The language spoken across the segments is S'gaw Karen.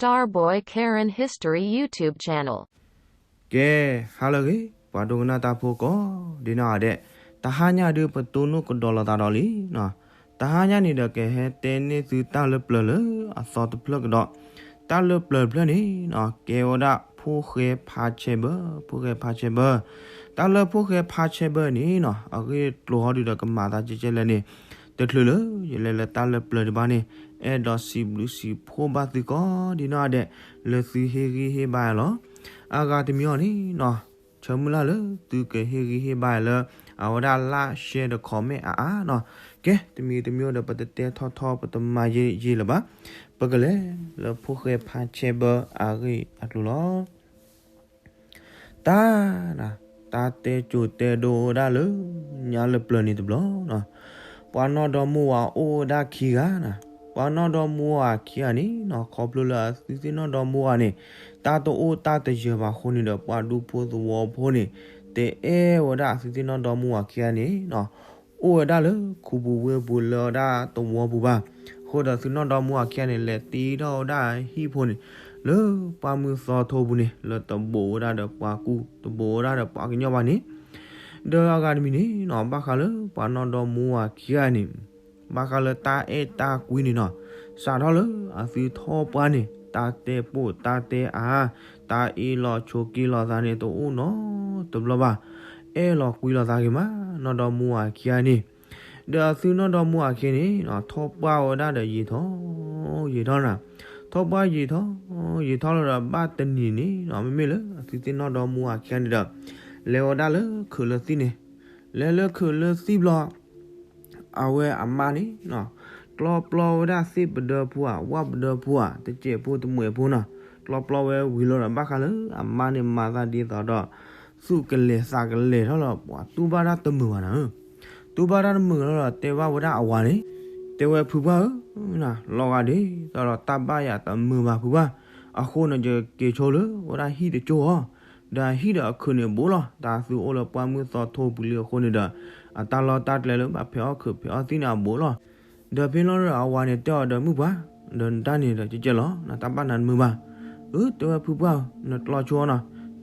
Starboy Karen History YouTube Channel. ကဲ, ဟါလၢအဂ့ၤ, ပှၤဒိကနၣ်တၢ်ဖိကိးဒ်နီၢ်ဂၤဒဲး, တဟါညါဒုးပတိၢ်နီၣ်ကဒီးလိာ်သးဒီးလံနီၤ. တဟါညါန့ၣ်ဒီးကဟဲတဲန့ၢ်သုတၢ်လၢပျၢၤလၢအသီတဖျၢၣ်ကဒီး, တၢ်လၢပျၢၤတဖျၢၣ်န့ၣ်နီၤ ကဲဝဲဒၣ်ဖိၣ်ဃဲဖါဆဲဘၢ, ဖိၣ်ဃဲဖါဆဲဘၢ. တၢ်လၢဖိၣ်ဃဲဖါဆဲဘၢန့ၣ်နီၤ အဂ့ၢ်ကျိၤဟီဒုးဒီးကမၤသးကဲကဲလဲၣ်န့ၣ် တချုးလၢယလဲၤလၢတၢ်လၢပျၢၤဒံးဘၣ်န့ၣ် အဲၣ်ဒိးစံးဘျုးစံးဖှိၣ်ဘၣ်သုကိးဒ်နီၢ်ဂၤဒဲး လၢသုဟ့ၣ်ဂံၢ်ဟ့ၣ်ဘါလီၤ. အဂၤတမံၤအံၤန့ၣ်နီၤ ဆၢမုၢ်လၢ်လၢသုကဟ့ၣ်ဂံၢ်ဟ့ၣ်ဘါလၢ အဝဲဒၣ် like share ဒီး comment အါအါနီၤ. ကဲ, တမံၤတမံၤဒီး ပတတဲထီထီ ပတမၤယံာ်ယံာ်လၢၤဘၣ်. ပကလဲၤလၢဖိၣ်ဃဲဖါဆဲဘၢအဂ့ၢ်အကျိၤလီၤ. တၢ်, တၢ်တဲစိၤတဲဒိဝဲဒၣ်လၢညါလၢပျၢၤန့ၣ်တဘျီနီၤ, ပှၤနီၢ်ဒီမါဝၤအိၣ်ဝဲဒၣ်ခံဂၤနီၤ. ပှၤနီၢ်ဒီမါဝၤခံဂၤန့ၣ်နီၤ ခီဖျိလၢအသုသ့ၣ်နီၢ်ဒီမါဝၤန့ၣ် တၢ်တအိၣ်တၢ်တယၢၤဘၣ်အဃိန့ၣ်ဒီး ပှၤဒူဖိသဝီဖိန့ၣ် တဲအဲၣ်ဝဲဒၣ်အသုသ့ၣ်နီၢ်ဒီမါဝၤခံဂၤန့ၣ်နီၤ အိၣ်ဝဲဒၣ်လၢခူပူၤဝ့ၢ်ပူၤလၢဝဲဒၣ်သဝီပူၤဘၣ်. အဃိဒီးသုနီၢ်ဒီမါဝၤခံဂၤန့ၣ် လဲၤတ့ထီၣ်ဝဲဒၣ်ဟံၣ်ဖိန့ၣ် လၢပှၢ်မုၢ်သီထိပူၤန့ၣ် လၢတဘိးဝဲဒၣ်ဒီးပှၤကူ တဘိးဝဲဒၣ်ဒီးပှၤကညီဘၣ်န့ၣ်, ဒီးအဂၤတမံၤန့ၣ်နီၤ ဘၣ်ဃးလၢပှၤနီၢ်ဒီမါဝၤခံဂၤန့ၣ် ဘၣ်ဃးလၢတၢ်အဲၣ်တၢ်ကွံန့ၣ်နီၤ စးထီၣ်လၢအသုထီၣ်ပှၢ်န့ၣ် တၢ်တဲပိာ်တၢ်တဲအါ တၢ်အ့ၣ်လိာ်ဆိးက့လိာ်သးန့ၣ် တအိၣ်နီတဘျီဘၣ်. အဲၣ်လိာ်ကွံလိာ်သးဂ့ၤမး နီၢ်ဒီမါဝၤခံဂၤန့ၣ်. ဒီးအသုနီၢ်ဒီမါဝၤခံဂၤန့ၣ်နီၤ ထီၣ်ပှၢ်ဝဲဒၣ်ဒီးယံာ်ထီၣ်ယံာ်ထီၣ်နီၤ, ထီၣ်ပှၢ်ယံာ်ထီၣ်ယံာ်ထီၣ်လီၤဒီး ဘၣ်တနံၤန့ၣ်နီၤ မ့မ့ၢ်လၢအသုသ့ၣ်နီၢ်ဒီမါဝၤခံဂၤန့ၣ်ဒီး လဲၤဝဲဒၣ်လၢခုးလၢသံၣ်န့ၣ်, လဲၤလၢခုးလၢသံၣ်ဘျီ အဝဲအမါန့ၣ်နီၤ ကျီပျီဝဲဒၣ်သ့ၣ်ပဒၢဖိဧါ ဝၣ်ပဒၢဖိဧါ တစဲးဖိတမှဲးဖိနီၤ, ကျီပျီဝဲဝံၤလီၤဒီး ဘၣ်ဃးလၢအမါန့ၣ်မၤသးဒ်သိးဒီး သူၣ်ကလဲၤသးကလဲၤထီၣ်လီၤ ပှၤတူၢ်ဘၣ်တၢ်တမုာ်ဘၣ်နၤဧၢ. တူၢ်ဘၣ်တၢ်တမုာ်လီၤဒီး တဲဘၣ်ဝဲဒၣ်အဝၤန့ၣ်, တဲဝဲဖုပှၢ်ဧၢ, လီၤဂာ်ဒ်သိးဒီးတၢ်ဘၣ်ယၤတမုာ်ဘၣ်ဖုပှၢ်, အဃိန့ၣ် ယက့ၤဆိလၢဝဲဒၣ်ဟံၣ်တကၠိၢ်အီၤ, ဒီးဟံၣ်ဒီးအခုးန့ၣ်အဘူးလီၤ, တၢ်သုအိၣ်လၢပှၢ်မုၢ်သီထိပူၤလံအဃိန့ၣ်ဒီး အတၢ်လီၢ်တၢ်ကျဲလၢဘၣ်ဖဲးအီၣ်ခုးဖဲးအီၣ်သံၣ်န့ၣ်အဘူးလီၤ. ဒီးဖဲလီၤဒီးအဝၤန့ၣ်တဲအီၤဒီး မုၢ်ပှၢ်, ဒီးနတၢ်န့ၣ်ဒီးကဲကဲလီၤ, နတၢ်ဘၣ်နၤတမုာ်ဘၣ်. အၢ တဲဝဲဖုပှၢ်ဧၢ, နကျီဆိနီၤ,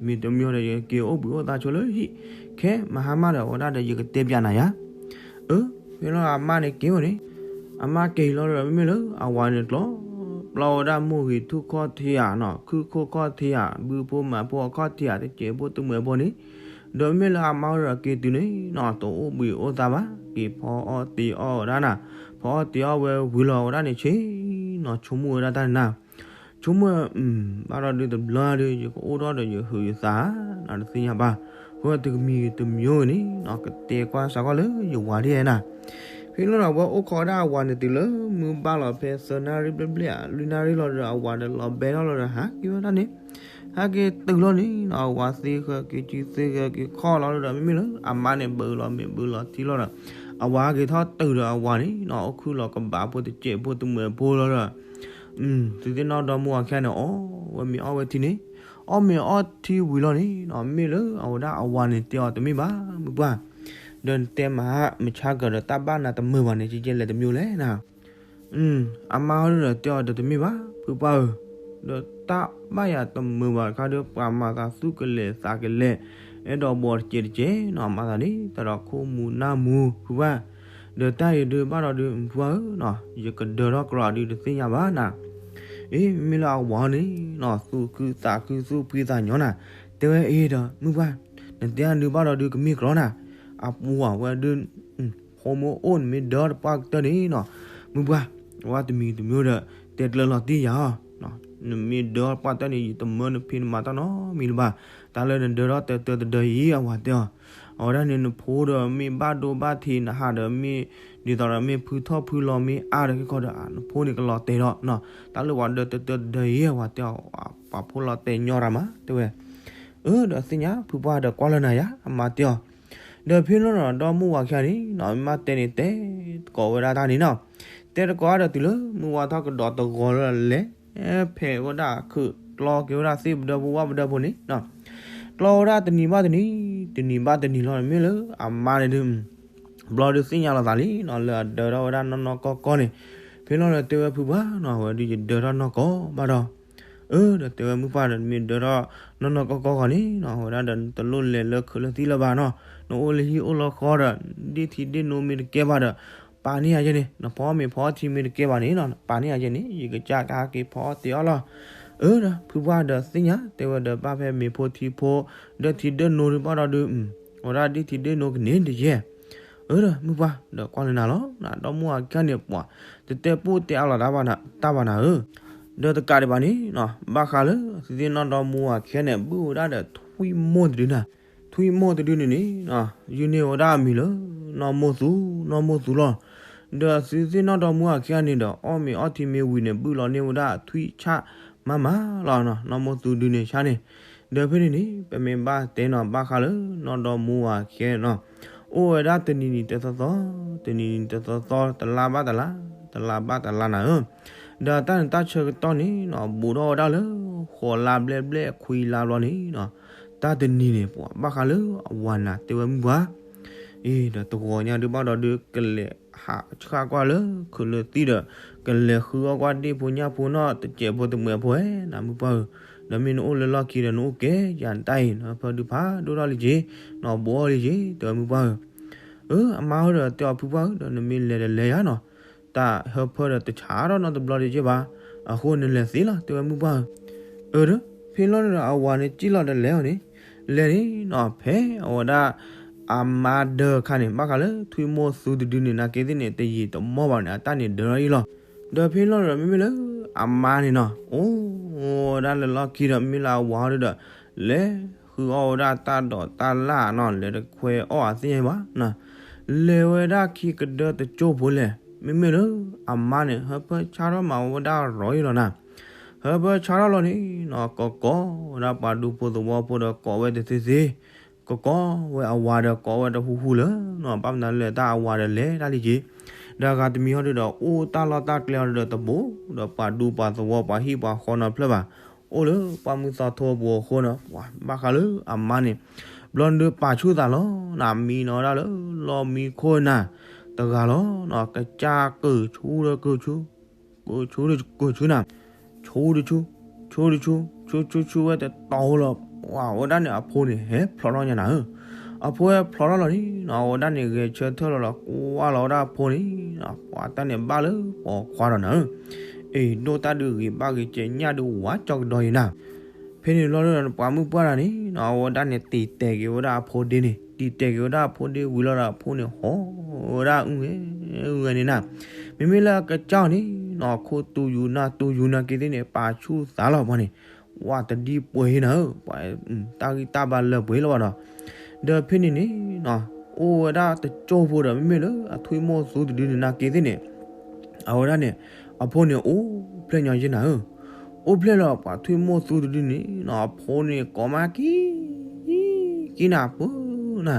မ့ၢ်တမံၤဒီးယက့ၤအိၣ်ဘှံးအိၣ်သါဆိလၢဟံၣ်, ခဲမဟါမၢ်ဒီးအဝဲဒၣ်ဒီးယကတဲပၠးနၤယၤ. အၢ ဖဲလီၤအမါန့ၣ်က့ၤဝဲန့ၣ်, အမါက့ၤလီၤဒီး မ့မ့ၢ်လၢအဝၤန့ၣ်ကျီပျီဝဲဒၣ်မိၢ်ဂ့ၤထူၣ်ခီၣ်ထံးဧါနီၤ, ခုခိၣ်ခီၣ်ထံးဧါ, ဘုဖိမးဖိအခီၣ်ထံးဧါ, တစဲးဖိတမှဲးဖိန့ၣ်, ဒီးမ့မ့ၢ်လၢအမါဝဲဒီးက့ၤတုၤန့ၣ်နီၤ တအိၣ်ဘှံးအိၣ်သါဘၣ်, က့ၤဖီအီၣ်တ့ၤအီၣ်ဝဲဒၣ်နၤ, ဖီအီၣ်တ့ၤအီၣ်ဝဲဝံၤလီၤဝဲဒၣ်န့ၣ်ဆ့နီၤ, ဆိကမိၣ်ဝဲဒၣ်တၢ်န့ၣ်နၤ, ဆိကမိၣ်ဝဲ ဘၣ်ဒီးဒုးတဘျီဒုး ယကအိၣ်ထီၣ်ဒီးယဟုးယသးဧါ, နတသ့ၣ်ညါဘၣ်, အဃိတကမံၤတမံၤဂ့ၤန့ၣ်နီၤ ကတဲကွၢ်စးကွၢ်လၢယဝၤဒ်နၤ. ဖဲလီၤဒီး အဝဲအိၣ်ခိးဒၣ်အဝၤန့ၣ်တုၤလၢမုၢ်ဘၣ်လီၤဖဲသၢနၣ်ရံၣ်ဘျဲၣ်ဘျဲၣ်ဧါ လွံၢ်နၣ်ရံၣ်လီၤဒီး အဝၤဒီးလီၤဘဲထီၣ်လီၤဒီး ဟးက့ၤဝဲဒၣ်န့ၣ်, ဟဲက့ၤတုၤလီၤန့ၣ်နီၤ အဝၤသ့ဃၢက့ၤစုသ့ဃၢက့ၤခီၣ်လီၤဒီး မ့မ့ၢ်လၢအမါန့ၣ် ဘုးလီၤမ့ၢ်ဘုးလီၤထံလီၤဒီး အဝၤဟဲက့ၤထီၣ်တုၤဒီးအဝၤန့ၣ်နီၤ အိၣ်ခုၣ်လီၤကဘၣ်ဖိတစဲးဖိတမှဲးဖိလီၤဒီး သုသ့ၣ်နီၣ်ဒီမါဝၤခံဂၤန့ၣ် အီၣ်ဝဲမ့ၤအီၣ်ဝဲထံန့ၣ်, အီၣ်မ့ၤအီၣ်ထံဝံၤလီၤန့ၣ်နီၤ မ့ၢ်လၢအဝဲဒၣ်အဝၤန့ၣ်တဲအီၤတမ့ၢ်ဘၣ် မုၢ်ပှၢ်, ဒီးနတဲမဟါမဆါကၢၤဒီးတၢ်ဘၣ်နၤတမုာ်ဘၣ်န့ၣ် ကကဲလဲၣ်တမံၤလဲၣ်နၤ. အမါဟီဒုဒီးတဲအီၤဒီးတမ့ၢ်ဘၣ် ဖုပှၢ်ဧၢ, ဒီးတၢ်ဘၣ်ယၤတမုာ်ဘၣ်တခါဒီး ပှၤမၤသးသူၣ်ကလဲၤသးကလဲၤ, အဲၣ်ဒိးဘှီတစဲးတစဲးနီၤ မၤသးဒ်သိးဒီးခိၣ်မူၤနၢ်မူၤ ဖုပှၢ်, ဒီးတၢ်အံၤဒုးဘၣ်ဒီးဒုး ဖုပှၢ်ဧၢနီၤ ယကဒၢထီၣ်ကျီဒုးတသ့ၣ်ညါဘၣ်နၤ. အ့ မ့ၢ်လၢအဝၤန့ၣ်နီၤ သူၣ်ခုသးခုသူၣ်ဖှံသးညီနၤ, တဲဝဲအ့ဒီး မုၢ်ပှၢ်, နတဲအဒုးဘၣ်ဒီးဒုးကမ့ၢ်ကျီနၤ, အပူၤဝဲဒုး ဖိမုၣ်အိၣ်နမ့ၢ်ဒၢတပှၢ်ကတၢၢ်န့ၣ်နီၤ, မုၢ်ပှၢ်, ဝဲတမံၤတမံၤဒီး တဲကျၢၤလီၤတံၢ်ယၤအီၤ, နမ့ၢ်ဒၢပှၢ်တၢၢ်န့ၣ် ယတမၢနဖံးနမၤတၢ်နီတမံၤလၢၤဘၣ်, တၢ်လၢနဒၢထီၣ်တၢၢ်တၢၢ်တဒၢအံၤ အဝၤတဲအီၤ, အဝဲဒၣ်န့ၣ် နဖိဒီးမ့ၢ်ဘၣ်ဒိဘၣ်ထံး နဟးဒီးမ့ၢ် ဒ်သိးဒီးမ့ၢ်ဖုထီၣ်ဖုလီၤမ့ၢ်အါဒီးက့ၤခီဒီး နဖိန့ၣ်ကလီၤတဲာ်ဒီးနီၤ, တၢ်လၢပှၤဒၢတၢၢ်တၢၢ်တဒၢအံၤ အဝၤတဲအီၤ, ပှၤဖိလီၤတဲာ်ညီတၢ်မး တဲဝဲ အၢ ဒီးသ့ၣ်ညါဖုပှၢ်ဒီးကွၢ်လၢနၤယၤ အမါတဲအီၤ, ဒီးဖဲလီၤဒီး ဒီမါဝၤခံဂၤန့ၣ်နီၤ မ့ၢ်မးတဲန့ၣ် တဲတကိးဝဲဒၣ်တၢ်န့ၣ်နီၤ, တဲတကိးဒီးတုၤလၢမုၢ်ဝါထီၣ်ကဒီးတဂီၤလၢလဲၤဖဲးဝဲဒၣ်ခုး ကျီက့ၤဝဲဒၣ်သ့ၣ်ပဒၢဖိဝၣ်ပဒၢဖိန့ၣ်နီၤ, ကျီဝဲဒၣ်တနံၤဘၣ်တနံၤ, တနံၤဘၣ်တနံၤလီၤ မ့ၢ်လၢအမါန့ၣ်ဒုး ဘျီဒုးသ့ၣ်ညါလီၤသးလံနီၤ လၢအဒၢထီၣ်ဝဲဒၣ်နီၢ်နီၢ်ကီၢ်ကီၢ်န့ၣ်, ဖဲလီၤဒီးတဲဝဲဖုပှၢ်နီၤ အဝဲဒုးယဒၢထီၣ်နီၢ်ကီၢ်ဘၣ်ဒီး, အၢ ဒီးတဲဝဲမုၢ်ပှၢ်ဒီး နမ့ၢ်ဒၢထီၣ်နီၢ်နီၢ်ကီၢ်ကီၢ်ဃီန့ၣ်နီၤ အဝဲဒၣ်ဒီး နတလိၣ်လဲၤလၢခုးလၢသံလၢၤဘၣ်နီၤ, နအိၣ်လၢဟံၣ်အိၣ်လၢဃီဒီး ဒ့ၣ်ထံဒ့ၣ်နိမ့ၢ်တကဲဘၣ်ဒီး ပာ်န့ၢ်ယၤယဲန့ၣ်, နဖီမ့ၤဖီထံမ့ၢ်တကဲဘၣ်န့ၣ်နီၤ ပာ်န့ၢ်ယၤယဲန့ၣ် ယကစၢ်ကဟဲက့ၤဖီအီၣ်တ့ၢ်အီၣ်လီၤ. အၢ ဒီးဖုပှၢ်ဒီးသ့ၣ်ညါ တဲဝဲဒီး ဘၣ်ဖဲမ့ၤဖိထံဖိ ဒၢထံဒၢနိတဘၣ်ဒီးဒုး အဝဲဒၣ်ဒ့ၣ်ထံဒ့ၣ်နိကန့ၢ်တယဲၢ်. အၢ ဒီးမုၢ်ပှၢ်ဒီးကွၢ်လၢနၤလီၤ, ဒီမိၢ်အခံဂၤန့ၣ် ပှၤတတဲပိၢ်တဲအါလီၤတၢ်ဘၣ်နၤဧၢ, ဒီးတကးဒံးဘၣ်န့ၣ်နီၤ ဘၣ်ဃးလၢ သုသ့ၣ်နီၣ်ဒီမိၢ်အခံဂၤန့ၣ် ဘုၣ်ဝဲဒၣ်ဒီးထွံၣ်မိၢ်တဒုနၤ, ထွံၣ်မိၢ်တဒုန့ၣ်န့ၣ် ယုၢ်န့ၢ်ဝဲဒၣ်အမံၤလၢ နီၢ်မိၢ်သူ နီၢ်မိၢ်သူလီၤ. ဒီးသုသ့ၣ်နီၣ်ဒီမိၢ်အခံဂၤန့ၣ်ဒီး အီၣ်မ့ၤအီထံမ့ၢ်ဝံၤန့ၣ် ဘုၣ်လီၤန့ၢ်ဝဲဒၣ်ထွံၣ်ဆၣ်မးမးလီၤနီၤ, နီၢ်မိၢ်သူဒုန့ၣ်ဆၣ်န့ၣ်. ဒီးဖဲန့ၣ်န့ၣ် ပမ့ၢ်ဘၣ်တဲနီၤ ဘၣ်ဃးလၢ နီၢ်ဒီမိၢ်အခံဂၤနီၤ အိၣ်ဝဲဒၣ်တနံၤနံၤတသီသီ, တနံၤနံၤတသီသီ တလါဘၣ်တလါ, တလါဘၣ်တလါနၤဧၢ. ဒီးတၢ်န့ၣ်တၢ်ဆၢကတီၢ်န့ၣ်နီၤ ဘူးထီၣ်ဝဲဒၣ်လၢ ဃိးလါဘျဲၣ်ဘျဲၣ်ခွံလါဘျီန့ၣ်နီၤ, တၢ်တနံၤန့ၣ် ပှၤဘၣ်ဃးလၢအဝၤနၤ တဲဝဲမုၢ်ပှၢ် အ့ ဒီးတဂီၤညါဒုးဘၣ်ဒီးဒုး ကလဲၤဟးဆှၣ်ကွၢ်လၢခုးလၢသံဒီး ကလဲၤဃုအီၣ်ကွၢ်ဒ့ၣ်ဖိညၣ်ဖိနီၢ်တစဲးဖိတမှဲးဖိဧါ နမုၢ်ပှၢ်ဧၢ, ဒီးမ့ၢ်နအိၣ်လၢလီၢ်ခံဒီးနအိၣ်ကဲယၤတၢ်အံၤ နဟၢဖၢဒုးဖးဒိၣ်ထီၣ်လံက့ၤ, နဘိးအီၣ်လံက့ၤ တဲဝဲမုၢ်ပှၢ်ဧၢ. အၢ အမါဧၢ ဒီးတဲအီၤဖုပှၢ်ဧၢ ဒီးနမ့ၢ်လဲၤဒီးလဲၤယၤနီၤ, တၢ်ဟၢဖၢဒီးတဆးထီၣ်နီတဘျီဒံးက့ၤဘၣ်, အဃိနလဲၤသ့လီၤ တဲဝဲမုၢ်ပှၢ်ဧၢ. အၢ ဒီး ဖဲလီၤန့ၣ်ဒီးအဝၤန့ၣ်စံၣ်လီၤဒီးလဲၤအီၤန့ၣ်, လဲၤန့ၣ်နီၤ ဖဲအဝဲဒၣ် အမါဒၢအခါန့ၣ် ဘၣ်ဃးလၢထွံၣ်မိၢ်သူတဒုန့ၣ် နာ်က့သ့ၣ်န့ၣ် တယံာ်တမီၢ်ဘၣ်န့ၣ် အတၢ်န့ၣ်ဒၢထီၣ်အံၤလီၤ. ဒီးဖဲလီၤဒီး မ့မ့ၢ်လၢအမါန့ၣ်နီၤ အိၣ်ဝဲဒၣ်လၢလီၢ်ခံဒီး မ့မ့ၢ်လၢအဝၤဟီဒီး လဲၤဃုအီၣ်ဝဲဒၣ်တၢ်ဒိးတၢ်လၣ်နီၤ လဲၤတခွဲအီၣ်အသ့ၣ်ညါဘၣ်နီၤ, လဲၤဝဲဒၣ်ခံကဒၢတကၠိဖိလဲၣ်, မ့မ့ၢ်လၢအမါန့ၣ် ဟၢဖၢဆါထီၣ်မၤဝဲဒၣ်ရီၤအံၤလီၤနၤ, ဟၢဖၢဆါထီၣ်လီၤန့ၣ်နီၤ ကကိးဝဲဒၣ်ပှၤဒူဖိသဝီဖိဒီးကိးဝဲတသ့သ့, ကကိးဝဲအဝၤဒီးကိးဝဲတဟူဟူလၢၤနီၤ, ဘၣ်မနုၤလဲၣ်တၢ်အဝၤဒီးလဲၤတၢ်လံက့ၤ, ဒီးအဂၤတမံၤဟီဒီး အိၣ်တၢ်လီၢ်တၢ်ကျဲဟီဒီးတဘိ ဒီးပှၤဒူပှၤသဝီပှၤဟံၣ်ပှၤဃီနီတဖျၢၣ်ဘၣ်, အိၣ်လၢပှၢ်မုၢ်သီထိအပူၤအဃိနီၤ ပှၤဘၣ်ဃးလၢအမါန့ၣ် ဘျီဒုးပာ်ဆူၣ်သးလီၤနၤ, မံနီၤဝဲဒၣ်လၢလီၢ်မံခိၣ်နၤ တဂၤလီၤနီၤ, ကစၢ်ကုးဆူဒီးကုးဆူ ကုးဆူဒီးကုးဆူနၤ, ဆူဒီးဆူ ဆူဒီးဆူ ဆူဆူဆူဝဲတတီၤလီၤ, ပှၤဝဲဒၣ်န့ၣ်အဖိန့ၣ် ဟဲဖျိးထီၣ်ညါနၤဧၢ, အဖိဟဲဖျိးထီၣ်လီၤန့ၣ်နီၤ အဝဲဒၣ်န့ၣ် ဂဲၤဆၢထၢၣ်လီၤဒီး ကွၢ်လီၤဝဲဒၣ်အဖိန့ၣ် ပှၤတၢ်န့ၣ်ဘၣ်လၢပိာ်ခွါဒီးနၤဧၢ, အ့ ဒိၣ်တၢ်ဒုးဂ့ၤဘၣ်ဂ့ၤ ကဲညၣ်ဒုးဝါကၠီကဒီးအံၤနၤ, ဖဲန့ၣ်လီၤဒီး ပှၤမုၣ်ပှၢ်တဂၤန့ၣ်နီၤ အဝဲဒၣ်န့ၣ် တံာ်တဲာ်က့ၤဝဲဒၣ်အဖိဒ့န့ၣ်, တံာ်တဲာ်က့ၤဝဲဒၣ်အဖိဒ့ဝံၤလီၤဒီး အဖိန့ၣ်ဟီၣ်ဝဲဒၣ်အုၣ်ဂဲၤအုၣ်ဂဲၤန့ၣ်နၤ, မ့မ့ၢ်လၢအကစၢ်အီၤန့ၣ်နီၤ ခိၣ်တူၢ်ယူၤနၢ်တူၢ်ယူၤနာ်က့သ့ၣ်န့ၣ် ပာ်ဆူၣ်သးလီၤပှၤန့ၣ်, ဝဲတဒံပှဲၤနၤဧၢ, တၢ်ဂံၢ်တၢ်ဘါလၢပှဲၤလီၤဘၣ်ဒီး, ဒီးဖဲန့ၣ်န့ၣ်နီၤ အိၣ်ဝဲဒၣ်တကၠိဖိဒီး မ့မ့ၢ်လၢအထွံၣ်မိၢ်သူတဒုန့ၣ်နာ်က့သ့ၣ်န့ၣ် အဝဲဒၣ်န့ၣ် အဖိန့ၣ်အိၣ်ဖျဲၣ်ညီက့နၤဧၢ, အိၣ်ဖျဲၣ်လီၤပှၤထွံၣ်မိၢ်သူတဒုန့ၣ်နီၤ အဖိန့ၣ်ကိးမးကံ ကံနၤဖိနၤ,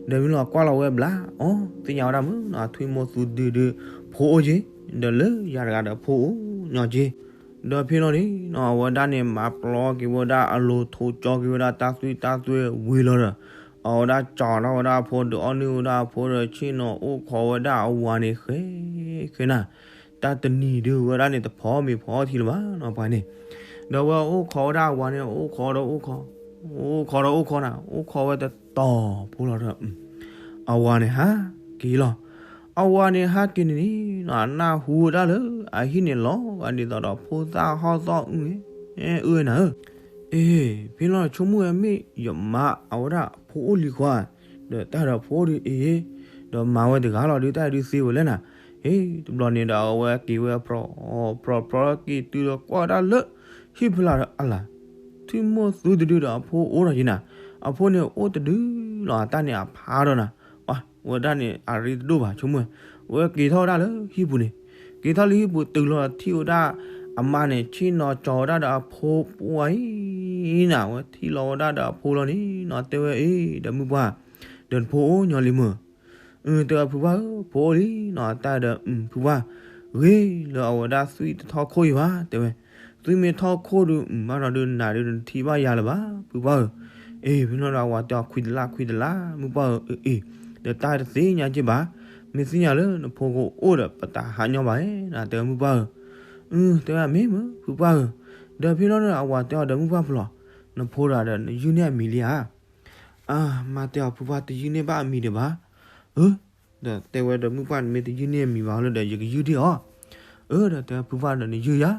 ဒီးမ့ၢ်လီၤကွၢ်လီၤဝဲဘျါ အီ သ့ၣ်ညါဝဲဒၣ်မုၢ်နီၤ ထွံၣ်မိၢ်သူတဒုဒီး ဖိအိၣ်က့, ဒီးလၢယၤတဂၤဒီးဖိအိၣ်ညီက့, ဒီးဖဲလီၤန့ၣ်နီၤ အဝဲဒၣ်န့ၣ် မၤပျီက့ၤဝဲဒၣ်အလိၤ ထိကၠီက့ၤဝဲဒၣ်တၢ်သွံၣ်တၢ်သွဲၣ်ဝံၤလီၤဒီး အဝဲဒၣ်ကၠီထီၣ်ဝဲဒၣ်အဖိ ဒုးအီၣ်နုၢ်ဝဲဒၣ်အဖိဒီး ဆ့ၣ်နီၤအိၣ်ခိးဝဲဒၣ်အဝၤန့ၣ် ဃဲဃဲနၤ, တၢ်တနံၤဒုးဝဲဒၣ်န့ၣ် တဖီမ့ၤဖီထံလၢၤဘၣ်နီၤ ပှၤန့ၣ်, ဒီးဝဲအိၣ်ခိးဝဲဒၣ်အဝၤန့ၣ် အိၣ်ခိးဒီးအိၣ်ခိး, အိၣ်ခိးဒီးအိၣ်ခိးနၤ အိၣ်ခိးဝဲတတီၤဖိလီၤဒီး အဝၤန့ၣ်ဟးက့ၤလီၤ, အဝၤန့ၣ်ဟးက့ၤန့ၣ်န့ၣ်နီၤ အနၢ်ဟူဝဲဒၣ်လၢ အဟံၣ်န့ၣ်လီၤဂာ်ဒ်သိးဒီး ဖိသၣ်ဟီၣ်သီၣ်အုၣ်ဂဲၤ အုၣ်ဂဲၤနၤဧၢ, အ့ ဖဲလီၤဆိကမိၣ်ဝဲမ့ၢ်ယမါအဝဲဒၣ်ဖိအိၣ်လံခွါ, ဒီးတၢ်ဒီးဖိအိၣ်ဒုးအ့ၣ်, ဒီးမၤဝဲတဂၤလီၤဒုး တၢ်ဒုးသ့ဝဲလဲၣ်နၤ, အ့ တဘျီန့ၣ်ဒီးအဝဲက့ၤဝဲ ဖြီဖြီဖြီက့ၤတုၤဒီးကွၢ်ဝဲဒၣ်လၢ ဟံၣ်ဖီလာ်ဒီးအလၤ, ထွံၣ်မိၢ်သူတဒုဒီးအဖိအိၣ်ဒီးက့နၤ, အဖိန့ၣ်အိၣ်တဒုလီၤ အတၢ်န့ၣ်အဖးဒီးနၤ, ပှၤဝဲဒၣ်န့ၣ် အရ့တဒိၣ်ဘၣ်ဆိကမိၣ်, ဝဲက့ၤထီၣ်ဝဲဒၣ်လၢဟံၣ်ပူၤန့ၣ်, က့ၤထီၣ်လၢဟံၣ်ပူၤတုၤလီၤထံၣ်ဝဲဒၣ် အမါန့ၣ် ဆ့ၣ်နီၤကၠီဝဲဒၣ်ဒီးအဖိပှၤအံၤနၤ, ဝဲထံၣ်လီၤဝဲဒၣ်ဒီးအဖိလီၤန့ၣ်နီၤ တဲဝဲအ့ၣ် ဒီးမုၢ်ပှၢ်, ဒီးနဖိအိၣ်ညီလံမုၢ် အၢ တဲဝဲဖုပှၢ်ဧၢ ဖိအိၣ်လံနီၤ တၢ်ဒီး ဖုပှၢ်, ဂ့ၤလၢအဝဲဒၣ်သွံၣ်တထီၣ်ခိၣ်အံၤဘၣ် တဲဝဲ, သွံၣ်မ့ၢ်ထီၣ်ခိၣ်ဒုး ဘၣ်နီၤဒုးနၤဒုးနထံၣ်ဘၣ်ယၤလၢၤဘၣ် ဖုပှၢ်ဧၢ, အ့ ဖဲလီၤဒီးအဝၤတဲအီၤ ခွံတလါခွံတလါ မုၢ်ပှၢ်ဧၢ, အ့ ဒီးတၢ်တသ့ၣ်ညါက့ဘၣ်, မ့ၢ်သ့ၣ်ညါလၢနဖိကအိၣ်ဒီး ပတၢ်ဟးညီဘၣ်ဧါ တဲဝဲမုၢ်ပှၢ်ဧၢ, အၢ တဲဝဲမ့ၢ်မုၢ် ဖုပှၢ်ဧၢ, ဒီး ဒီးဖဲလီၤဒီးအဝၤတဲအီၤဒီးမုၢ်ပှၢ်ဖျိး, နဖိတဂၤဒီးနယုၢ်န့ၢ်အမံၤလံဧါ. အမါတဲအီၤဖုပှၢ်တယုၢ်န့ၢ်ဘၣ်အမံၤဒံးဘၣ်. အၢ, ဒီးတဲဝဲဒီးမုၢ်ပှၢ်နမ့ၢ်တယုၢ်န့ၢ်အမံၤဘၣ်လၢဒီး ယကယုၢ်ဒံးအီၤ. အၢ ဒီးတဲဖုပှၢ်ဒီးနယုၢ်ယၤ.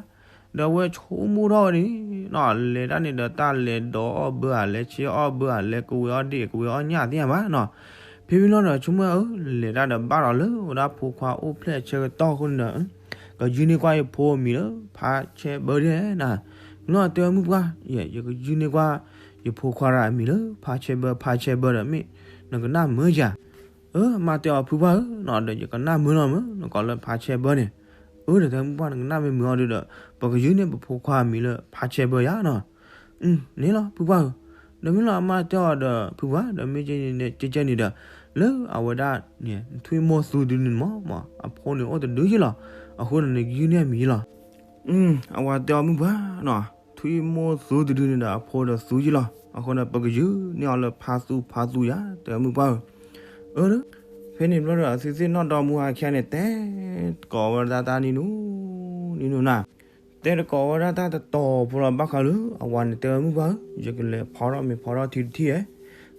ဒီးအဝဲဆိကမိၣ်ထီၣ်ဝဲန့ၣ်, လဲၤတၢ်န့ၣ်ဒီးတၢ်လဲၤဒီးအီၣ်ဘၢဧါ လဲၤဆဲးအီၣ်ဘၢဧါ လဲၤကဝဲၤအီၣ်ဒ့ၣ်ကဝဲၤအီၣ်ညၣ်သ့ၣ်ညါဘၣ်နီၤ. ဖဲမ့ၢ်လီၤဒီးဆိကမိၣ်အၢ လဲၤတၢ်ဒီးဘၣ်ဒီးလၢဝဲဒၣ်ဖိခွါအိၣ်ဖျဲၣ်ဆၢကတီၢ်အဃိန့ၣ်ဒီး ကယုၢ်န့ၢ်ကွၢ်ယဖိအမံၤလၢဖါဆဲးဘၢဒံးနၤ. မ့ၢ်လီၤတဲဝဲမုၢ်ပှၢ်, ယဲ ယကယုၢ်န့ၢ်ကွၢ်ယဖိခွါတဂၤအမံၤလၢဖါဆဲးဘၢ ဖါဆဲးဘၢဒီးမ့ၢ်နကနၣ်မုာ်ဧါ. အၢ မါတဲအီၤဖုပှၢ်ဧၢ, ဒီးယကနၣ်မုာ်လီၤမုာ် နကိးလၢဖါဆဲးဘၢန့ၣ်. အၢ ဒီးတဲမုၢ်ပှၢ်နကနၣ်မ့ၢ်မုာ်အီၤဒုဒီး ပကယုၢ်န့ၢ်ပဖိခွါအမံၤလၢဖါဆဲးဘၢယၤနီၤ. န့ၣ်လီၤဖုပှၢ်ဧၢ. ဒီးမ့ၢ်လီၤအမါတဲအီၤဒီးဖုပှၢ် ဒီးမ့ၢ်ကဲန့ၣ်ကဲကဲန့ၣ်ဒီး လၢအဝဲဒၣ်န့ၣ် ထွံၣ်မိၢ်သူတဒုန့ၣ်မး အဖိန့ၣ်အိၣ်တဒုယ့ၢ်လီၤ. အဃိန့ၣ်နကယုၢ်န့ၢ်အမံၤလီၤ. အဝၤတဲအီၤမုၢ်ပှၢ်နီၤ, ထွံၣ်မိၢ်သူတဒုန့ၣ်ဒီးအဖိဒီးသူယ့ၢ်လီၤ. အဃိန့ၣ် ပကယုၢ်န့ၢ်အီၤလၢဖါသူဖါသူယၤ တဲမုၢ်ပှၢ်ဧၢ. အၢ ဖဲန့ၣ်ဘျီဒီးအသုသ့ၣ်နီၣ်ဒီမူအခါန့ၣ် တဲတကိးဝဲဒၣ်တၢ်နံၤနူနံၤနူနၤ တဲတကိးဝဲဒၣ်တၢ်တတီၤဖိလီၤ. ဘၣ်ဃးလၢအဝၤန့ၣ်တဲဝဲမုၢ်ပှၢ်ဧၢ, ယကလဲၤဖီထီၣ်မ့ၤဖီထီၣ်ထံတထံၣ်ဧဲ.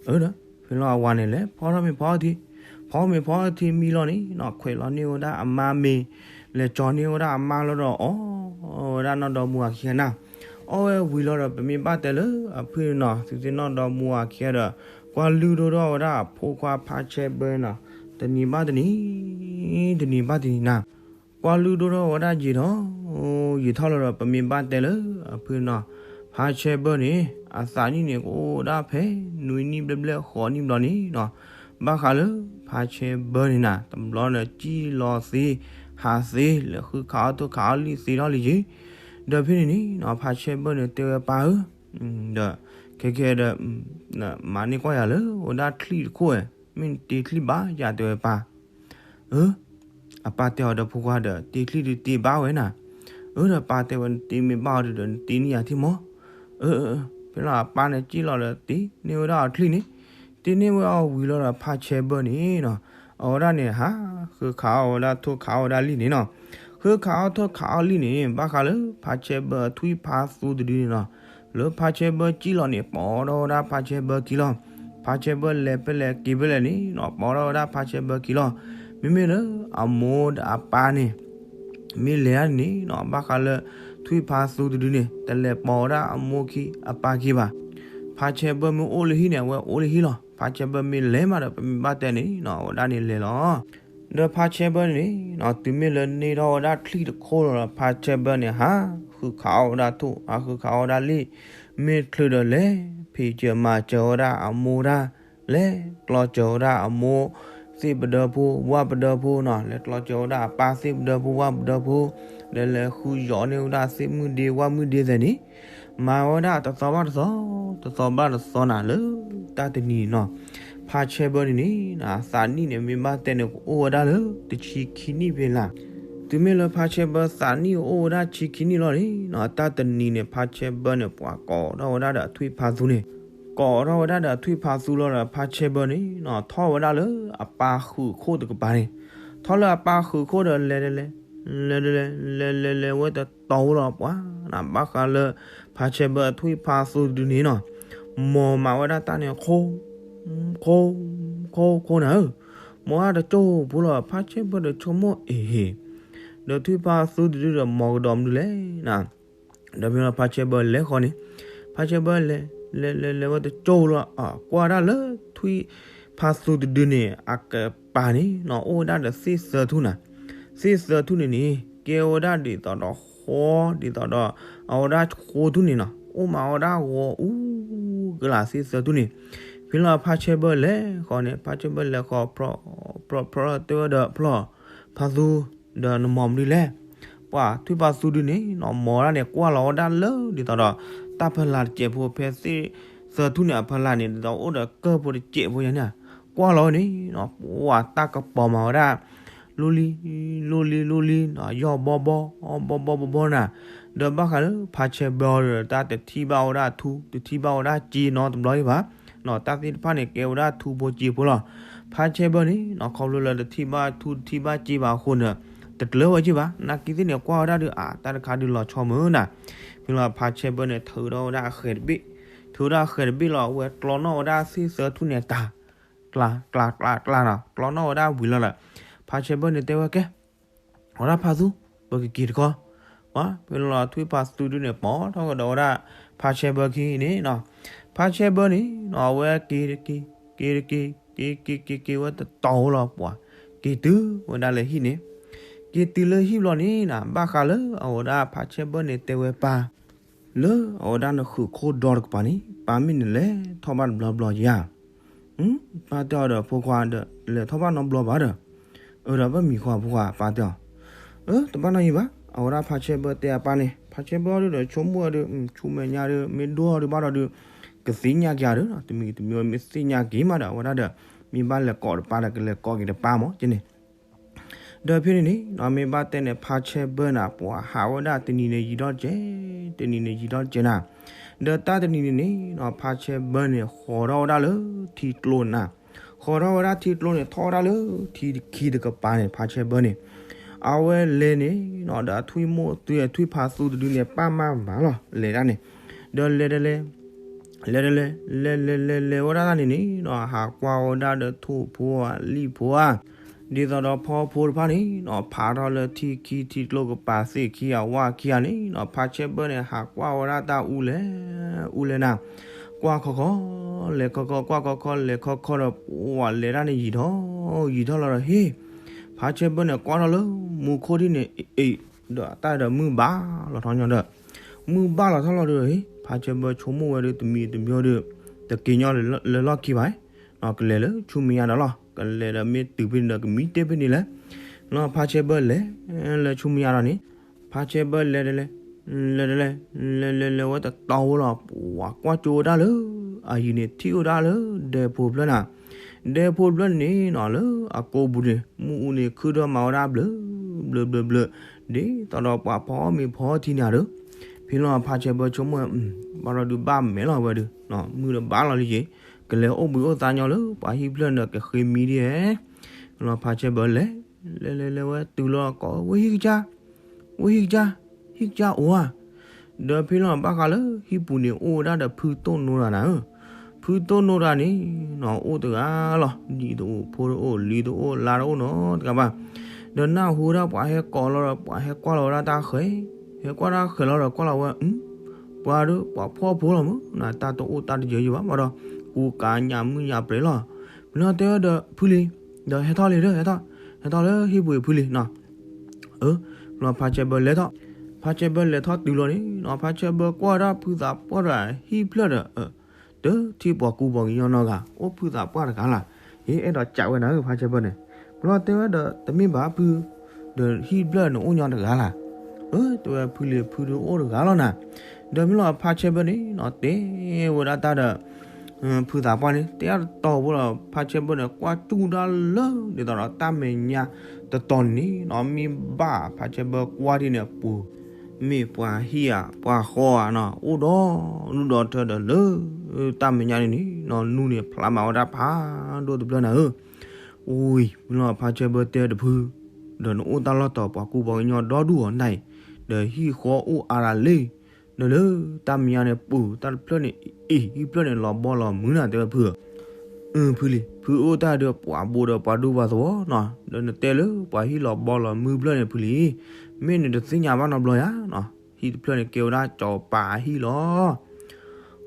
အၢ ဒီးဖဲလီၤအဝၤန့ၣ်လဲၤဖီထီၣ်မ့ၤဖီထီၣ်ထံ, ဖီမ့ၤဖီထီၣ်ထံမံလီၤန့ၣ်နီၤ ခွဲးလီၤန့ၢ်ဝဲဒၣ်အမါမ့ၤ, လဲၤကၠီန့ၢ်ဝဲဒၣ်အမါလီၤဒီး အီၣ်ဝဲဒၣ်နီၢ်ဒီမူအခါန့ၣ်, အီၣ်ဝဲဝံၤလီၤဒီး ပမ့ၢ်ဘၣ်တဲလၢအဖုန့ၣ်နီၤ သုသ့ၣ်နီၣ်ဒီမူအခါဒီး ကွၢ်လုၢ်ဒိၣ်ထီၣ်ဝဲဒၣ်အဖိခွါဖါဆဲးဘၢနီၤ, တနံၤဘၣ်တနံၤ တနံၤဘၣ်တနံၤနၤ ကွၢ်လုၢ်ဒိၣ်ထီၣ်ဝဲဒၣ်ယံာ်ထီၣ် ယံာ်ထီၣ်လီၤဒီး ပမ့ၢ်ဘၣ်တဲလၢအဖုန့ၣ်နီၤ ဖါဆဲးဘၢန့ၣ် အသးနံၣ်န့ၣ် ကအိၣ်ဝဲဒၣ်ဖဲနွံနံၣ်ဘျဲၣ်ဘျဲၣ်ဃိးနံၣ်ဘျီန့ၣ်နီၤ, ဘၣ်ဃးလၢဖါဆဲးဘၢန့ၣ်နၤ တဘျီန့ၣ် ကံၣ်လီၤသ့ ဟးသ့ လဲၤဃုခးအီၣ်ထိၣ်ခးအီၣ်လံၣ်သ့ထီၣ်လံယ့ၤ. ဒီးဖဲန့ၣ်န့ၣ်နီၤ ဖါဆဲးဘၢန့ၣ်တဲဝဲပၢ်ဧၢ, ဒီးခဲကဲဒီး မၤန့ၢ်ကွၢ်ယၤလၢ အိၣ်ဝဲဒၣ်ချံၣ်တခိၣ်ဝဲ, မ့ၢ်နတ့ချံၣ်ဘၣ်ယၤ တဲဝဲပၢ်. အၢ အပၢ်တဲအီၤဒီးဖိခွါဒီး တ့ချံၣ်ဒုးတ့ဘၣ်ဝဲနၤ. အၢ ဒီးပၢ်တဲဝဲ နတ့မ့ၢ်ဘၣ်အီၤဒုးဒီး နတ့န့ၢ်ယၤထံၣ်မး. အၢ ဖဲလီၤအပၢ်န့ၣ်ကံၣ်လီၤဒီးတ့န့ၢ်ဝဲဒၣ်အီၤချံၣ်န့ၣ်, တ့န့ၢ်ဝဲအီၤဝံၤလီၤဒီး ဖါဆဲးဘၢန့ၣ်နီၤ အဝဲဒၣ်န့ၣ် ဟးဃုခးအီၣ်ဝဲဒၣ်ထိၣ်ခးအီၣ်ဝဲဒၣ်လံၣ်န့ၣ်နီၤ. ဃုခးအီၣ်ထိၣ်ခးအီၣ်လံၣ်န့ၣ် ဘၣ်ဃးလၢဖါဆဲးဘၢအထွံၣ်ဖါသူတဒုန့ၣ်နီၤ, လၢဖါဆဲးဘၢကံၣ်လီၤန့ၣ် ပိာ်ထီၣ်ဝဲဒၣ်ဖါဆဲးဘၢခံလီၤ. ဖါဆဲးဘၢလဲၤဖဲလဲၣ်က့ၤဖဲလဲၣ်န့ၣ်နီၤ ပိာ်ထီၣ်ဝဲဒၣ်ဖါဆဲးဘၢခံလီၤ. မ့မ့ၢ်လၢအမိၢ်ဒီးအပၢ်န့ၣ် မ့ၢ်လဲၤဒၣ်န့ၣ်နီၤ ဘၣ်ဃးလၢထွံၣ်ဖါသူတဒုန့ၣ် တလဲၤပိာ်ဝဲဒၣ်အမိၢ်ခံအပၢ်ခံဘၣ်. ဖါဆဲးဘၢမ့ၢ်အိၣ်လၢဟံၣ်န့ၣ် အဝဲအိၣ်လၢဟံၣ်လီၤ. ဖါဆဲးဘၢမ့ၢ်လဲၤမးဒီး ပမ့ၢ်ဘၣ်တဲန့ၣ်နီၤ အဝဲဒၣ်န့ၣ်လဲၤလီၤ. ဒီးဖါဆဲးဘၢန့ၣ်နီၤ တုၤမ့ၢ်လၢန့ၢ်ထီၣ်ဝဲဒၣ်ချံၣ်တခိၣ်လီၤဒီး ဖါဆဲးဘၢန့ၣ် ဟးဃုခးအီၣ်ဝဲဒၣ်ထိၣ် ဟးဃုခးအီၣ်ဝဲဒၣ်လံၣ်, မ့ၢ်ချုးဒီးလဲၤဖံးစၢၤမၤစၢၤဝဲဒၣ်အမိၢ်တၢ်, လဲၤကျီစၢၤဝဲဒၣ်အမိၢ်သ့ၣ်ပဒၢဖိ ဝၣ်ပဒၢဖိနီၤ, လဲၤကျီစၢၤဝဲဒၣ်အပၢ်သ့ၣ်ပဒၢဖိ ဝၣ်ပဒၢဖိ, ဒီးလဲၤဃုယီၤန့ၢ်ဝဲဒၣ်သ့ၣ်မုၣ်ဒ့ ဝၣ်မုၣ်ဒ့သဲးန့ၣ် မၤဝဲဒၣ်တသီဘၣ်တသီ, တသီဘၣ်တသီနၤ လၢတၢ်တနံၤနီၤ, ဖါဆဲးဘၢန့ၣ်န့ၣ် အသးနံၣ်န့ၣ် မ့ၢ်ဘၣ်တဲန့ၣ် ကအိၣ်ဝဲဒၣ်လၢတဆံခံနံၣ်ဖဲလၢ်. တုၤမ့ၢ်လၢဖါဆဲးဘၢသးနံၣ်အိၣ်ဝဲဒၣ်ဆံခံနံၣ်လီၤန့ၣ်နီၤ တၢ်တနံၤန့ၣ် ဖါဆဲးဘၢန့ၣ် ပှၤကိးထီၣ်ဝဲဒၣ်ဒီးအထွံၣ်ဖါသူန့ၣ်, ကိးထီၣ်ဝဲဒၣ်ဒီးအထွံၣ်ဖါသူလီၤဒီး ဖါဆဲးဘၢန့ၣ်နီၤ ထီၣ်ဝဲဒၣ်လၢအပၢ်ဃုာ်ခိၣ်တကပၤန့ၣ်, ထီၣ်လၢအပၢ်ဃုာ်ခိၣ်ဒီးလဲၤလဲၤ လဲၤလဲၤ လဲၤလဲၤလဲၤဝဲတတီၤဝဲလီၤပှၤနၤ ဘၣ်ဃးလၢ ဖါဆဲးဘၢအထွံၣ်ဖါသူတဒုန့ၣ်နီၤ, မီၢ်မးဝဲဒၣ်တၢ်န့ၣ် ခိ ခိ ခိ ခိနၤဧၢ, မီၢ်ဝဲဒၣ်တကၠိဖိလီၤ. ဖါဆဲးဘၢဒီးဆိကမိၣ်အ့ၣ် ဒီးထွံၣ်ဖါသူတဒုဒီးမီၢ်ကဒီးမနုၤလဲၣ်နၤ, ဒီးမ့ၢ်လၢဖါဆဲးဘၢလဲၤဃီန့ၣ်, ဖါဆဲးဘၢလဲၤ လဲၤလဲၤလဲၤဝဲတကၠိလီၤ, ကွၢ်ဒၣ်လၢထွံၣ်ဖါသူတဒုန့ၣ် အကပၤန့ၣ်နီၤ အိၣ်ဝဲဒၣ်ဒီးသ့ၣ်သၢထူၣ်နၤ, သ့ၣ်သၢထူၣ်န့ၣ်န့ၣ် ကဲဝဲဒၣ်ဒ်သိးဒီးဃီ ဒ်သိးဒီး အဝဲဒၣ်ဃိထူၣ်န့ၣ်နီၤ အိၣ်မးဝဲဒၣ်ဂီၤအူကလးသ့ၣ်သၢထူၣ်န့ၣ်, ဖဲလီၤဖါဆဲးဘၢလဲၤဃီန့ၣ် ဖါဆဲးဘၢလဲၤဃီ ဖျီၣ်ဖျီၣ်ဖျီၣ်တဲဝဲဒီးဖျီၣ် ဖါသူ ဒီးနမီၢ်မနုၤလဲၣ်, ပှၤထွံၣ်ဖါသူဒုန့ၣ်နီၤ မီၢ်ဒၣ်န့ၣ် ကွၢ်လီၤဝဲဒၣ်လၢ ဒ်သိးဒီး တၢ်ဖီလာ်တစဲးဖိ ဖဲသ့ၣ်သၢထူၣ်န့ၣ် အဖီလာ်န့ၣ် ဒ်သိးအိၣ်ဒီးကၢၢ်ဖိတစဲးဖိယါန့ၣ်, ကွၢ်လီၤဝဲန့ၣ်နီၤ ပှၤတၢ်ကပီၤမၤဝဲဒၣ် လိၣ်လံ လိၣ်လံ လိၣ်လံနီၤ ယီၢ်ဘီဘီ ဘီဘီဘီဘီနၤ, ဒီးဘၣ်ဃးလၢဖါဆဲးဘၢဒီး တၢ်တထံၣ်ဘၣ်ဝဲဒၣ်ထူ တထံၣ်ဘၣ်ဝဲဒၣ်စ့နီတဘျီဒံးဘၣ်, တၢ်သ့ၣ်တဖၣ်န့ၣ် ကဲဝဲဒၣ်ထူဖိစ့ဖိလီၤ. ဖါဆဲးဘၢန့ၣ်နီၤ ခီဖျိလၢတထံၣ်ဘၣ်ထူ တထံၣ်ဘၣ်စ့ဘၣ်အဃိန့ၣ် တကျၢၤဝဲက့ၤဘၣ်, နာ်က့သ့ၣ်န့ၣ် ကွၢ်ဝဲဒၣ်ဒုး အါ တၢ်တခါဒုးလီၤဆီမုၢ်နၤ, ဖဲလီၤဖါဆဲဘၢန့ၣ် ထုးထီၣ်ဝဲဒၣ်အဃဲၤတဘ့ၣ်, ထုးထီၣ်အဃဲၤတဘ့ၣ်လီၤ အဝဲကျီနီၣ်ဝဲဒၣ်သ့ၣ်သၢထူၣ်န့ၣ်တၢ်, ကျါ ကျါ ကျါ ကျါနီၤ ကျီနီၣ်ဝဲဒၣ်ဝံၤလီၤဒီး ဖါဆဲဘၢန့ၣ်တဲဝဲကဲ အဝဲဒၣ်ဖါသူ ပကက့ၤတခီ, ပှၤဖဲလီၤထွံၣ်ဖါသူဒုန့ၣ် ပိာ်ထီၣ်ကဒီးဝဲဒၣ် ဖါဆဲဘၢခံန့ၣ်နီၤ, ဖါဆဲဘၢန့ၣ်နီၤ အဝဲက့ၤတက့ၤ က့ၤတက့ၤ က့ၤက့ၤက့ၤက့ၤဝဲတတီၤဧိၤလီၤ ပှၤက့ၤတုၤဝဲဒၣ်လၢဟံၣ်န့ၣ်, က့ၤတုၤလၢဟံၣ်ဘျီန့ၣ်နီၤ ဘၣ်ဃးလၢအဝဲဒၣ်ဖါဆဲဘၢန့ၣ်တဲဝဲပၢ် လၢအဝဲဒၣ်နဃုာ်ခိၣ်ဒီတကပၤန့ၣ် ပၢ်မ့ၢ်နလဲၤထီၣ်ဘၣ်တဘျီဘျီဧါ, ပၢ်တဲအီၤဒီးဖိခွါဒီး လဲၤထီၣ်ဘၣ်နီတဘျီဘၣ်ဒီး, အၢဒီးပၢ်မံၤခွါဖိခွါ ပၢ်တဲအီၤ, အၢ တဘၣ်နီတမံၤဘၣ် အဝဲဒၣ်ဖါဆဲဘၢတဲအပၢ်န့ၣ် ဖါဆဲဘၢအီၤဒုဒီး ဆိကမိၣ်ဝဲဒု ဆူမဲာ်ညါဒု မ့ၢ်ဒိၣ်အီၤဒုဘၣ်ဒီးဒု ကသ့ၣ်ညါက့ၤဧါဒီး တမံၤတမံၤမ့ၢ်သ့ၣ်ညါက့ၤမးဒီး အဝဲဒၣ်ဒီး မ့ၢ်ဘၣ်လဲၤကိးတပၢ်ဒီး ကလဲၤကိးက့ၤတပၢ်မး ကန့ၣ် ဒီးဖဲန့ၣ်န့ၣ်နီၤ မ့ၢ်ဘၣ်တဲန့ၣ် ဖါဆဲဘၢန့ၣ် ပှၤဟးဝဲဒၣ်တနံၤန့ၣ်ယံာ်ထီၣ်ကဲ, တနံၤန့ၣ်ယံာ်ထီၣ်ကဲနၤ, ဒီးတၢ်တနံၤန့ၣ်န့ၣ်နီၤ ဖါဆဲဘၢန့ၣ် ဃီၤထီၣ်ဝဲဒၣ်လၢထံကျိနၤ, ဃီၤထီၣ်ဝဲဒၣ်ထံကျိန့ၣ် ထီၣ်ဝဲဒၣ်လၢထံခံတကပၤန့ၣ် ဖါဆဲဘၢန့ၣ် အဝဲလဲၤန့ၣ်နီၤ ဒီးအထွံၣ်မိၢ်သွံအထွံၣ်ဖါသူတဒုန့ၣ် ပၢ်မၤမၤလီၤ လဲၤဒၣ်န့ၣ်, ဒီးလဲၤတလဲၤ လဲၤတလဲၤ လဲၤလဲၤလဲၤလဲၤဝဲဒၣ်န့ၣ်န့ၣ်နီၤ ဟးကွၢ်ဝဲဒၣ်ဒီးထိၣ်ဖိဧါ လံၣ်ဖိဧါ, ဒ်သိးဒီးဖီဖိတဖၣ်န့ၣ်နီၤ ဖးထီၣ်လၢထံခံထံကျိကပၤသ့ၣ်ခံအဝၢ်ခံဂၤန့ၣ်နီၤ ဖါဆဲဘၢန့ၣ် ဟးကွၢ်ဝဲဒၣ်တၢ်အူလဲၣ် အူလဲၣ်နၤ, ကွၢ်ခီခီ လဲၤခီခီ ကွၢ်ခီခီ လဲၤခီခီဒီး ပှၤလဲၤဒၣ်န့ၣ်ယံာ်ထီၣ် ယံာ်ထီၣ်လီၤဒီးဟ့ၣ်, ဖါဆဲဘၢန့ၣ် ကွၢ်ထီၣ်လၢမူခိၣ်ထံၣ်န့ၣ် အ့ၣ် ဒီးတၢ်ဒီးမုၢ်ဘၣ်လီၤထီၣ်ညီဒီး မုၢ်ဘၣ်လီၤထီၣ်လီၤဒီး ဖါဆဲဘၢဆိကမိၣ်ဝဲဒီး တမံၤတမံၤဒီး တက့ၤညီလၢလီၢ်ခံဘၣ်, ကလဲၤလၢဆူမဲာ်ညါဒီးလီၤ ကလဲၤဒီးမ့ၢ်တုၤဖဲန့ၣ်ဒီး ကမံတ့ၢ်ဖဲန့ၣ်လဲၣ်, လီၤဖါဆဲဘၢလဲၤ လၢဆူမဲာ်ညါဒီးန့ၣ် ဖါဆဲဘၢလဲၤတလဲၤ လဲၤတလဲၤ လဲၤလဲၤလဲၤဝဲတတီၤဝဲလီၤ ပှၤကွၢ်ကၠိဝဲဒၣ်လၢ အယံၤန့ၣ်ထံၣ်ဝဲဒၣ်လၢ ဒဲဖိတဖျၢၣ်နၤ, ဒဲဖိတဖျၢၣ်န့ၣ်နီၤ လၢအကိာ်ပူၤန့ၣ် မ့ၣ်အူန့ၣ် ခုၣ်ဒိၣ်မးဝဲဒၣ်ဘျၢ ဘျၢဘျၢဘျၢ, ဒ်သိးဒီးပှၤဖီမ့ၤဖီထံန့ၣ်ဒီး, ဖဲလီၤဖါဆဲဘၢဆိကမိၣ်ဝဲ ဘၣ်ဒီးဒုးဘၣ်မဲာ်လီၤဝဲဒီး မုၢ်ဒီးဘၣ်လီၤလံက့ၤ, ကလဲၤအိၣ်ဘှံးအိၣ်သါညီလၢပှၤဟံၣ်ဖျၢၣ်န့ၣ်ဒီး ကဃ့မံဒ်ဧါ, ဖဲလီၤဖါဆဲဘၢလဲၤ လဲၤလဲၤလဲၤဝဲတုၤလီၤကိးဝဲဟံၣ်ကစၢ် ဝဲဟံၣ်ကစၢ် ဟံၣ်ကစၢ်အိၣ်ဧါ, ဒီးဖဲလီၤဘၣ်ဃးလၢဟံၣ်ပူၤန့ၣ် အိၣ်ဝဲဒၣ်ဒီးဖုတိၢ်နိတၢ်နၤဧၢ, ဖုတိၢ်နိတၢ်န့ၣ်နီၤ အိၣ်တဂၤလီၤ ဒံၣ်တအိၣ် ဖိတအိၣ် လံၤတအိၣ် လါတအိၣ်နီတဂၤဘၣ်, ဒီးနၢ်ဟူဝဲဒၣ်ပှၤဟဲကိးလီၤဒီး ပှၤဟဲကွၢ်လီၤဝဲဒၣ်တၢ်ဃဲၤ, ဟဲကွၢ်တၢ်ဃဲၤလီၤဒီးကွၢ်လီၤဝဲ ပှၤဒီး ပှၤဖှီၣ်ဖိလီၤမး နတၢ်တအိၣ်တၢ်တယၢၤယဘၣ် ဘၣ်ဒီး ကူကၤညၣ်မုၢ်ညၣ်ပြဲၤလီၤ, ဖဲလီၤတဲဝဲဒီးဖုလံၤ, ဒီးဟဲထီၣ်လံဒီး ဟဲထီၣ် ဟဲထီၣ်လၢဟံၣ်ပူၤအံၤဖုလံၤနီၤ, အၢ, ဖဲလီၤဖါဆဲဘၢလဲၤထီၣ်, ဖါဆဲဘၢလဲၤထီၣ်တုၤလီၤန့ၣ်နီၤ ဖါဆဲဘၢကွၢ်ဝဲဒၣ်ဖုသးပှၢ်တဂၤဟံၣ်ဖျၢၣ်ဒီး တထံၣ်ပှၤကူပှၤကညီနီတဂၤ အိၣ်ဖုသးပှၢ်တဂၤလၢ်, ဟ့ၣ်အဲၣ်ဒိးကးဝဲနၤဧၢ ဖါဆဲဘၢန့ၣ်, ဖဲလီၤတဲဝဲဒီးတမ့ၢ်ဘၣ်ဖု, ဒီးဟံၣ်ဖျၢၣ်န့ၣ်အိၣ်ညီတဂၤလၢ်, အၢ တဲဝဲဖုလံၤဖုဒုးအိၣ်တဂၤလီၤနၤ, ဒီးမ့ၢ်လီၤဖါဆဲဘၢန့ၣ်နီၤ တဲဝဲဒၣ်တၢ်ဒီး ဖုသးပှၢ်န့ၣ် တဲအတတီၤဖိလီၤ ဖါဆဲဘၢန့ၣ် ကွၢ်ကၠူၣ်ဒၣ်လၢ ဒ်သိးဒီးတၢ်မဲာ်ညါတတီၤန့ၣ်နီၤ မ့ၢ်ဘၣ်ဖါဆဲဘၢကွၢ်ထံၣ်န့ၣ်အပူၤ မ့ၢ်ပှၤဟံၣ်ဧါ ပှၤဃီဧါနီၤ အိၣ်ဒီဒူၣ်ဒီထၢဒီးလၢ တၢ်မဲာ်ညါန့ၣ်န့ၣ်နီၤ နူန့ၣ်ဖျါမးဝဲဒၣ်ဖးဒိၣ်တဖျၢၣ်နၤဧၢ, ဝံၤမ့ၢ်လီၤဖါဆဲဘၢတဲတဖု, ဒီးနအိၣ်တၢ်လီၢ်တီၤပှၤကူပှၤကညီဒီဒူၣ်အီၤနၤအံၤ, ဒီးဟံၣ်ဃီအိၣ်အါဒၣ်လံ ဒီးလၢတၢ်မဲာ်ညါန့ၣ်ပူၤ တၢ်တဖျၢၣ်န့ၣ် အ့ၣ် ဟံၣ်ဖျၢၣ်န့ၣ် လီၤဘီလီၤမုၢ်နၤ တဲဝဲဖု, အၢ ဖုလံၤ ဖုအိၣ်တၢ်ဒီးပှၤဘိဒီးပှၤဒူပှၤသဝီနီၤ ဒီးနတဲလၢပှၤဟံၣ်လီၤဘီလီၤမုၢ်ဖျၢၣ်န့ၣ်ဖုလံၤ, မ့ၢ်နတသ့ၣ်ညါဘၣ်နီတဘျီယါနီၤ, ဟံၣ်တဖျၢၣ်န့ၣ်ကဲဝဲဒၣ်စီၤပၤအဟံၣ်လီၤ.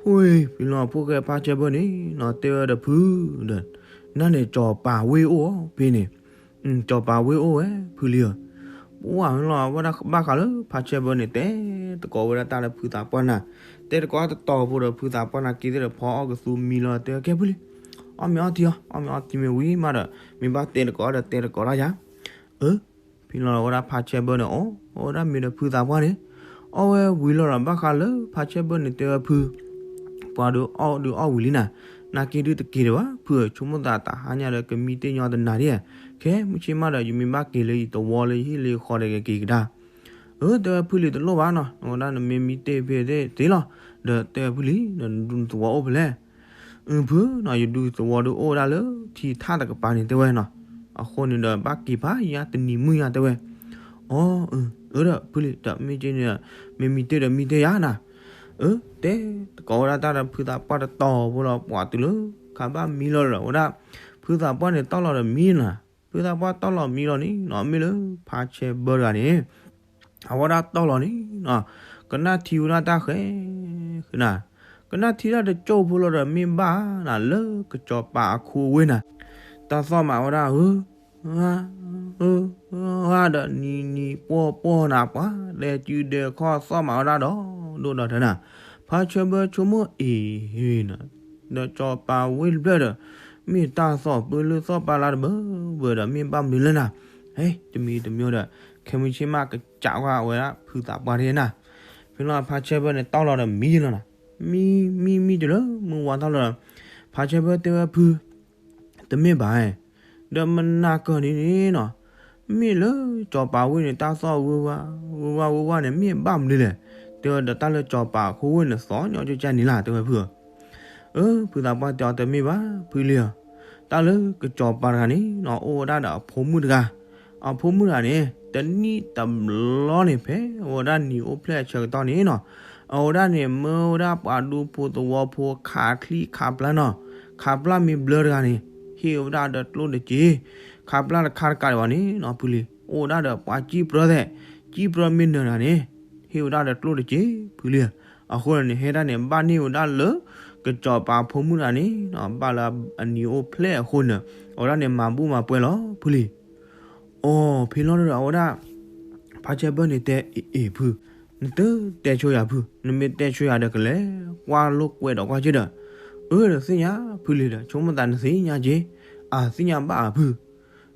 ဝံၤ ဖဲလီၤဖိၣ်ဃဲဖါဆဲဘၢန့ၣ်နီၤ တဲဝဲဒီးဖုဒီး, နၤန့ၣ်စီၤပၤဝ့ၢ်အိၣ်ဖဲန့ၣ်, စီၤပၤဝ့ၢ်အိၣ်ဝဲဖုလံဧၢ, ပှၢ်လီၤဝဲဒၣ်ဘၣ်ဃးလၢဖါဆဲဘၢန့ၣ် တဲသကိးဝဲဒၣ်တၢ်ဒီးဖုသးပှၢ်နၤ, တဲသကိးတတီၤဖိဒီးဖုသးပှၢ်နၤ က့ၤသ့ၣ်ဒီးဖီအီၣ်ကသူမံလီၤ တဲဝဲကဲဖုလံၤ, အီၣ်မ့ၤအီထံအီၤ အီၣ်မ့ၤအီထံမ့ၢ်ဝံၤမးဒီး မ့ၢ်ဘၣ်တဲသကိးဒီးတဲသကိးတၢ်ယါ အၢ ဖဲလီၤဝဲဒၣ်ဖါဆဲဘၢန့ၣ် အီၣ်ဝဲဒၣ်မ့ၤဒီးဖုသးပှၢ်န့ၣ်, အီၣ်ဝဲဝံၤလီၤဒီးဘၣ်ဃးလၢဖါဆဲဘၢန့ၣ်တဲဝဲဖု, ပှၤဒုးအီၣ်ဒုးအီၣ်ဝံၤလံနၤ, နာ်က့ဒုးတက့ၤဒံးဘၣ် ဖုဧၢ ဆိကမိၣ်သးတဟါညါဒီးကမံတ့ၢ်ညီတနၤဒံး, ခဲမုၢ်ဆ့ၣ်မးဒီး ယမ့ၢ်ဘၣ်က့ၤလၢယသဝီလၢယဟံၣ်လၢယဃီဒီးကက့ၤကဒါ အၢ တဲဝဲဖုလံၤတလိၣ်ဘၣ်နီၤ, နဝဲဒၣ်နမ့ၢ်မံတ့ၢ်ဖဲသ့ၣ်သ့လီၤ, ဒီးတဲဝဲဖုလံၤ ဒီးနဒူနသဝီအိၣ်ဖဲလဲၣ် အၢဖုနီၤ ယဒူသဝီဒုးအိၣ်ဝဲဒၣ်လၢထံထၣ်တကပၤန့ၣ်တဲဝဲနီၤ, အဃိန့ၣ်ဒီးဘၣ်က့ၤဖးယါတနံၤမုၢ်ယါတဲဝဲ, အီ အၢ ဒီးဖုလံၤ ဒီးမ့ၢ်က့န့ၣ်ဒီး မ့ၢ်မံတ့ၢ်ဒီးမံတ့ၢ်ယၤနၤ. အၢ တဲတကိးဝဲဒၣ်တၢ်ဒီး ဖုသးပှၢ်တတီၤဖိလီၤ ပှၤတုၤလၢခါဘၣ်မံလီၤဒီး အဝဲဒၣ် ဖုသးပှၢ်န့ၣ်တီၢ်လီၤဒီးမံနၤ. ဖုသးပှၢ်တီၢ်လီၤမံလီၤန့ၣ်နီၤ မ့ၢ်လၢဖါဆဲဘၢတဂၤန့ၣ် အဝဲဒၣ်တီၢ်လီၤန့ၣ်နီၤ ကနၣ်ထံဝဲဒၣ်တၢ်ဃဲ ဃဲနၤ, ကနၣ်ထံတၢ်တကၠိၢ်ဖိလီၤဒီးမ့ၢ်ဘၣ်နၤ လၢကစီၤပၤအခိအဝ့ၢ်နၤ, တၢ်သီၣ်မးဝဲဒၣ်ဧၢ ဧၢ ဧၢ ဒီးနံၤနံၤပှီၢ်ပှီၢ်နၤ ပှၤဒဲကုဒဲခီၣ်သီၣ်မးဝဲဒၣ်ဒီး ဒိၣ်ဒီးထဲနၤ, ဖါဆဲဘၢဆိကမိၣ်အ့ၣ်နၤ, ဒီးစီၤပၤဝ့ၢ်တဖျၢၣ်ဒီး မ့ၢ်တၢ်သီၣ်ပၢလၢသီၣ်ပာ်လၢတဘၢဘၢဒီး မ့ၢ်ဘၣ်မနုၤလဲၣ်နၤ, ဟဲ တမံၤတမံၤဒီး ခဲမုၢ်ဆ့ၣ်မးကစးကွၢ်ဝဲဒၣ်ဖုသးပှၢ်တဂၤနၤ, ဖဲလီၤဖါဆဲဘၢန့ၣ်တီၢ်လီၤဒီးမံလီၤနၤ, မံ မံ မံတလၢမုၢ်ဝါထီၣ်လီၤဒီး ဖါဆဲဘၢတဲဝဲဖု တမ့ၢ်ဘၣ်, ဒီးမနၤကၢၢ်န့ၣ်နီၤ, မ့ၢ်လၢစီၤပၤဝ့ၢ်န့ၣ် တၢ်သီၣ်ဝ့ၢ်ဝါ ဝ့ၢ်ဝါဝ့ၢ်ဝါန့ၣ် မ့ၢ်ဘၣ်မနုၤလဲၣ်, တဲဝဲဒီးတၢ်လၢစီၤပၤအခိဝ့ၢ်န့ၣ် သီၣ်ညီကကၢ်န့ၣ်လၢ် တဲဝဲဖုဧၢ, အၢ ဖုသးပှၢ်တဲအီၤတမ့ၢ်ဘၣ် ဖုလံဧၢ, တၢ်လၢကစီၤပၤတဂၤန့ၣ်နီၤ အိၣ်ဝဲဒၣ်ဒီးအဖိမုၣ်တဂၤ, အဖိမုၣ်တဂၤန့ၣ် တနံၣ်တဘျီန့ၣ် ဖဲအဝဲဒၣ်နံၤအိၣ်ဖျဲၣ်အဆၢကတီၢ်န့ၣ်နီၤ, အဝဲဒၣ်န့ၣ် မၢဝဲဒၣ်ပှၤဒူဖိသဝီဖိ ခးချံခးပျၢ်နီၤ, ခးပျၢ်မ့ၢ်ဘျၢတဂၤန့ၣ် ဟ့ၣ်ဝဲဒၣ်ဒီးကျိၣ်တစ့, ခးပျၢ်တခါတကးဒံးဘၣ်န့ၣ်နီၤ ဖုလံ အိၣ်ဝဲဒၣ်ဒီးပှၤစံၣ်ပြၢသဲး, စံၣ်ပြၢမ့ၢ်နၢၤတဂၤန့ၣ် ဟ့ၣ်ဝဲဒၣ်ဒီးကျိၣ်တစ့ ဖုလံ, အဃိန့ၣ် ဟဲဒၣ်န့ၣ် ဘၣ်န့ၢ်ဝဲဒၣ်လၢ ကစီၤပၤဖိမုၣ်တဂၤန့ၣ်နီၤ ဘၣ်လၢအနံၤအိၣ်ဖျဲၣ်အဃိန့ၣ် အဝဲဒၣ်န့ၣ် မၤဘူၣ်မၤပှဲၤလီၤ ဖုလံ. အိ ဖဲလီၤဒီးအဝဲဒၣ် ဖါဆဲဘၢန့ၣ်တဲ အ့ၣ်အ့ၣ်ဖု, နတတဲဆိယၤဖု, နမ့ၢ်တဲဆိယၤဒီးကလဲၤကွၢ်လိာ်ကွဲဒီးကွၢ်စ့ၢ်ဒီး, အၢ ဒီးသ့ၣ်ညါဖုလံဒီး ဆိကမိၣ်သးနသ့ၣ်ညါက့ၤ, အသ့ၣ်ညါဘၣ်ဧါဖု,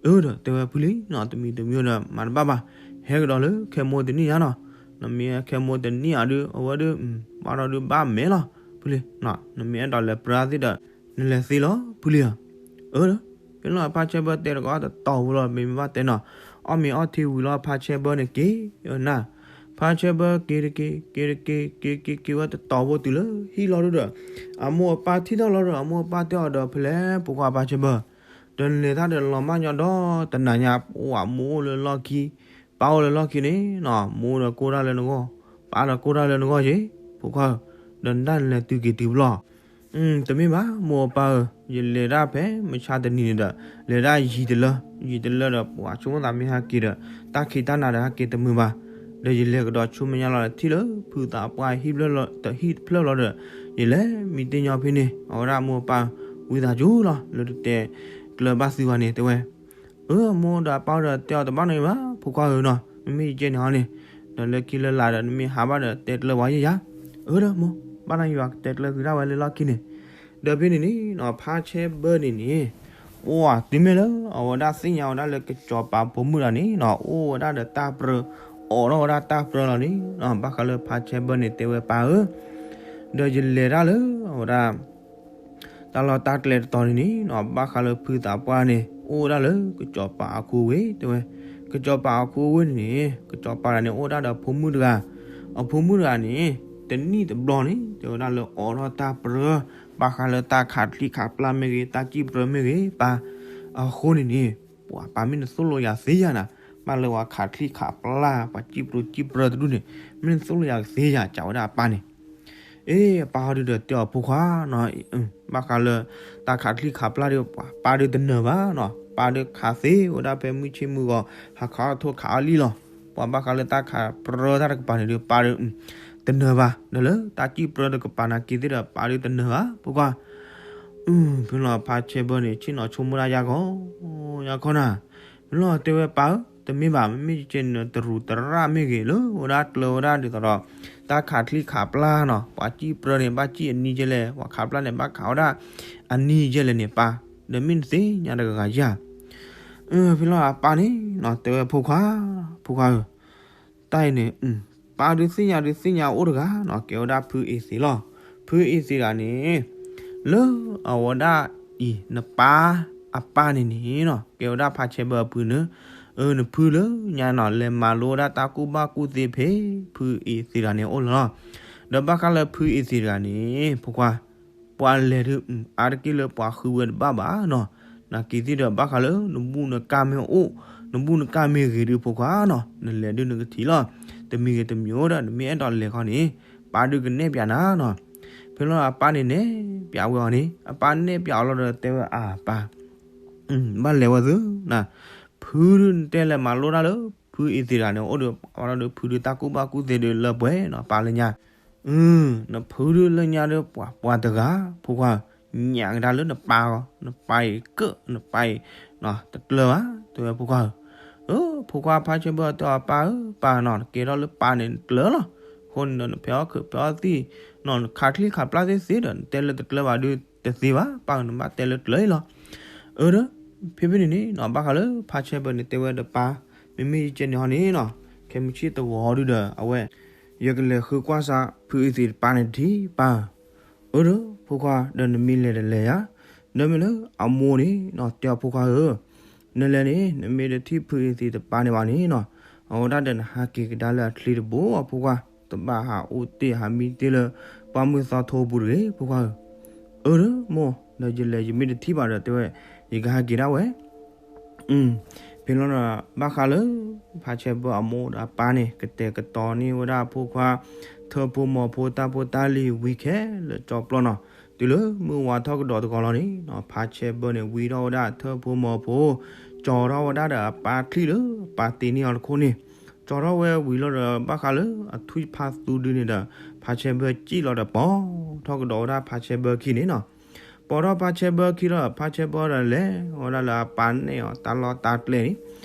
အၢ ဒီးတဲဝဲဖုလံနီၤ တမံၤတမံၤဒီး မၤတဘၣ်ဘၣ်, ဟဲကဒီးလၢခဲမိၣ်တနံၣ်ညါနီၤ, နမ့ၢ်ဟဲခဲမိၣ်တနံၣ်အံၤဒီး အဝဲဒီး ဘၣ်ဒီးဒုးဘၣ်မဲာ်လီၤ ဖုလံ, နမ့ၢ်အဲၣ်ဒိးလဲၤပြၢသ့ၣ်ဒီး နလဲၤသ့လီၤ ဖုလံဧၢ. အၢ ဒီး ဖဲလီၤဖါဆဲဘၢတဲတကိးတတီၤဖိလီၤ မ့မ့ၢ်ဘၣ်တဲနီၤ, အီၣ်မ့ၤအီထံဝံၤလီၤ ဖါဆဲဘၢန့ၣ်က့ၤနၤ, ဖါဆဲဘၢက့ၤတက့ၤ က့ၤတက့ၤ က့ၤက့ၤက့ၤဝဲတတီၤဖိတုၤလၢဟံၣ်လီၤဒီး အမိၢ်အပၢ်ထံၣ်ထီၣ်လီၤဒီး အမိၢ်အပၢ်တဲအီၤဒီး ဖဲလဲၣ်ဖိခွါဖါဆဲဘၢ, ဒီးနလဲၤတၢ်ဒီးလီၤမၢ်ညီဒီးတနၤညါ ပှၤမိၢ်အိၣ်လၢလီၢ်ခံ, ပၢ်အိၣ်လၢလီၢ်ခံန့ၣ်နီၤ မိၢ်ဒီးကိၢ်တၢ်လၢနဂီၢ်, ပၢ်ဒီးကိၢ်တၢ်လၢနဂီၢ်က့ၤ ဖိခွါဧၢ, ဒီးနတၢ်နလဲၤတုၤက့ၤတုၤဘျီ တမ့ၢ်ဘၣ် မိၢ်အပၢ်ဧၢ, ယလဲၤဒၣ်ဖဲမုၢ်ဆါတနံၤန့ၣ်ဒီး လဲၤဒၣ်ယံၤတလၢ, ယံၤတလၢဒီး ပှၤဆိကမိၣ်သးမ့ၢ်ဟဲက့ၤဒီး တၢ်ခံးတၢ်နၤဒီးဟဲက့ၤတမုာ်ဘၣ်, ဒီးယလဲၤကဒီးဆူမဲာ်ညါလီၤဒီး ထံၣ်လၢဖုသးပှၢ်ဟံၣ်ဖျၢၣ်လီၤဒီး ယလဲၤမံတ့ၢ်ညီဖဲန့ၣ် အဝဲဒၣ်မိၢ်အပၢ် ဝံသးစူၤလီၤ လၢတတဲကျၢၤဘၣ်သုဘၣ်န့ၣ် တဲဝဲ အၢ အမိၢ်ဒီးအပၢ်ဒီးတဲအီၤတဘၣ်နီတမံၤဘၣ် ဖိခွါဧၢနီၤ, မ့မ့ၢ်ယကဲန့ၣ်ဟီန့ၣ်, ဒီးလၢခံလၢလာ်ဒီး နမ့ၢ်ဟးဘၣ်ဒီးတဲကျၢၤပှၤယဲယၤ, အၢ ဒီးမိၢ် ဘၣ်နီတမံၤဘၣ် ကတဲကျၢၤသုဒၣ်ဝဲလၢလီၢ်ခံန့ၣ်, ဒီးဖဲန့ၣ်န့ၣ်နီၤ ဖါဆဲဘၢန့ၣ်န့ၣ် အိၣ်ဝဲဒၣ်သ့ၣ်ညါဝဲဒၣ်လၢကစီၤပၤဖိမုၣ်တဂၤန့ၣ်နီၤ အိၣ်ဝဲဒၣ်ဒီးတၢ်ပြၢ, အိးထီၣ်ဝဲဒၣ်တၢ်ပြၢလီၤန့ၣ်နီၤ ဘၣ်ဃးလၢဖါဆဲဘၢန့ၣ်တဲဝဲပၢ်ဧၢ, ဒီးယလဲၤတၢ်လၢအဝဲဒၣ် တၢ်လီၢ်တၢ်ကျဲတတီၤန့ၣ်န့ၣ်နီၤ ဘၣ်ဃးလၢဖုသးပှၢ်န့ၣ် အိၣ်ဝဲဒၣ်လၢကစီၤပၤအခိဝ့ၢ် တဲဝဲ, ကစီၤပၤအခိဝ့ၢ်န့ၣ်န့ၣ် ကစီၤပၤတဂၤန့ၣ် အိၣ်ဝဲဒၣ်ဒီးအဖိမုၣ်တဂၤ, အဖိမုၣ်တဂၤန့ၣ် တနံၣ်တဘျီန့ၣ် တဲဝဲဒၣ်လၢအိးထီၣ်တၢ်ပြၢ ဘၣ်ဃးလၢတၢ်ခးချံခးပျၢ်မ့ၢ်ဂ့ၤ တၢ်စံၣ်ပြၢမ့ၢ်ဂ့ၤ ပၢ်, အဃိန့ၣ်န့ၣ် ပှၤပၢ်မ့ၢ်နသိၣ်လိယၤသ့ယၤနၤ, ဘၣ်လၢပှၤခးချံခးပျၢ် ပှၤစံၣ်ပြၢစံၣ်ပြၢတဒူၣ်န့ၣ် မ့ၢ်နသိၣ်လိယၤသ့ယၤ စံးဝဲဒၣ်အပၢ်န့ၣ် အ့ အပၢ်ဟီဒုဒီးတဲအီၤဖိခွါနီၤ, ဘၣ်ဃးလၢ တၢ်ခးချံခးပျၢ်ဒီး ပၢ်ဒုးတနၢၤဘၣ်နီၤ, ပၢ်ဒုးခးသ့ဝဲဒၣ်ဖဲမုၢ်ဆ့ၣ်မုၢ်ဂီၤ ဟးခးအီၣ်ထိၣ်ခးအီၣ်လံၣ်လီၤ, ပှၤဘၣ်ဃးလၢတၢ်ခးပြၢတၢ်တကပၤန့ၣ်ဒီး ပၢ်ဒုး တနၢၤဘၣ်, ဒီးလၢတၢ်စံၣ်ပြၢတကပၤနာ်က့ၤသ့ၣ်ဒီး ပၢ်ဒုးတနၢၤဘၣ် ဖိခွါ ဖဲလီၤဖါဆဲဘၢန့ၣ် ဆ့ၣ်နီၤဆိကမိၣ်ဒၣ်ယါခီ, ယါခီနၤ, ဖဲလီၤတဲဝဲပၢ်ဧၢ, တမ့ၢ်ဘၣ် မ့မ့ၢ်ကဲန့ၣ် တရူးတရၣ်မ့ၢ်ဂ့ၤ လၢဝဲဒၣ်ကျၢၤဝဲဒၣ်ဒ်သိးဒီး တၢ်ခးချံခးပျၢ်နီၤ, ပှၤစံၣ်ပြၢန့ၣ် ဘၣ်စံၣ်အနံၤကဲလဲၣ်, ပှၤခးပျၢ်န့ၣ် ဘၣ်ခးဝဲဒၣ်အနံၤကဲလဲၣ်န့ၣ် ပၢ်, ဒီးမ့ၢ်နသ့ၣ်ညါတဂၤဂၤဧါ ဖဲလီၤအပၢ်န့ၣ်နီၤ တဲဝဲဖိခွါ, ဖိခွါဧၢ, တၢ်အံၤန့ၣ် ပၢ်ဒုးသ့ၣ်ညါဒုးသ့ၣ်ညါအိၣ်တဂၤနီၤ ကဲဝဲဒၣ်ဖုအ့သ့းလီၤ, ဖုအ့သ့းတဂၤန့ၣ် လၢအဝဲဒၣ်အံၤ နပၢ်အပၢ်န့ၣ်န့ၣ်နီၤ ကဲဝဲဒၣ်ဖါဆဲဘၢအပုၢ်န့ၣ်, နဖုလၢညါနီၤ လဲၤမၤလိဝဲဒၣ်တၢ်ကူၣ်ဘၣ်ကူၣ်သ့ဖဲ ဖုအ့သ့းတဂၤန့ၣ်အိၣ်လီၤလီၤ, ဒီးဘၣ်ဃးလၢဖုအ့သ့းတဂၤန့ၣ် ဖိခွါ ပှၤလဲၤဒုး အါတက့ၢ်လၢပှၤဃုဝဲတဘၣ်ဘၣ်နီၤ, နာ်က့ၤသ့ၣ်ဒီးဘၣ်ဃးလၢ နဘူၣ်နကၢ်မ့ၢ်အိၣ် နဘူၣ်နကၢ်မ့ၢ်ဂ့ၤဒုးဖိခွါနီၤ နလဲၤဒုးနကထံၣ်လီၤ, တမံၤဂ့ၤတမံၤအိၣ်ဒီး နမ့ၢ်အဲၣ်ဒိးလဲၤခီန့ၣ် ပၢ်ဒုးကနဲၣ်ပၠးနၤနီၤ. ဖဲလီၤအပၢ်န့ၣ်နဲၣ်ပၠးဝဲအီၤန့ၣ် အပၢ်နဲၣ်ပၠးအီၤလီၤဒီးတဲဝဲအပၢ် ဘၣ်လဲၤဝဲသုနၤ, ဖုဒုးနတဲလဲၤမၤလိတၢ်လၢ ဖုအံၤသ့ၣ်တဂၤန့ၣ် အိၣ်ဒီးပှၤဒီးဖုဒုးတၢ်ကူၣ်ဘၣ်ကူၣ်သ့ဒုးလၢပှဲၤနီၤ ပၢ်လၢညါ, နဖုဒုးလၢညါဒီးပှၤပှၤတဂၤ ဖိခွါဧၢ, ညၣ်ကဒါလၢနပၢ်ဂီၢ် နပၢ်အံၤကၢၣ် နပၢ်အံၤ တကျၢၤဘၣ် တဲဝဲဖိခွါဧၢ. အၢ ဖိခွါဖါဆဲဘၢတဲအီၤပၢ်ဧၢ ပၢ်နီၤ နကဲထီၣ်လၢပၢ်န့ၣ်နကျၢၤလီၤ. အဃိန့ၣ်ဒီးနဖဲးအီၣ်ခုးဖဲးအီၣ်သံၣ်နီၤ နခးချံခးပျၢ်သ့သ့ဒီး နတဲလၢတကျၢၤဘၣ်ဒုးတသ့ဘၣ် ပၢ်ဧၢ နဘၣ်တဲလၢကျၢၤအံၤလီၤ. အၢ ဒီး ဖဲဖဲန့ၣ်န့ၣ်နီၤ ဘၣ်ဃးလၢဖါဆဲဘၢန့ၣ် တဲဝဲဒီးပၢ် မ့မ့ၢ်ယကဲန့ၣ်ဟီန့ၣ်နီၤ ခဲမုၢ်ဆ့ၣ်တဂီၤဒုဒီး အဝဲ ယကလဲၤဃုကွၢ်စး ဖုအံၤသ့ၣ်တပၢ်န့ၣ်တထံၣ်ပၢ်ဧၢ. အၢ ဒီး ဖိခွါ ဒီးနမ့ၢ်လဲၤတလဲၤဧါ. ဒီးမ့ၢ်လၢအမိၢ်န့ၣ်နီၤ တဲအီၤဖိခွါဧၢ နလဲၤန့ၣ် နမ့ၢ်တထံၣ်ဖုအံၤသ့ၣ်တပၢ်န့ၣ်ဘၣ်န့ၣ်နီၤ အဝဲဒၣ်ဒီးနဟးက့ၤကဒါလၢအချံတဘိအီၤ ဖိခွါ တဘၣ်ဟးအိၣ်တ့ၢ်ဟးမံတ့ၢ်လၢ ပှၢ်မုၢ်သီထိပူၤတဂ့ၤ ဖိခွါဧၢ. အၢ ဒီးမိၢ် ဒီးယလဲၤယမ့ၢ်တထံၣ်ဘၣ်ဒီးတဲဝဲ ယကဟးက့ၤဒၣ်ဝဲ ဖဲလီၤဒီး ဘၣ်ဃးလၢ ဖါဆဲဘၢအမိၢ်ဒီးအပၢ်န့ၣ် ကတဲာ်ကတီၤန့ၢ်ဝဲဒၣ်ဖိခွါ ထၢဖိမိၢ်ဖိ တၢ်ဖိတၢ်လံၤဝံၤခဲလၢာ်ကၠီပျီနီၤ. တုၤလၢမုၢ်ဝါထီၣ်ကဒီးတဂီၤလီၤန့ၣ်နီၤ ဖါဆဲဘၢန့ၣ် ဝံထီၣ်ဝဲဒၣ်ထၢဖိမိၢ်ဖိ ကၠီထီၣ်ဝဲဒၣ်ဒီးအပၢ်ချံၣ်လၢအပၢ်တ့န့ၢ်အီၤတခိၣ်န့ၣ် ကၠီထီၣ်ဝဲဝံၤလီၤဒီး ဘၣ်ဃးလၢအထွံၣ်ဖးသူဒုန့ၣ်ဒီး ဖါဆဲဘၢစံၣ်လီၤဒီး ပိာ်ထီၣ်ကဒီးဝဲဒၣ်ဖါဆဲဘၢခံန့ၣ်နီၤ. ပိာ်ထီၣ်ဖါဆဲဘၢခံလီၤ ဖါဆဲဘၢဒီးလဲၤဝဲဒၣ်လၢအပၢ်နဲၣ်အီၤတၢ်လီၢ်တၢ်ကျဲန့ၣ်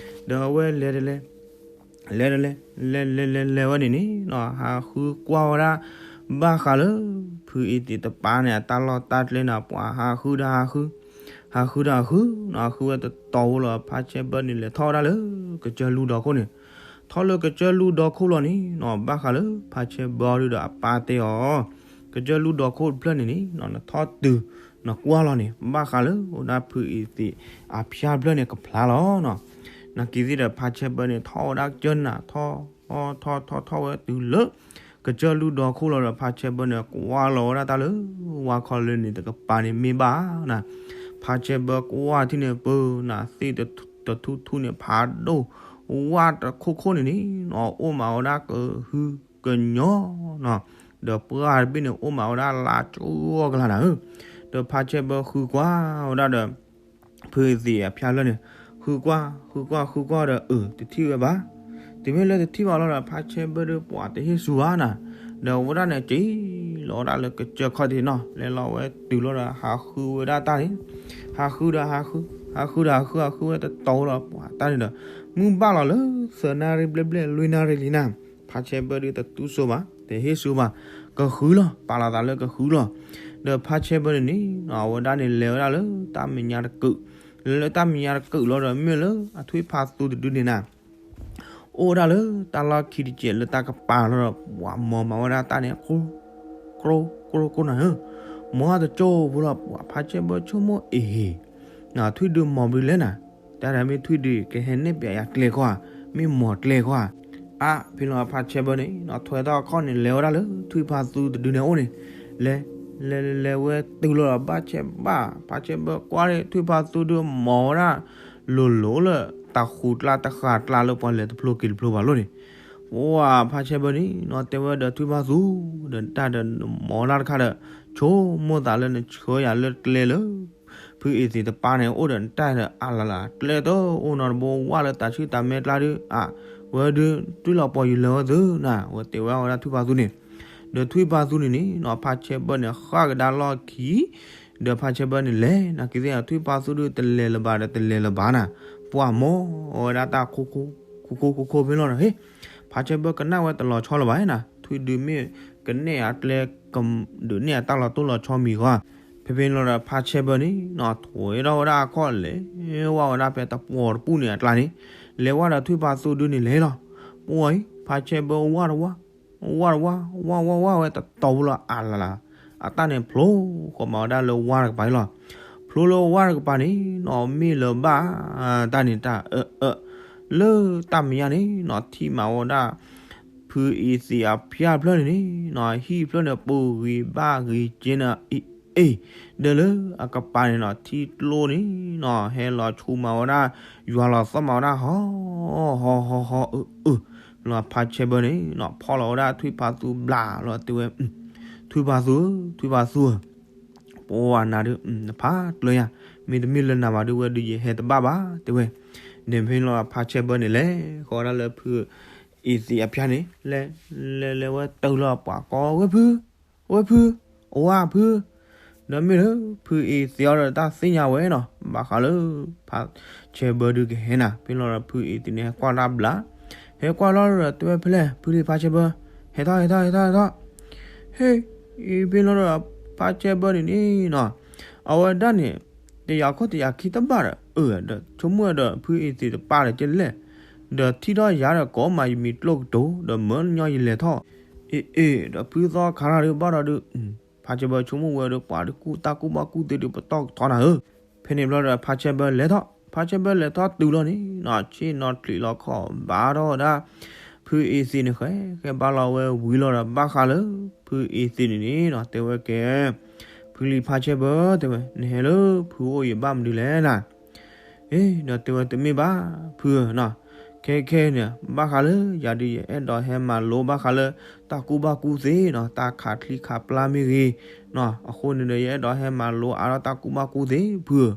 ဒီးအဝဲလဲၤတလဲၤ လဲၤတလဲၤ လဲၤလဲၤလဲၤလဲၤဝဲန့ၣ်န့ၣ်နီၤ ဟးဃုကွၢ်ဝဲဒၣ် ဘၣ်ဃးလၢ ဖုအံၤသ့ၣ်တပၢ်န့ၣ် အတၢ်လီၢ်တၢ်ကျဲန့ၣ် ပှၤဟးဃုဒီးဟးဃု ဟးဃုဒီးဟးဃုနီၤ ဟးဃုဝဲတတီၤဖိလီၤ ဖါဆဲဘၢန့ၣ်လဲၤထီၣ်ဝဲဒၣ်လၢ ကစၢၢ်လူဒီခိၣ်န့ၣ် ထီၣ်လၢကစၢၢ်လူဒီခိၣ်လီၤန့ၣ်နီၤ ဘၣ်ဃးလၢဖါဆဲဘၢဒုဒီးအပၢ်တဲအီၤ ကစၢၢ်လူဒီခိၣ်တဖျၢၣ်န့ၣ်န့ၣ်နီၤ နထီၣ်တုၤ နကွၢ်လီၤန့ၣ် ဘၣ်ဃးလၢအိၣ်ဒၣ်ဖုအံၤသ့ၣ်အဖၠါတဖျၢၣ်န့ၣ်ကဖျါလီၤနီၤ. နာ်က့ၤသ့ၣ်ဒီးဖါဆဲဘၢန့ၣ် ထီၣ်ဝဲဒၣ်ကစၢၢ်နၤ ထီၣ်ထီၣ်ထီၣ်ထီၣ်ဝဲတုၤလၢ ကစၢၢ်လူဒီခိၣ်လီၤဒီး ဖါဆဲဘၢန့ၣ် ကွၢ်လီၤဝဲဒၣ်တၢ်လၢ ဝါခီလၢန့ၣ်တကပၤန့ၣ်မ့ၢ်ဘၣ်နၤ ဖါဆဲဘၢကွၢ်ထံၣ်န့ၣ် ပၢနၤသ့ၣ်တထူၣ်ထူၣ်န့ၣ် ဖးဒိၣ် ဝၣ်တခိၣ်ခိၣ်န့ၣ်န့ၣ်နီၤ အိၣ်မးဝဲဒၣ်ကဟုကညီၤနီၤ ဒီးပှၢ်တဘ့ၣ်န့ၣ် အိၣ်မးဝဲဒၣ်လါကၠိကလါနၤဧၢ ဒီးဖါဆဲဘၢဃုကွၢ်ဝဲဒၣ်ဒီး ဖုအံၤသ့ၣ်အဖၠါတဖျၢၣ်န့ၣ် ဃုကွၢ် ဃုကွၢ် ဃုကွၢ်ဒီး အၢ တထံၣ်ဝဲဘၣ်. တုၤမ့ၢ်လၢတထံၣ်ဘၣ်လီၤဒီး ဖါဆဲဘၢဒီးပှၤတဟ့ၣ်ဆူဘၣ်နၤ ဒီးအဝဲဒၣ်န့ၣ် က့ၤလီၤဝဲဒၣ်လၢကစၢၢ်ခီၣ်ထံးနီၤ လဲၤလီၤဝဲတုၤလီၤဒီး ဟးဃုဝဲဒၣ်တၢ်န့ၣ် ဟးဃုဒီးဟးဃု ဟးဃုဒီးဟးဃု ဟးဃုဝဲတတီၤလီၤ ပှၤတၢ်န့ၣ်ဒီး မုၢ်ဘၣ်လီၤလၢ သၢနၣ်ရံၣ်ဘျဲၣ်ဘျဲၣ် လွံၢ်နၣ်ရံၣ်လံနၤ ဖါဆဲဘၢဒုးတတူၢ်စိဘၣ် တဟ့ၣ်ဆူဘၣ် ကဃုလီၤ ပာ်လီၤသးလၢကဃုလီၤ. ဒီးဖါဆဲဘၢန့ၣ်န့ၣ် အဝဲဒၣ်န့ၣ်လဲၤဝဲဒၣ်လၢတၢ်မဲာ်ညါတကုာ် လဲၤလၢတၢ်မဲာ်ညါတကုာ်လီၤဒီး မ့ၢ်လၢအထွံၣ်ဖးသူတဒုန့ၣ်နၤ အိၣ်ဝဲဒၣ်လၢတၢ်လီၢ်ခံတစဲးလၢတၢ်ကပၤလီၤဒီး ပှၤမီၤမၤဝဲဒၣ်တၢ်န့ၣ် ကျိ ကျိ ကျိနၤဧၢ မီၤတကၠိဖိလီၤ ပှၤဖါဆဲဘၢဆိကမိၣ်အ့ၣ် ထွံၣ်ဒုမီၤဘျုးလဲၣ်နၤ တၢ်ဒၣ်မ့ၢ်ထွံၣ်ဒုကဟဲနဲၣ်ပျးယၤကျဲခီဧါ မ့ၢ်မီၤကျဲခီဧါ အါဖဲလီၤဖါဆဲဘၢန့ၣ် ထွဲထီၣ်အခီၣ်န့ၣ် လဲၤဝဲဒၣ်လၢထွံၣ်ဖးသူတဒုန့ၣ်အိၣ်န့ၣ် လဲၤ လဲၤ လဲၤဝဲတုၤလီၤဒီးဘၣ်ဆဲဘၣ် ဖါဆဲဘၢကွၢ်န့ၣ် ထွံၣ်ဖးသူဒုမီၤဝဲဒၣ် လိၤလိၤလၢတၢ်ဃူကျါတဃာ်ကျါလၢပှၤလဲၤတဖျိက့ၤတဖျိဘၣ်လိၣ်န့ၣ် ပှၤဖါဆဲဘၢန့ၣ်နီၤ တဲဝဲဒီးထွံၣ်ဖးသူ ဒီးတၢ်ဒီးမီၤလၢ်တခါဒီး ဆိကမိၣ်သးလၢနဆှၢယၤလၢကျဲလၢ ဖုအံၤသ့ၣ်တပၢ်န့ၣ် အိၣ်ဒီးနတၢ်ဒီးအါလၢ်လၢ် ကျဲတအိၣ်နီတဘိ ဝၣ်လၢတၢ်ဆူၣ်တၢ်မဲာ်ကျါဒု အါ ဝဲဒု တွံၢ်လီၤပှီၤယုာ်လၢဝဲသုနၤ ဝဲတဲဝဲဒၣ်ထွံၣ်ဖးသူန့ၣ် ဒီးထွံၣ်ဖးသူန့ၣ်န့ၣ်နီၤ ဖါဆဲဘၢန့ၣ် ဃၣ်ကဒါလီၢ်ခံ ဒီးဖါဆဲဘၢန့ၣ်လဲၤ နာ်က့ၤသ့ၣ်ထွံၣ်ဖးသူဒုတလဲၤလၢၤဘၣ်ဒီးတလဲၤလၢၤဘၣ်နၤ ပှၤမီၤဝဲဒၣ်တၢ်ခိခိခိခိခိဖဲလီၤဒီး ဟ့ၣ် ဖါဆဲဘၢကနၣ်ဝဲတလီၤဆီလၢၤဘၣ်နၤ ထွံၣ်ဒုမ့ၢ်ကနဲၣ်အကျဲ ဒုးနဲၣ်အတၢ်လီၤတိၢ်လီၤဆီမံၤဃီ ဖဲဖဲလီၤဒီးဖါဆဲဘၢန့ၣ်နီၤ ထွဲထီၣ်ဝဲဒၣ်အခီၣ်လဲၤ ဝၣ်ဝဲဒၣ်ဖဲတပှီၤတပူၤန့ၣ်အကျါန့ၣ် လဲၤဝဲဒီးထွံၣ်ဖးသူဒုန့ၣ်လဲၤလီၤ ပှၤအံၤ ဖါဆဲဘၢဝၣ်တဝၣ် ဝၣ်တဝၣ် ဝၣ်ဝၣ်ဝၣ်ဝဲတတီၤဖိလီၤအါလၢ်လၢ် အတၢ်န့ၣ်ဖျိဃီမးဝဲဒၣ်လၢဝၣ်တကပၤအံၤလီၤ ဖျိလၢဝၣ်တကပၤန့ၣ်နီၤ မ့ၢ်လၢၤဘၣ် တၢ်န့ၣ်တၢ်အၢ အၢ လၢတၢ်မဲာ်ညါန့ၣ်နီၤ ထံၣ်မးဝဲဒၣ် ဖုအံၤသ့ၣ်အဖၠါတဖျၢၣ်န့ၣ်န့ၣ်နီၤ ဟံၣ်တဖျၢၣ်န့ၣ် ပူၤဂ့ၤဘၣ်ဂ့ၤက့န့ၣ် အ့ၣ် ဒီးလၢအကပၤန့ၣ်နီၤ ထံကျိန့ၣ်နီၤ ဟဲလီၤဆူမးဝဲဒၣ် ယွၤလီၤသီၣ်မးဝဲဒၣ် ဟီ ဟီ ဟီ ဟီ အၢ အၢ လီၤဖါဆဲဘၢန့ၣ်နီၤ ဖီၣ်လီၤဝဲဒၣ်ထွံၣ်ဖါသူဘျးလီၤ တဲဝဲ, ထွံၣ်ဖါသူဧၢ, ထွံၣ်ဖါသူဧၢ, ပှၤနၤဒုး နဖးကျၢၤယၤ, မ့တမ့ၢ်လၢနၤဘၣ်ဒုးဝဲဒုး ယဟဲတဘၣ်ဘၣ် တဲဝဲ. ဒီးဖဲန့ၣ်လီၤ ဖါဆဲဘၢန့ၣ်လဲၤဃီၤဒၣ်လၢဖုအ့သံးအဖၠါန့ၣ် လဲၤလဲၤလဲၤဝဲတုၤလီၤပှၤကိးဝဲဖု, ဝဲဖု, အဝဲဖု, ဒီးမ့ၢ်လၢဖုအ့သံးအီၤဒီးတၢ်သ့ၣ်ညါဝဲနီၤ ဘၣ်ဃးလၢ ဖါဆဲဘၢဒုးကဟဲနၤ ဖဲလီၤဒီးဖုအ့သံးန့ၣ် ဟဲကွၢ်တၢ်ဘျး, ဟဲကွၢ်လီၤဒီးတဲဝဲဖဲလဲၣ် ဖုလံဖါဆဲဘၢ, ဟဲထီၣ် ဟဲထီၣ် ဟဲထီၣ် ဟဲထီၣ်, ဟ့ၣ်, ဖဲလီၤဒီးဖါဆဲဘၢန့ၣ်န့ၣ်နီၤ အဝဲဒၣ်န့ၣ် တယၤခိၣ်တယၤခံတဘၣ်ဒီး အၢၣ် ဒီးဆိကမိၣ်ဒီးဖုအ့သံးတပာ်ဒီးကလဲၣ်, ဒီးထံၣ်ထီၣ်ယၤဒီးကိးမးယမံၤကျိၣ်ကတိၤ ဒီးမၢညီယလဲၤထီၣ်, အ့ၣ်အ့ၣ် ဒီးဖုသီခါရၣ်ဒုးဘၣ်ဒီးဒုး ဖါဆဲဘၢဆိကမိၣ်ဝဲဒီးပှၤဒုးကူၣ်တၢ်ကူၣ်ဘၣ်ကူၣ်သ့ဒုးပတီၢ်ကထီနၤဧၢ, ဖဲန့ၣ်ဘျီဒီးဖါဆဲဘၢလဲၤထီၣ် ဖါဆဲဘၢလဲၤထီၣ်တုၤလီၤန့ၣ်နီၤ ဆ့ၣ်နီၤချံးလီၤခီၣ်ဘါထီၣ်ဝဲဒၣ် ဖုအ့သံးန့ၣ်ဃဲ ဃဲဘါလီၤဝဲဝံၤလီၤဒီးဘၣ်ဃးလၢ ဖုအ့သံးန့ၣ်န့ၣ်နီၤ တဲဝဲကဲ ဖုလံဖါဆဲဘၢ တဲဝဲ နဟဲလၢဖုအိၣ်ယဘၣ်မနုၤလဲၣ်နၤ အ့ၣ် ဒီးတဲဝဲတမ့ၢ်ဘၣ်ဖုဧၢနီၤ, ခဲခဲန့ၣ် ဘၣ်ဃးလၢယၤဒုးယအဲၣ်ဒိးဟဲမၤလိဘၣ်ဃးလၢ တၢ်ကူၣ်ဘၣ်ကူၣ်သ့နီၤ တၢ်ခးချံခးပျၢ်မ့ၢ်ဂ့ၤနီၤ အဃိန့ၣ်ဒီးယအဲၣ်ဒိးဟဲမၤလိအါထီၣ်တၢ်ကူၣ်ဘၣ်ကူၣ်သ့ဖုဧၢ,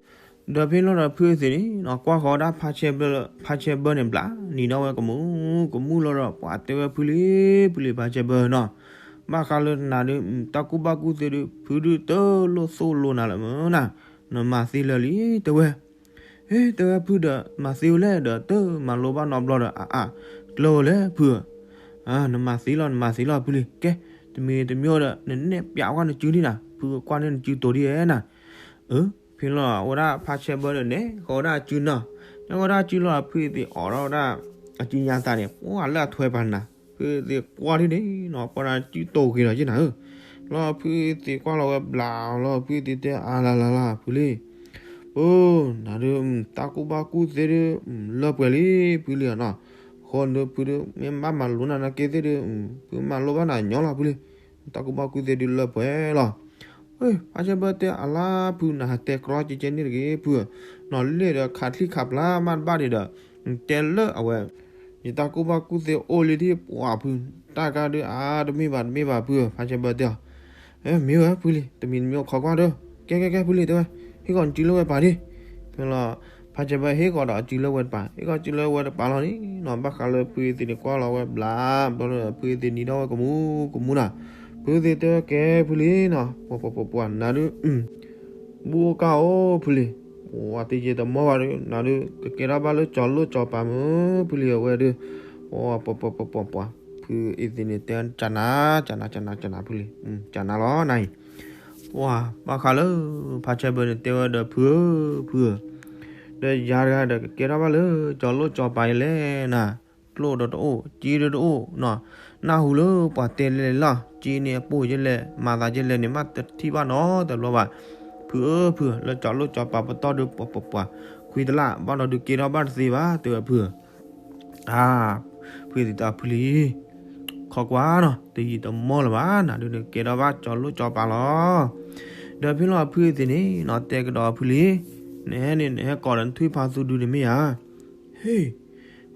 ဒီးဖဲလီၤဒီးဖုအ့သံးန့ၣ်နီၤ ကွၢ်ဃီၤဒၣ်ဖါဆဲဘၢ ဖါဆဲဘၢန့ၣ်ဘျး နံၤဒီးဝဲကမူကမူလီၤဒီး ပှၤတဲဝဲဖုလံ ဖုလံဖါဆဲဘၢနီၤ, ဘၣ်ဃးလၢနၤဒုး တၢ်ကူၣ်ဘၣ်ကူၣ်သ့ဒုး ဖုဒုးတလိၣ်သိၣ်လိနၤလၢၤမုၢ်နၤ, နမၤသ့လၢာ်လံ တဲဝဲ ဟ့ၣ် တဲဝဲဖုဒီး မၤသ့ဝဲလဲၣ်ဒီး တမၤလိဘၣ်နီတဘျီဒီး အအါ ကျၢၢ်ဝဲလဲၣ်ဖုဧၢ, နမၤသ့လီၤ နမၤသ့လီၤဖုလံ ကဲ တမံၤတမံၤဒီး နနဲၣ်ပျးကွၢ်နစုဒံးနၤ ဖုကွၢ်န့ၢ်နစုတိၤဒံးဧဲနၤ, အၢ ဖဲလီၤဝဲဒၣ်ဖါဆဲဘၢဒီးနဲၣ်ဃီၤဝဲဒၣ်အစုနီၤ, နဲၣ်ဃီၤဝဲဒၣ်အစုလီၤ ဖုအ့သံးအိးထီၣ်ဝဲဒၣ် အစုညါသးန့ၣ် ပှၤလၢအထွဲပာ်နၤ, ဖုအ့သံးကွၢ်ဒ်န့ၣ်နီၤ ပှၤနၤစုတိၤဂ့ၤလီၤက့နၤဧၢ, လီၤဖုအ့သံးကွၢ်လီၤဝဲဘျးလီၤ ဖုအ့သံးတဲအါလါလါလါ ဖုလံ အိ နၤဒုး တၢ်ကူၣ်ဘၣ်ကူၣ်သ့ဒုး လၢပှဲၤလံ ဖုလံနီၤ, အဃိန့ၣ်ဒုး ဖုဒုး မ့ၢ်ဘၣ်မၤလိနၤနာ်က့သ့ၣ်ဒုး ဖုမၤလိဘၣ်နၤညီလီၤဖုလံ, တၢ်ကူၣ်ဘၣ်ကူၣ်သ့ဒုးလၢပှဲၤလီၤ, ဖါဆဲဘၢတဲအါလါဖု နဟးတဲကြီကကဲန့ၣ်တဂ့ၤဖု, နီၤလဲၣ်ဒီးခးချံခးပျၢ်မးတဘၣ်ဒံးဒီး တဲလၢအဝဲ ယတၢ်ကူၣ်ဘၣ်ကူၣ်သ့အိၣ်လံဒ်ပှၤဖု, တၢ်ကါဒုးအါတမ့ၢ်ဘၣ်တမ့ၢ်ဘၣ်ဖု, ဖါဆဲဘၢတဲအီၤ, မ့ၢ်ဝဲဖုလံ တမံၤတမံၤခိးကွၢ်ဒီး, ကဲကဲကဲဖုလံတဲဝဲ, ဟ့ၣ်ကီးနစုလၢဝဲပာ်ဒံး, ဖဲလီၤ ဖါဆဲဘၢဟ့ၣ်ကီးဒီးအစုလၢဝဲတပာ်, ဟ့ၣ်ကီးစုလၢဝဲတပာ်လီၤန့ၣ်နီၤ ဘၣ်ဃးလၢဖုအ့သံးန့ၣ်ကွၢ်လီၤဝဲဘျး, ဘျီဒီးဖုအ့သံးနံၤဒီးဝဲကမူကမူနီၤ, ဖုအ့သံးတဲဝဲကဲဖုလံနီၤ, ပှၤပှၤပှၤပှၤနၤဒုး ဘူၣ်အိၣ်ကၢ်အိၣ်ဖုလံ, ပှၤတယံာ်တမီၢ်ဘၣ်ဒုး နၤဒုး ကကဲထီၣ်ဘၣ်လၢကၠီၤလိၣ်ကၠီၤပၤမုၢ်ဖုလံအဝဲဒုး, ပှၤပှၤပှၤပှၤပှၤ, ဖုအ့သံးန့ၣ်တဲ ကနၤ ကနၤ ကနၤ ကနၤဖုလံ, ကနၤလီၤနၤအံၤ, ပှၤဘၣ်ဃးလၢ ဖါဆဲဘၢန့ၣ်တဲဝဲဒီးဖုဧၢ, ဖုဧၢ, ဒီးယၤတဂၤဒီးကကဲထီၣ်ဘၣ်လၢကၠီၤလိၣ်ကၠီၤပၤအံၤလဲၣ်နၤ, ကျိၣ်ဒီးတအိၣ် စ့ဒီးတအိၣ်နီၤ, နၢ်ဟူလၢပှၤတဲလဲၣ်လဲၣ်လီၤ, စ့န့ၣ်အပိၢ်ယဲလဲၣ် မၤသးယဲလဲၣ်န့ၣ် မ့ၢ်တထံၣ်ဘၣ်နီတဘျီဘၣ်, ဖုဧၢ ဖုဧၢ, လၢကၠီၤလိၣ်ကၠီၤပၤပတီၢ်ဒုး ပှၤပှၤပှၤ, ခွံတလၢ်ဘၣ်ဒီးဒုးကဲထီၣ်ဘၣ်တသ့ဘၣ် တဲဝဲဖုဧၢ, အါ, ဖုအ့သံးတဲဖုလံ ခိးကွၢ်နီၤ တယံာ်တမီၢ်လၢၤဘၣ် နၤဒုးနကကဲထီၣ်ဘၣ်ကၠီၤလိၣ်ကၠီၤပၤလီၤ, ဒီးဖဲလီၤဖုအ့သံးန့ၣ်နီၤ တဲကဒီးဖုလံ, နဟဲန့ၣ် နဟဲကိးဒီးနထွံၣ်ဖးသူဒုန့ၣ်မ့ၢ်ဧါ, ဟ့ၣ်,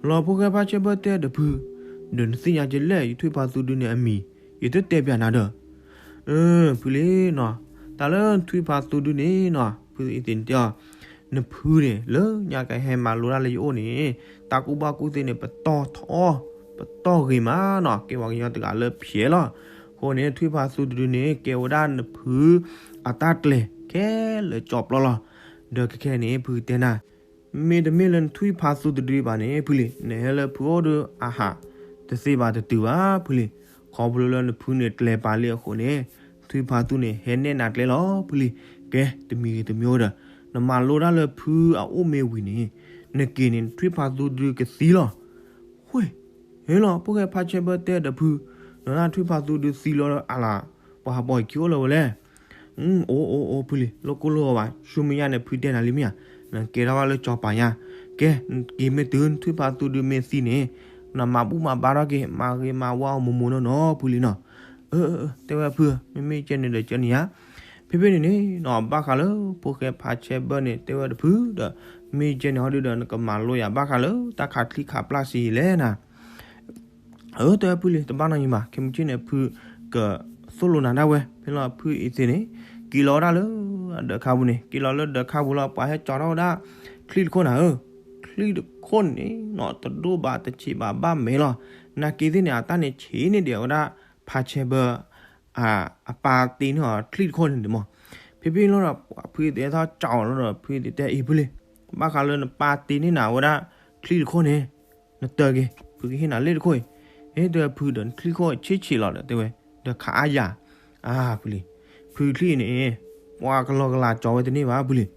လီၤဖိၣ်ဃဲဖါဆဲဘၢတဲဒီးဖု, ဒီးနသ့ၣ်ညါကလဲၣ် ယထွံၣ်ဖးသူဒုန့ၣ်အမံၤ, ယတတဲပျးနၤဒီး ဖုလံနီၤ, တၢ်လၢနထွံၣ်ဖးသူဒုန့ၣ်နီၤ ဖုအ့သံးန့ၣ်တဲအီၤ, နဖုန့ၣ် လၢညါကဟဲမၤလိတၢ်လၢယအိၣ်န့ၣ် တၢ်ကူၣ်ဘၣ်ကူၣ်သ့န့ၣ် ပတီၢ်ထီ, ပတီၢ်ဂ့ၤမးနီၤ ကဲပှၤကညီတဂၤလၢဖျဲးလီၤ, အဃိန့ၣ် ထွံၣ်ဖးသူတဒုန့ၣ် ကဲဝဲဒၣ်နဖုအတၢ်ကျဲၤခဲလၢာ်ကၠီပျီလီၤ, ဒီးခဲခဲန့ၣ် ဖုကတဲနၤ မ့တမ့ၢ်လၢနထွံၣ်ဖးသူတဒုဘၣ်န့ၣ် ဖုလံ နဟဲလၢဖုအိၣ်ဒီးအဟးတသ့ဘၣ်တတုၤဘၣ် ဖုလံ, ခီဖျိလၢနဖုန့ၣ်ကျဲၤပာ်လံအဃိန့ၣ် ထွံၣ်ဖးသူန့ၣ်ဟဲနဲၣ်နၤကျဲလီၤ ဖုလံ, ကဲတမံၤဂ့ၤတမံၤဒီး နမၤလိတၢ်လၢဖုအအိၣ်မ့ၢ်ဝံၤန့ၣ် နက့ၤန့ၣ် နထွံၣ်ဖးသူတဒုကသံလီၤ, ဃ့, ဟ့လီၤ ဖိၣ်ဃဲဖးဆဲဘၢတဲဒီးဖု, နထွံၣ်ဖးသူဒုသံလီၤအလၢ်, ပှၤဟးပိာ်ခံအိၣ်လၢၤဝဲလဲၣ် အိၣ်အိၣ်အိၣ်ဖုလံ လိၣ်ကိၢ်လိၣ်ဂီၤဘၣ် ဆူမဲာ်ညါန့ၣ် ဖုတဲနၤလံမ့ၢ်ဧါ, နကဲထီၣ်ဘၣ်လၢကၠီပၤညါ, ကဲ က့ၤမ့ၢ်တုၤနထွံၣ်ဖးသူဒုမ့ၢ်သံန့ၣ် နမၤဘူၣ်မၤဘါထီၣ်က့ၤ မၤဂ့ၤမၤဝါအီၤမိၢ်မိၢ်နီၢ်နီၢ်ဖုလံနီၤ, အၢ တဲဝဲဖု မ့မ့ၢ်ကဲန့ၣ်ဒီးကဲန့ၣ်ဧါ, ဖဲဖဲန့ၣ်န့ၣ်နီၤ ဘၣ်ဃးလၢဖိၣ်ဃဲဖးဆဲဘၢန့ၣ် တဲဝဲဒီးဖုဒီး မ့ၢ်ကဲန့ၣ်ဟီဒုဒီး နကမၤလိယၤဘၣ်ဃးလၢတၢ်ခးချံခးပျၢ်စံးလဲၣ်နၤ အၢ တဲဝဲဖုလံၤ တဘၣ်နီတမံၤဘၣ်, ခဲမုၢ်ဆ့ၣ်န့ၣ် ဖုကသိၣ်လိနၤဒၣ်ဝဲ. ဖဲလီၤဖုအံၤသ့ၣ်န့ၣ် က့ၤလီၤဝဲဒၣ်လၢဒၢးခါပူၤန့ၣ်, က့ၤလီၤလၢဒၢးခါပူၤလီၤ ပှၤဟဲကၠီထီၣ်ဝဲဒၣ် ချံၣ်တခိၣ်နၤဧၢ. ချံၣ်တခိၣ်န့ၣ်နီၤ တဒိၣ်ဘၣ်တဆံးဘၣ် ဘၣ်မဲာ်လီၤ. နာ်က့သ့ၣ်န့ၣ် အတၢ်န့ၣ်ဆံးန့ၢ်ဒံးဝဲဒၣ် ဖါဆဲဘၢ အပၢ်တ့န့ၢ်အီၤချံၣ်တခိၣ်န့ၣ်မး. ဖဲဖဲလီၤဒီး ဖုအံၤသ့ၣ်ဟဲထီၣ်ကၠီလီၤဒီး ဖုအံၤသ့ၣ်တဲအံၤ ဖုလံၤ, ဘၣ်ဃးလၢနပၢ်တ့န့ၢ်နၤဝဲဒၣ်ချံၣ်တခိၣ်န့ၣ် နတၢက့ၤ, ဖုကဟ့ၣ်နၤလ့ၣ်တခိၣ်အံၤ. ဟ့ၣ်တဲဖုဒီး နချံၣ်ခိၣ်ဆံးဆံးလီၤဒီး တဲဝဲ, ဒီးခးအါယၤ, အါ ဖုလံၤ, ဖုချံၣ်အံၤန့ၣ် ပှၤကလီကလီကၠီဝဲတန့ၢ်ဘၣ် ဖုလံၤ.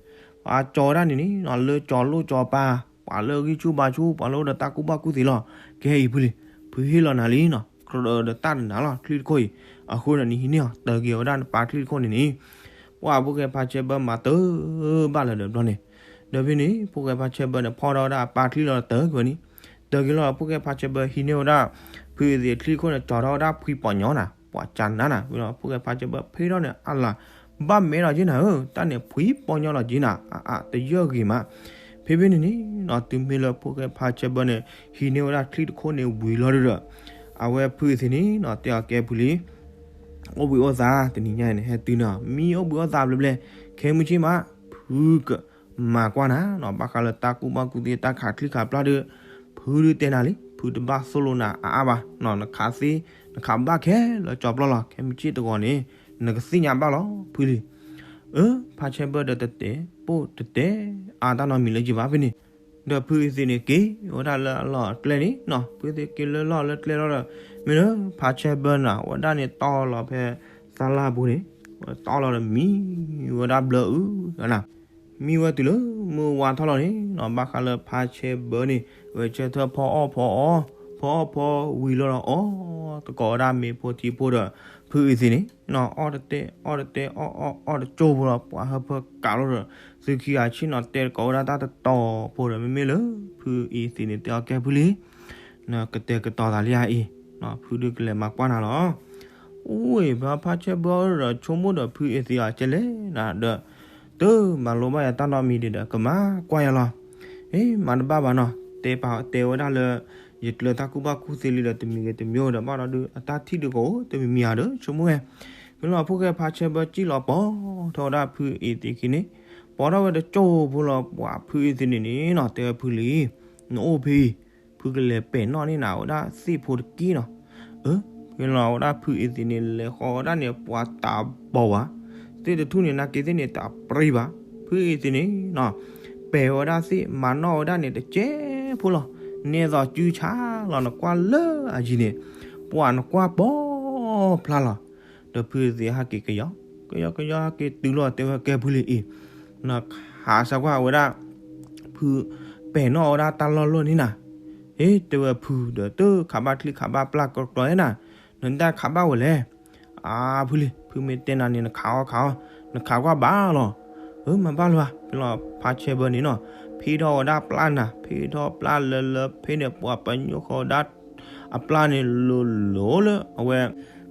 ပှၤကၠီဝဲဒၣ်န့ၣ်န့ၣ် လၢကၠီလိၣ်ကၠီပၢ်, ပှၤလၢဂံၢ်ဆူၣ်ဘါဆူၣ်, ပှၤလၢအိၣ်ဒီးတၢ်ကူၣ်ဘၣ်ကူၣ်သ့လီၤ. ကဟဲအံၤဖုလံၤ, ဖုဟ့ၣ်လီၤနၤလံနီၤ, ကြၢးဒီးတၢ်တနၤလီၤ ချံၣ်တခိၣ်အံၤ. အဃိန့ၣ် နဟံးန့ၢ်အီၤတၢက့ၤဝဲဒၣ်နပၢ်ချံၣ်တခိၣ်န့ၣ်န့ၣ်. ပှၤဖိၣ်ဃဲဖါဆဲဘၢမၤတၢ်ဘၣ်လၢၤဒီးဘျီန့ၣ်, ဒီးဖဲန့ၣ် ဖိၣ်ဃဲဖါဆဲဘၢန့ၣ် ဖီၣ်ထီၣ်ဝဲဒၣ်အပၢ်ချံၣ်လီၤတၢက့ၤဝဲန့ၣ်, တၢက့ၤလီၤ ဖိၣ်ဃဲဖါဆဲဘၢဟံးန့ၢ်ဝဲဒၣ် ဖုအံၤသ့ၣ်ချံၣ်ခိၣ်န့ၣ် ကၠီထီၣ်ဝဲဒၣ်ဖှံပီၤညီနၤ, ပှၤကၠီနၤနၤ, ဝံၤဒီးဖိၣ်ဃဲဖါဆဲဘၢဖ့ထီၣ်န့ၣ် အလၤ ဘၣ်မဲာ်လီၤက့နၤဧၢ, တၢ်န့ၣ်ဖှံပီၤညီလီၤက့နၤ, အအတယၢၢ်ဂ့ၤမး. ဖဲဖဲန့ၣ်န့ၣ်နီၤ တုၤမ့ၢ်လၢဖိၣ်ဃဲဖါဆဲဘၢန့ၣ် ဟံးန့ၢ်ဝဲဒၣ်ချံၣ်တခိၣ်န့ၣ်ဝံၤလီၤဒီး အဝဲဖုအံၤသ့ၣ်န့ၣ်နီၤ တဲအီၤကဲဖုလံၤ, အိၣ်ဘှံးအိၣ်သါ တနံၤညါအံၤန့ၣ် ဟဲတုၤန့ၣ် မံအိၣ်ဘှံးအိၣ်သါဘျဲဘျဲ, ခဲမုၢ်ဆ့ၣ်မး ဖုကမၤကွၢ်နၤနီၤ ဘၣ်ဃးလၢတၢ်ကူၣ်ဘၣ်ကူၣ်သ့ တၢ်ခးချံၣ်ခးပျၢ်ဒီး ဖုဒုးတဲနၤလံ, ဖုတဘၣ်သိၣ်လိနၤအါအါဘၣ်နီၤ, နခးသ့ နခးဘၣ်ခဲလၢာ်ကၠီပျီလီၤ, ခဲမုၢ်ဆ့ၣ်တဂီၤန့ၣ် နကသ့ၣ်ညါဘၣ်လီၤ ဖုလံၤ. အၢ ဖါဆဲဘၢဒီးတတဲ ပိၢ်တတဲအါတၢ်နီတမံၤလၢၤဘၣ်ဖဲန့ၣ်, ဒီးဖုအံၤသ့ၣ်န့ၣ် က့ၤဝဲဒၣ်လၢအလီၢ်အကျဲန့ၣ်နီၤ, ဖုသ့ၣ်က့ၤလၢလီၢ်လၢကျဲလီၤဒီး မ့ၢ်လၢဖါဆဲဘၢနၤ ဝဲဒၣ်န့ၣ်တီလီၤဖဲသလၢ်ပူၤန့ၣ်, ဝဲတီလီၤဒီးမံဝဲဒၣ်ဘျၢအုၣ်နၤ, မံဝဲတုၤလၢမုၢ်ဝါထီၣ်လီၤန့ၣ်နီၤ, ဘၣ်ဃးလၢဖါဆဲဘၢန့ၣ် ဝဲဆၢထၢၣ်ဖီအီၣ်ဖီအီ, ဖီအီၣ်ဖီဝံၤလီၤဒီး အီၣ်သကိးဝဲဒၣ်မ့ၤဖိထံဖိဒီး ဖုအံၤသ့ၣ်န့ၣ်နီၤ အီၣ်တတဲ အီၣ်တတဲ အီၣ်အီၣ်အီၣ်တကၠိဖိလီၤ, ပှၤဟၢဖၢကးလိာ်ဒီး သုခံဂၤဆ့ၣ်နီၤတဲသကိးဝဲဒၣ်တၢ်တတီၤဖိဒီး မ့မ့ၢ်လၢဖုအံၤသ့ၣ်န့ၣ် တဲအီၤကဲဖုလံၤ, နကတဲာ်ကတီၤသးလံဧါအံၤ, ဖုဒုးကလဲၤမၤကွၢ်နၤလီၤ. အိၣ်အံၤ ဖါဆဲဘၢဒီး ဆိကမိၣ်ဒီးဖုအံၤသ့ၣ်အီၤကဲလဲၣ်နၤဒီး တမၤလိဘၣ်ယၤတၢ်နီတမံၤဒံးဒီး ကမၤကွၢ်ယၤလီၤ. အ့ မၤတဘၣ်ဘၣ်နီၤ, တဲပာ်တဲဝဲဒၣ်လၢ ယကျၢၤတၢ်ကူၣ်ဘၣ်ကူၣ်သ့လံဒီး တမံၤဂ့ၤတမံၤဒီး ဘၣ်ဒီးဒုး အတၢ်ထံၣ်ဒုးကအိၣ်တမံၤမံၤဧါဒီး ဆိကမိၣ်ဝဲ, ဖဲလီၤဖိၣ်ဃဲဖါဆဲဘၢစံၣ်လီၤပီၤထီၣ်ဝဲဒၣ်ဖုအံၤသ့ၣ်ခံန့ၣ်, ပီၤထီၣ်ဝဲတကၠိဖိလီၤ, ပှၤဖုအံၤသ့ၣ်န့ၣ်န့ၣ်နီၤ တဲဝဲဖုလံၤ, နအိၣ်ဖဲအံၤ ဖုကလဲၤပဲာ်နီၣ်န့ၢ်နၤဝဲဒၣ်သ့ၣ်ဖိတက့ၢ်နီၤ. အၢ ဖဲလီၤဝဲဒၣ်ဖုအံၤသ့ၣ်န့ၣ် လဲၤဃီဝဲဒၣ်န့ၣ် ပှၤတးဘီဘၣ်, သ့ၣ်တထူၣ်န့ၣ် နာ်က့သ့ၣ်န့ၣ် တးပြံဘၣ်, ဖုအံၤသ့ၣ်န့ၣ်နီၤ ပဲာ်ဝဲဒၣ်သ့ၣ် မၤနီၣ်ဝဲဒၣ်န့ၣ် တကဲဖိလီၤ, နဲသိးစုဆါလီၤ နကွၢ်လၢအယံၤန့ၣ် ပှၤနကွၢ်ပီၤဖျါလီၤ. ဒီးဖုအံၤသ့ၣ်ဟဲက့ၤကယီ ကယီကယီဟဲက့ၤတုၤလီၤ တဲဝဲကဲဖုလံၤအံၤ, နခးစၢ်ကွၢ်ဝဲဒၣ် ဖုပဲာ်နီၣ်ဝဲဒၣ်တၢ်လီၢ်လီၢ်န့ၣ်နၤ, အ့ တဲဝဲဖုဒီး တခးဘၣ်ချံခးဘၣ်ပျၢ်ကြီကြီဧါနၤ, နတၢ်ခးဘၣ်ဝဲလဲၣ်. အါ ဖုလံၤ ဖုမ့ၢ်တဲနၤန့ၣ် နခးအီၤခးအီၤ, နခးကွၢ်ဘၣ်လီၤ. အၢ မၤဘၣ်လၢၤဘၣ်, ဖဲလီၤဖါဆဲဘၢန့ၣ်နီၤ ဖ့ထီၣ်ဝဲဒၣ်ပျၢ်နၤ, ဖ့ထီၣ်ပျၢ်လၢလၢဖဲန့ၣ် ပှၤပညိၣ်ဃီဝဲဒၣ် အပျၢ်န့ၣ်လိၤလိၤလၢအဝဲ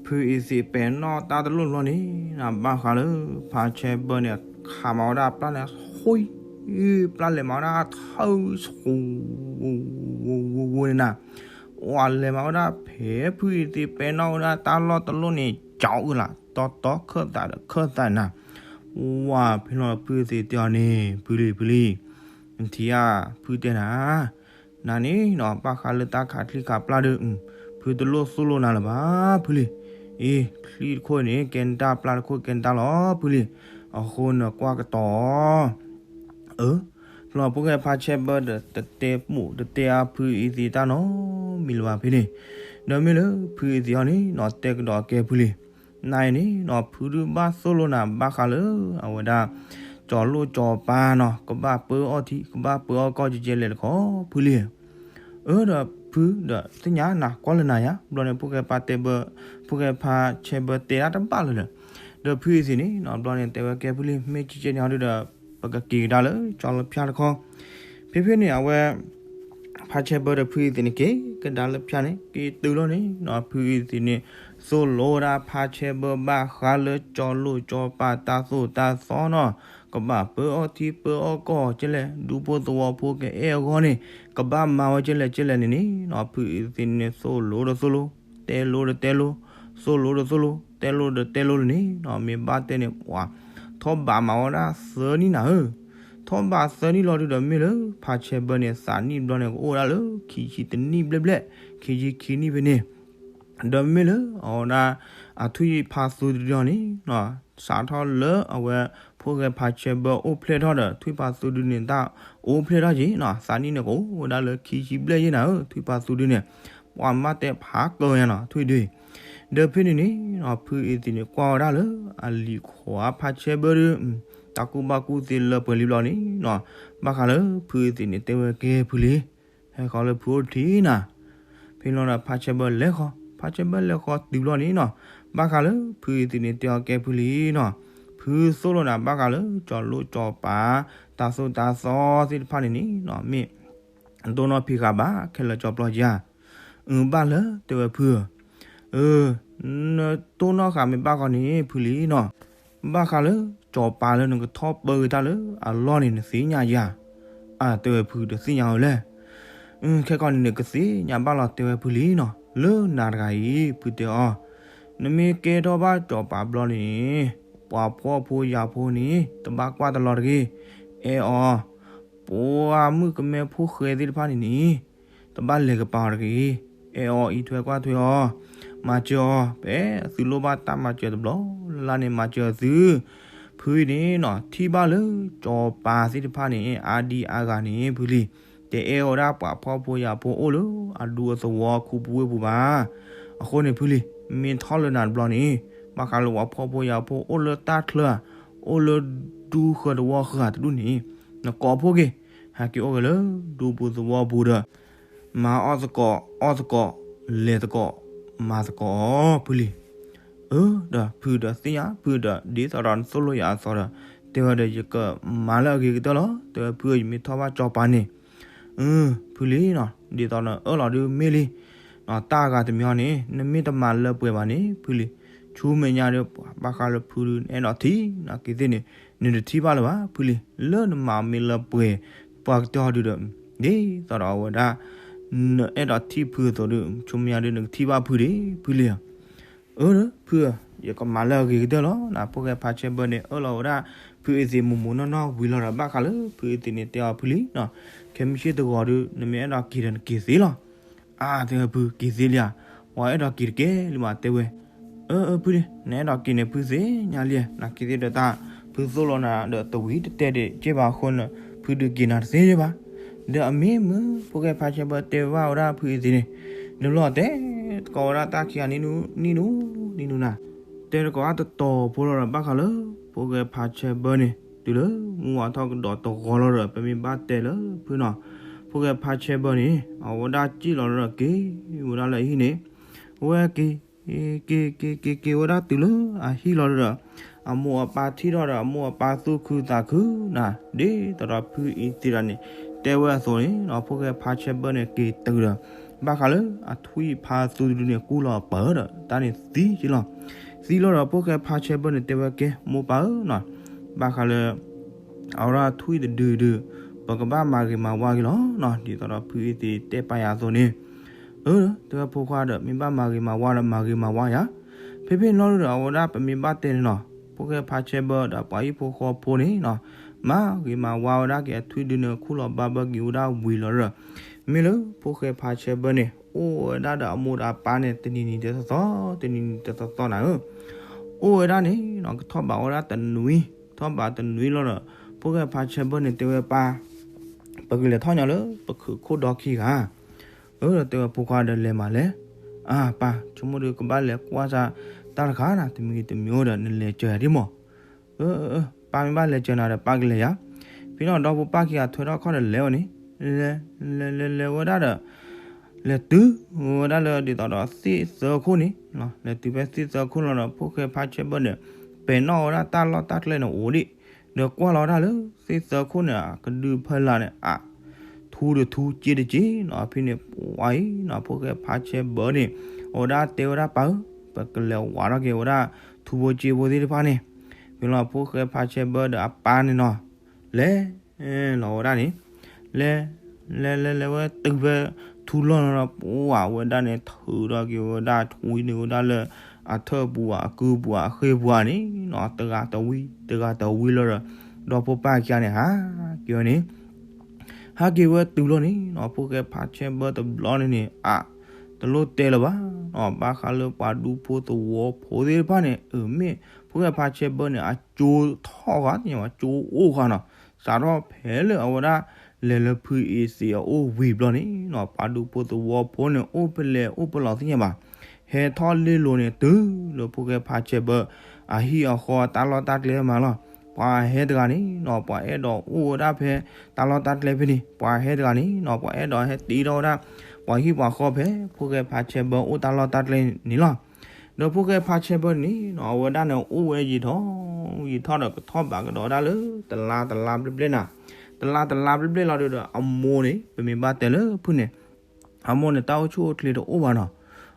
ဖုအံၤသ့ၣ်ပဲာ်နီၣ်တၢ်တလိၣ်ဘျီန့ၣ် နဘၣ်ဃးလၢ ဖါဆဲဘၢန့ၣ် ခးမၤဝဲဒၣ်အပျၢ်န့ၣ် ဃု ပျၢ်လဲၤမၤဝဲဒၣ်ထၢဆူ ဝူဝူဝူဝူန့ၣ်နၤ, ဝဲလဲၤမၤဝဲဒၣ်ဖဲဖုအံၤသ့ၣ်ပဲာ်နီၣ်ဝဲဒၣ်တၢ်လီၢ်တလိၣ်န့ၣ် ကၠီအုၣ်လၢ် တီတီခၢၣ်သးဒီးခၢၣ်သးနၤ, ဝဲဖဲလီၤဖုအံၤသ့ၣ်တဲအီၤန့ၣ် ဖုလံၤ ဖုလံၤ, နထံၣ်ဧါ ဖုတဲနၤ နၤန့ၣ်နီၤ ဘၣ်ဃးလၢတၢ်ခးချံခးပျၢ်ဒီး ဖုတလိၣ်သိၣ်လိနၤလၢၤဘၣ် ဖုလံၤ, အ့ ချံတခိၣ်န့ၣ် ကဲနတၢ် ပျၢ်တခိၣ်ကဲနတၢ်လီၤ ဖုလံၤ, အဃိနကွၢ်ကတီၤ အၢ ဖဲလီၤဖိၣ်ဃဲဖါဆဲဘၢဒီး တတဲပိာ်တတဲအါဖုအံၤသ့ၣ်တၢ်နီတမံၤလၢၤဘၣ်ဖဲန့ၣ်, ဒီးမ့ၢ်လၢဖုအံၤသ့ၣ်အီၤန့ၣ်နီၤ တဲကဒီးကဲဖုလံၤ, နၤအံၤန့ၣ်နီၤ ဖုဒုးဘၣ်သိၣ်လိနၤဘၣ်ဃးလၢ အဝဲဒၣ် ကၠီၤလိၣ်ကၠီၤပၤနီၤ ကဘၣ်ပၢအီၣ်ထံ ကဘၣ်ပၢအီၣ်ကီၢ်ကဲကဲလဲၣ်တခီ ဖုလံၤ အၢ ဒီးဖုဒီးသ့ၣ်ညါနၤ ကွၢ်လၢနၤယါ ဘျီန့ၣ် ဖိၣ်ဃဲဖါတဲဘၢ ဖိၣ်ဃဲဖါဆဲဘၢတဲဒၣ်တဘၣ်လၢၤလၢၤ, ဒီးဖုအံၤသ့ၣ်န့ၣ်နီၤ ဘျီန့ၣ် တဲဝဲကဲဖုလံၤ မ့ၢ်ကဲကဲန့ၣ်ဟီဒုဒီး ပကက့ၤကဒါလၢကၠီၤလၢဖၠါတခီ, ဖဲဖဲန့ၣ် အဝဲ ဖါဆဲဘၢဒီးဖုအံၤသ့ၣ်န့ၣ် က့ၤကဒါလၢဖၠါန့ၣ် က့ၤတုၤလီၤန့ၣ်နီၤ ဖုအံၤသ့ၣ်န့ၣ် သိၣ်လိဝဲဒၣ်ဖါဆဲဘၢဘၣ်ဃးလၢကၠီၤလိၣ်ကၠီၤပၤတၢ်သိၣ်တၢ်သီနီၤ ကဘၣ်ပၢအီထံပၢအီကီၢ်ကဲလဲၣ်, ဒူဖိသဝီဖိကအဲၣ်အဂီၢ်န့ၣ် ကဘၣ်မၤဝဲကဲလဲၣ်ကဲလဲၣ်န့ၣ်န့ၣ်နီၤ, ဖုအသ့ၣ်န့ၣ် သိၣ်လိတသိၣ်လိ, တဲလိတတဲလိ, သိၣ်လိတသိၣ်လိ, တဲလိတတဲလိန့ၣ်နီၤ, မ့ၢ်ဘၣ်တဲန့ၣ် ပှၤထီၣ်ဘးမၤဝဲဒၣ်သၢနံၣ်နၤဧၢ, ထီၣ်ဘးသၢနံၣ်လီၤဒုဒီး မ့ၢ်လၢဖါဆဲဘၢန့ၣ် သးနံၣ်ဘျီန့ၣ် ကအိၣ်ဝဲဒၣ်လၢခံဆံတနံၣ်ဘျဲၣ်ဘျဲၣ်, ခံဆံခံနံၣ်ဖဲန့ၣ် ဒီးမ့ၢ်လၢအဝဲဒၣ် အထွံၣ်ဖါသူတဒုန့ၣ်နီၤ, စးထီၣ်လၢအဝဲ ဖိၣ်ဃဲဖါဆဲဘၢအိၣ်ဖျဲၣ်ထီၣ်ဒီး ထွံၣ်ဖါသူဒုန့ၣ် တၢ်အိၣ်ဖျဲၣ်ထီၣ်က့ၤနီၤ, သးနံၣ်န့ၣ် ကအိၣ်ဝဲဒၣ်လၢခံဆံဘျဲၣ်ယဲၢ်နၤဧၢ, ထွံၣ်ဖါသူဒုန့ၣ် ပှၤမ့ၢ်တဲဖးကၢယါနီၤ, ထွံၣ်ဒု ဒီးဖဲန့ၣ်န့ၣ်နီၤ, ဖုအသ့ၣ်န့ၣ် ကွၢ်ဝဲဒၣ်လၢအလံၤခွါဖါဆဲဘၢဒီး တၢ်ကူၣ်ဘၣ်ကူၣ်သ့လၢပှဲၤလံဘျီန့ၣ်နီၤ, ဘၣ်ဃးလၢဖုအသ့ၣ်န့ၣ် တဲဝဲကဲဖုလံ ဟဲဃီလၢဖုအိၣ်တထံၣ်နၤ, ဖဲန့ၣ်လီၤဒီး ဖါဆဲဘၢလဲၤဃီ, ဖါဆဲဘၢလဲၤဃီတုၤဘျီန့ၣ်နီၤ, ဘၣ်ဃးလၢဖုအသ့ၣ်န့ၣ် တဲအီၤကဲဖုလံနီၤ, ဖုသိၣ်လိနၤ ဘၣ်ဃးလၢကၠီၤလိကၠီၤပၤ တၢ်သိၣ်တၢ်သီသ့ၣ်တဖၣ်န့ၣ်န့ၣ်နီၤ, မ့ၢ်တိၢ်နီၣ်ဖံးဃာ်ဘၣ်ခဲလၢာ်ကၠီၤပျီဧါ, အၢ ဘၣ်လၢ တဲဝဲဖုဧၢ, အၢ နတိၢ်နီၣ်ဃာ်မ့ၢ်ဘၣ်ဃီန့ၣ် ဖုလံနီၤ, ဘၣ်ဃးလၢ ကၠီၤပၤလၢနကထီၣ်ပၢက့ၤတၢ်လၢအလီၢ်န့ၣ် နသ့ၣ်ညါဧါ, အၢ တဲဝဲဖုတသ့ၣ်ညါဝဲလဲၣ်, ခဲကီန့ၣ်နကသ့ၣ်ညါဘၣ်လီၤ တဲဝဲဖုလံနီၤ, လၢနၤတဂၤအံၤ ဖုတဲအီၤ, နမ့ၢ်ကဲထီၣ်ဘၣ်ကၠီၤပၤဘျီန့ၣ် ပှၤဖှီၣ်ဖိယာ်ဖိန့ၣ် တဘၣ်ကွၢ်တလီၤတဂ့ၤ, အဲၣ်အီၤ, ပှၤမုၣ်ကမဲဖိဃဲသ့ၣ်တဖၣ်န့ၣ်န့ၣ် တဘၣ်လဲၤကပၤအီၤတဂ့ၤ, အဲၣ်အီၤအံးထွဲကွၢ်ထွဲအီၤ, မၤစၢၤအီၤ, ဖဲအသုလိၣ်ဘၣ်တၢ်မၤစၢၤတဘျီလၢ်လၢ်န့ၣ် မၤစၢၤအသု, ဖုအံၤန့ၣ်နီၤ ထံၣ်ဘၣ်လၢကၠီၤပၤသ့ၣ်တဖၣ်န့ၣ် အါဒံအါဂၤန့ၣ် ဖုလံ တအဲၣ်ဝဲဒၣ်ပှၤဖှီၣ်ဖိယာ်ဖိအိၣ်လၢအဒူအသဝီခူပူၤဝ့ၢ်ပူၤဘၣ်. အဃိန့ၣ်ဖုလံ မ့ၢ်ထီၣ်လၢနၤတဘျီန့ၣ် ဘၣ်ဃးလၢပှၤဖှီၣ်ဖိယာ်ဖိအိၣ်လၢတၢ်ချၢဧါ, အိၣ်လၢဒူဃၢၤတဝီဃၢၤတဒူၣ်န့ၣ် နကိးဖှိၣ်က့ၤ ဟဲက့ၤအိၣ်က့ၤလၢဒူပူၤသဝီပူၤဒီး မၤအီၣ်သကိးအီၣ်သကိး လဲၤသကိးမၤသကိး ဖုလံ. အၢ ဒီးဖုဒီးသ့ၣ်ညါ ဖုဒီး ဒ်သိးဒီးနသိၣ်လိယၤအသိးဒီး တဲဝဲဒီး ယကမၤလၢအဂ့ၤကတၢၢ်လီၤ. တဲဝဲဖုဧၢ ယမ့ၢ်ထီၣ်ဘၣ်ကၠီၤပၤန့ၣ် ဖုလံနီၤ ဒ်သိးနအၢၣ်လီၤဒုးမ့ၢ်လံ. တၢ်အဂၤတမံၤအံၤန့ၣ် နမ့ၢ်တမၤလၢပှဲၤဘၣ်န့ၣ် ဖုလံ ဆူမဲာ်ညါဒီး ဘၣ်ဃးလၢဖုဒုး နအဲၣ်ဒိးထံၣ်နာ်က့ၤသ့ၣ်န့ၣ် နတထံၣ်ဘၣ်လၢၤဘၣ် ဖုလံ. လၢနမၤမ့ၢ်လၢပှဲၤ ပှၤကတၢၢ်ဒုးဒီး ဒ်သိးဒီးအဝဲဒၣ် နအဲၣ်ဒိးထံၣ်ဖုအသိးဒီး ဆူမဲာ်ညါဒုး နကထံၣ်ဘၣ်ဖုဒံး ဖုလံဧၢ. အၢ ဖုဧၢ ယကမၤလၢအဂ့ၤကတၢၢ်လီၤ. နဖိၣ်ဃဲဖါဆဲဘၢန့ၣ် အၢၣ်လီၤဝဲဒၣ် ဖုအသ့ၣ်မိၢ်မိၢ်နီၢ်နီၢ်ဝံၤလီၤဒီး ဘၣ်ဃးလၢဖုအသ့ၣ်န့ၣ် တဲအီၤဖုလံနီၤ ခဲမုၢ်ဆ့ၣ်တဂီၤဒီး နမ့ၢ်အဲၣ်ဒိးက့ၤဒီးနက့ၤသ့လီၤ. အါ တဲဝဲဖုက့ၤသ့လံဧါ. ပှၤအဲၣ်ဒိးက့ၤတကဲလံမး တဲဝဲ. အၢ အၢ ဖုန့ၣ် နအဲၣ်ဒိးက့ၤန့ၣ် ဖုသ့ၣ်ညါလံ နာ်က့ၤသ့ၣ်ဒီးတၢ် ဖုသိၣ်လိနၤဒီးတဝံၤတတဲဒံးက့ဘၣ်အဃိန့ၣ် ဖုဒုးက့ၤနၤတသ့ဘၣ်. ဒီးအမ့ၢ်မုၢ် ဖိၣ်ဃဲဖါဆဲဘၢတဲဘၣ်ဝဲဒၣ်ဖုအသ့ၣ်န့ၣ် နဘျီတဲသကိးဝဲဒၣ်တၢ်ခံဂၤန့ၣ် နံၤနူနံၤနူနၤ တဲသကိးအတတီၤဖိလီၤဒီး ဘၣ်ဃးလၢ ဖိၣ်ဃဲဖါဆဲဘၢန့ၣ် တုၤလၢမုၢ်ဝါထီၣ်ကဒီးတဂီၤလီၤဒီး ပမ့ၢ်ဘၣ်တဲလၢဖုနီၤ ဖိၣ်ဃဲဖါဆဲဘၢန့ၣ် အဝဲဒၣ်စံၣ်လီၤဒီးက့ၤဝဲဒၣ်လၢအဟံၣ်န့ၣ် ဝဲက့ၤ က့ၤ က့ၤ က့ၤ က့ၤဝဲဒၣ်တုၤလၢအဟံၣ်လီၤဒီး အမိၢ်အပၢ်ထံၣ်ထီၣ်ဒီး အမိၢ်အပၢ်သူၣ်ခုသးခုနၤ ဒ်သိးဒီးဖုအံၤသ့ၣ်တဖၣ်န့ၣ် တဲဝဲအသိးန့ၣ် ဖိၣ်ဃဲဖါဆဲဘၢန့ၣ် က့ၤတုၤဒီး ဘၣ်ဃးလၢအထွံၣ်ဖါသူတဒုန့ၣ် ကူၣ်လီၤအပၢၢ်ဒီး တၢ်န့ၣ်သံက့လီၤ. သံလီၤဒီး ဖိၣ်ဃဲဖါဆဲဘၢန့ၣ် တဲဝဲကဲ မိၢ်ပၢ်ဧၢနီၤ ဘၣ်ဃးလၢ အဝဲဒၣ်ထွံၣ်တဒုဒုး ပကဘၣ်မၤဂ့ၤမၤဝါက့ၤလီၤနီၤ ဒ်သိးဒီးဖုအံၤသ့ၣ်တဲပာ်ယၤအသိးန့ၣ် အၢ တဲဝဲဖိခွါဒီး မ့ၢ်ဘၣ်မၤဂ့ၤမၤဝါဒီး မၤဂ့ၤမၤဝါယၤ ဖဲဖဲန့ၣ်လီၤဒီး အဝဲဒၣ်ပမ့ၢ်ဘၣ်တဲန့ၣ်နီၤ ဖိၣ်ဃဲဖါဆဲဘၢဒီးပှၤဟံၣ်ဖိဃီဖိန့ၣ်နီၤ မၤဂ့ၤမၤဝါဝဲဒၣ်က့ၤအထွံၣ်ဒုန့ၣ် ခူၣ်လီၤဘၣ်ဘၢက့ၤဝဲဒၣ်ဝံၤလီၤဒီး မ့ၢ်လၢဖိၣ်ဃဲဖါဆဲဘၢန့ၣ် အိၣ်ဝဲဒၣ်ဒီးအမိၢ်ဒီးအပၢ်န့ၣ် တနံၤနံၤတသီသီ တနံၤနံၤတသီသီနၤဧၢ အိၣ်ဝဲဒၣ်န့ၣ်နီၤ ကထီၣ်ဘးဝဲဒၣ်တနွံ ထီၣ်ဘးတနွံလီၤဒီး ဖိၣ်ဃဲဖါဆဲဘၢန့ၣ် တဲဝဲပၢ် ပကလဲၤထီၣ်ညီလၢပခိးခိၣ်ဒီခံဂၤ အၢ တဲဝဲဖိခွါဒီးလဲၤမးလဲၣ်. အၢ ပၢ် ဆိကမိၣ်ဒီးကဘၣ်လဲၤကွၢ်စၢ်တၢ်တခါနၤ တမံၤဂ့ၤတမံၤအိၣ်ဒီး နလဲၤစၢၤယၤဒ်မး. အၢ ပၢ်မ့ၢ်ဘၣ်လဲၤစၢၤနၤဒီး ပၢ်ကလဲၤယၤ. ဖဲန့ၣ်ဒီဖိပၢ်ခံဂၤထွဲထီၣ်ခီၣ်ဒီးလဲၤဝဲန့ၣ် လဲၤ လဲၤ လဲၤ လဲၤဝဲဒၣ်ဒီး လဲၤတုၤဝဲဒၣ်လၢဒ်သိးဒီးသ့ၣ်သၢခိၣ်န့ၣ် လဲၤတုၤဖဲသ့ၣ်သၢခိၣ်လီၤဒီး ဖိၣ်ဃဲဖါဆဲဘၢန့ၣ် ပဲာ်နီၣ်ဝဲဒၣ်တၢ်လီၢ်တၢ်ကျဲန့ၣ်အိၣ်ဒံး ဒီးကွၢ်လီၤဝဲဒၣ်လၢသ့ၣ်သၢခိၣ်န့ၣ် ကဒုဖဲလာ်န့ၣ် အ ထူတထူစ့တစ့နီၤ ဖဲန့ၣ် ပှၤအံၤနီၤ ဖိၣ်ဃဲဖါဆဲဘၢန့ၣ် အဝဲဒၣ်တဲဝဲဒၣ်ပၢ်ဧၢ ပကလဲၤဝးထီၣ်က့ၤဝဲဒၣ်ထူဖိစ့ဖိသ့ၣ်တဖၣ်န့ၣ် ဖဲလီၤဖိၣ်ဃဲဖါဆဲဘၢဒီးအပၢ်န့ၣ်နီၤ, လဲၤလီၤဝဲဒၣ်န့ၣ်, လဲၤ လဲၤလဲၤလဲၤဝဲတုၤဖဲထူလီၢ်နီၤဒီး ပှၤဝဲဒၣ်န့ၣ်ထုးထီၣ်က့ၤဝဲဒၣ် ထွံန့ၢ်ဝဲဒၣ်လၢ အထၢၣ်ပူၤ အကုပူၤ အဃ့ၢ်ပူၤဧါန့ၣ်နီၤ, တဂၤတဝံ တဂၤတဝံလီၤဒီး ဒီဖိပၢ်ခံဂၤန့ၣ် ဟးက့ၤဝဲန့ၣ် ဟဲက့ၤဝဲတုၤလီၤန့ၣ်နီၤ, ဖိၣ်ဃဲဖါဆဲဘၢတဘျီန့ၣ်န့ၣ် အ တလိၣ်တဲလၢၤဘၣ်နီၤ, ဘၣ်ဃးလၢပှၤဒူဖိသဝီဖိသ့ၣ်တဖၣ်န့ၣ် အမ့ၢ် ဖိၣ်ဃဲဖါဆဲဘၢန့ၣ် အကၠိထီၣ်ဃာ်သ့ၣ်ညါဘၣ်, ကၠိအိၣ်ဃာ်နီၤ, စးထီၣ်ဖဲလၢအဝဲဒၣ် လဲၤလၢဖုအ့စ့အအိၣ်ဝံၤဘျီန့ၣ်နီၤ, ပှၤဒူဖိသဝီဖိန့ၣ် အိၣ်ဖဲလဲၣ်အိၣ်ဖဲလဲၣ်သ့ၣ်ညါဘၣ်, ဟဲထီၣ်လ့လိၤန့ၣ် တုၤလၢဖိၣ်ဃဲဖါဆဲဘၢ အဟံၣ်အဃီတၢ်လီၢ်တၢ်ကျဲမးလီၤ. ပှၤဟဲတဂၤန့ၣ်နီၤ, ပှၤအဲၣ်ဒိးအိၣ်ဝဲဒၣ်ဖဲ တၢ်လီၢ်တၢ်ကျဲဖဲန့ၣ်, ပှၤဟဲတဂၤန့ၣ်နီၤ, ပှၤအဲၣ်ဒိးဟဲတ့ထီၣ်ဝဲဒၣ် ပှၤဟံၣ်ပှၤဃီဖဲ ဖိၣ်ဃဲဖါဆဲဘၢအိၣ်တၢ်လီၢ်တၢ်ကျဲန့ၣ်လီၤ. ဒီးဖိၣ်ဃဲဖါဆဲဘၢန့ၣ်နီၤ, အဝဲဒၣ်န့ၣ်အိၣ်ဝဲယံာ်ထီၣ် ယံာ်ထီၣ်ဒီးကထီၣ်ဘးကဒီးဝဲဒၣ်လၢ တလါတလါဘျဲၣ်ဘျဲၣ်နၤ, တလါတလါဘျဲၣ်ဘျဲၣ်လီၤဒီး အမိၢ်န့ၣ် ပမ့ၢ်ဘၣ်တဲလၢဖုန့ၣ် အမိၢ်န့ၣ် တၢ်အိၣ်ဆူၣ်အိၣ်ချ့တအိၣ်ဘၣ်နီၤ,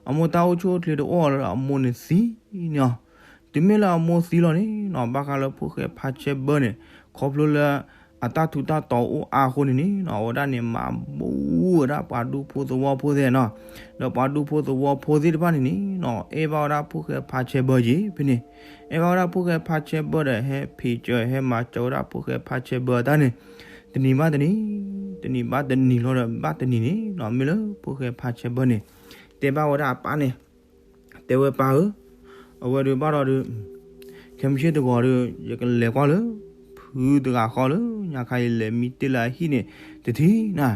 အမိၢ်တၢ်အိၣ်ဆူၣ်အိၣ်ချ့တအိၣ်လီၤဒီး အမိၢ်န့ၣ်သံန့ၣ်လီၤ. တုၤမ့ၢ်လၢအမိၢ်သံလီၤန့ၣ်နီၤ, ဘၣ်ဃးလၢဖိၣ်ဃဲဖါဆဲဘၢန့ၣ် ခီဖျိလၢ အတၢ်ထူးတၢ်တီၤအိၣ်အါအဃိန့ၣ်န့ၣ်နီၤ, အဝဲဒၣ်န့ၣ် မၤဘူၣ်ဝဲဒၣ်ပှၤဒူဖိသဝီဖိသ့ၣ်နီၤ, ဒီးပှၤဒူဖိသဝီဖိသ့ၣ်တဖၣ်န့ၣ်န့ၣ်နီၤ, အဲၣ်ဘၣ်ဝဲဒၣ်ဖိၣ်ဃဲဖါဆဲဘၢယံၤဖဲန့ၣ်, အဲၣ်ဘၣ်ဝဲဒၣ်ဖိၣ်ဃဲဖါဆဲဘၢဒီး ဟဲဖံးစၢၤ ဟဲမၤစၢၤဝဲဒၣ်ဖိၣ်ဃဲဖါဆဲဘၢအတၢ်န့ၣ် တနံၤဘၣ်တနံၤ, တနံၤဘၣ်တနံၤလီၤဒီး ဘၣ်တနံၤန့ၣ်နီၤ, မ့ၢ်လၢဖိၣ်ဃဲဖါဆဲဘၢန့ၣ် တဲဘၣ်ဝဲဒၣ်အပၢ်န့ၣ်, တဲဝဲပၢ်ဧၢ, အဝဲဒုးဘၣ်ဒီးဒုး ခဲမုၢ်ဆ့ၣ်တဂီၤဒီး ယကလဲၤကွၢ်လၢ ဖုတဂၤဃီလၢ ညါခါအံၤလဲၤမံတ့ၢ်လၢအဟံၣ်န့ၣ် တထံၣ်နၤ,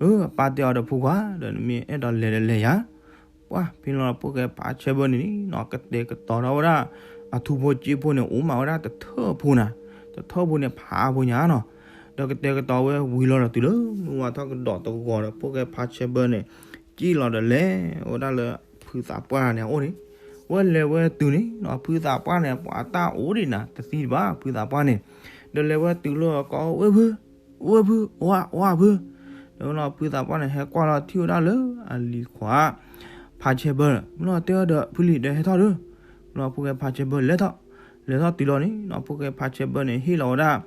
အၢ အပၢ်တဲအီၤဒီး ဖိခွါ ဒီးနမ့ၢ်အဲၣ်ဒိးလဲၤဒီးလဲၤယၤ, ပှၢ် ဖဲန့ၣ်လီၤ ဖိၣ်ဃဲဖါဆဲဘၢန့ၣ်နီၤ ကတဲာ်ကတီၤထီၣ်ဝဲဒၣ် အထူဖိစ့ဖိန့ၣ် အိၣ်မးဝဲဒၣ်တထၢၣ်ဖိနၤ, တထၢၣ်ဖိန့ၣ် ဖးဖိညါနီၤ, ဒီးကတဲာ်ကတီၤဝဲဝံၤလီၤဒီး တုၤလၢမုၢ်ဝါထီၣ်ကဒီးတဂီၤဒီး ဖိၣ်ဃဲဖါဆဲဘၢန့ၣ် စံၣ်လီၤဒီးလဲၤဝဲဒၣ်လၢ ဖုသးပှၢ်န့ၣ်အအိၣ်န့ၣ်, ဝဲလဲၤဝဲတုၤန့ၣ်နီၤ ဖုသးပှၢ်န့ၣ် ပှၤတၢ်အိၣ်ဒံးနၤ တသံတဘၣ် ဖုသးပှၢ်န့ၣ်, ဒီးလဲၤဝဲတုၤလၢအကီၢ် အိၣ်ဝဲဖု, အိၣ်ဝဲဖု, အိၣ်ဝဲဖု, ဒီးဖုသးပှၢ်န့ၣ် ဟဲကွၢ်လီၤထံၣ်ဝဲဒၣ်လၢအလံၤခွါ ဖါဆဲဘၢ, မ့ၢ်လီၤတဲအီၤဒီး ဖုလံၤ ဒီးဟဲထီၣ်ဒီး, မ့ၢ်လီၤဖိၣ်ဃဲဖါဆဲဘၢ လဲၤထီၣ်, လဲၤထီၣ်တုၤလီၤန့ၣ်နီၤ ဖိၣ်ဃဲဖါဆဲဘၢန့ၣ် ဟ့ၣ်လီၤဝဲဒၣ်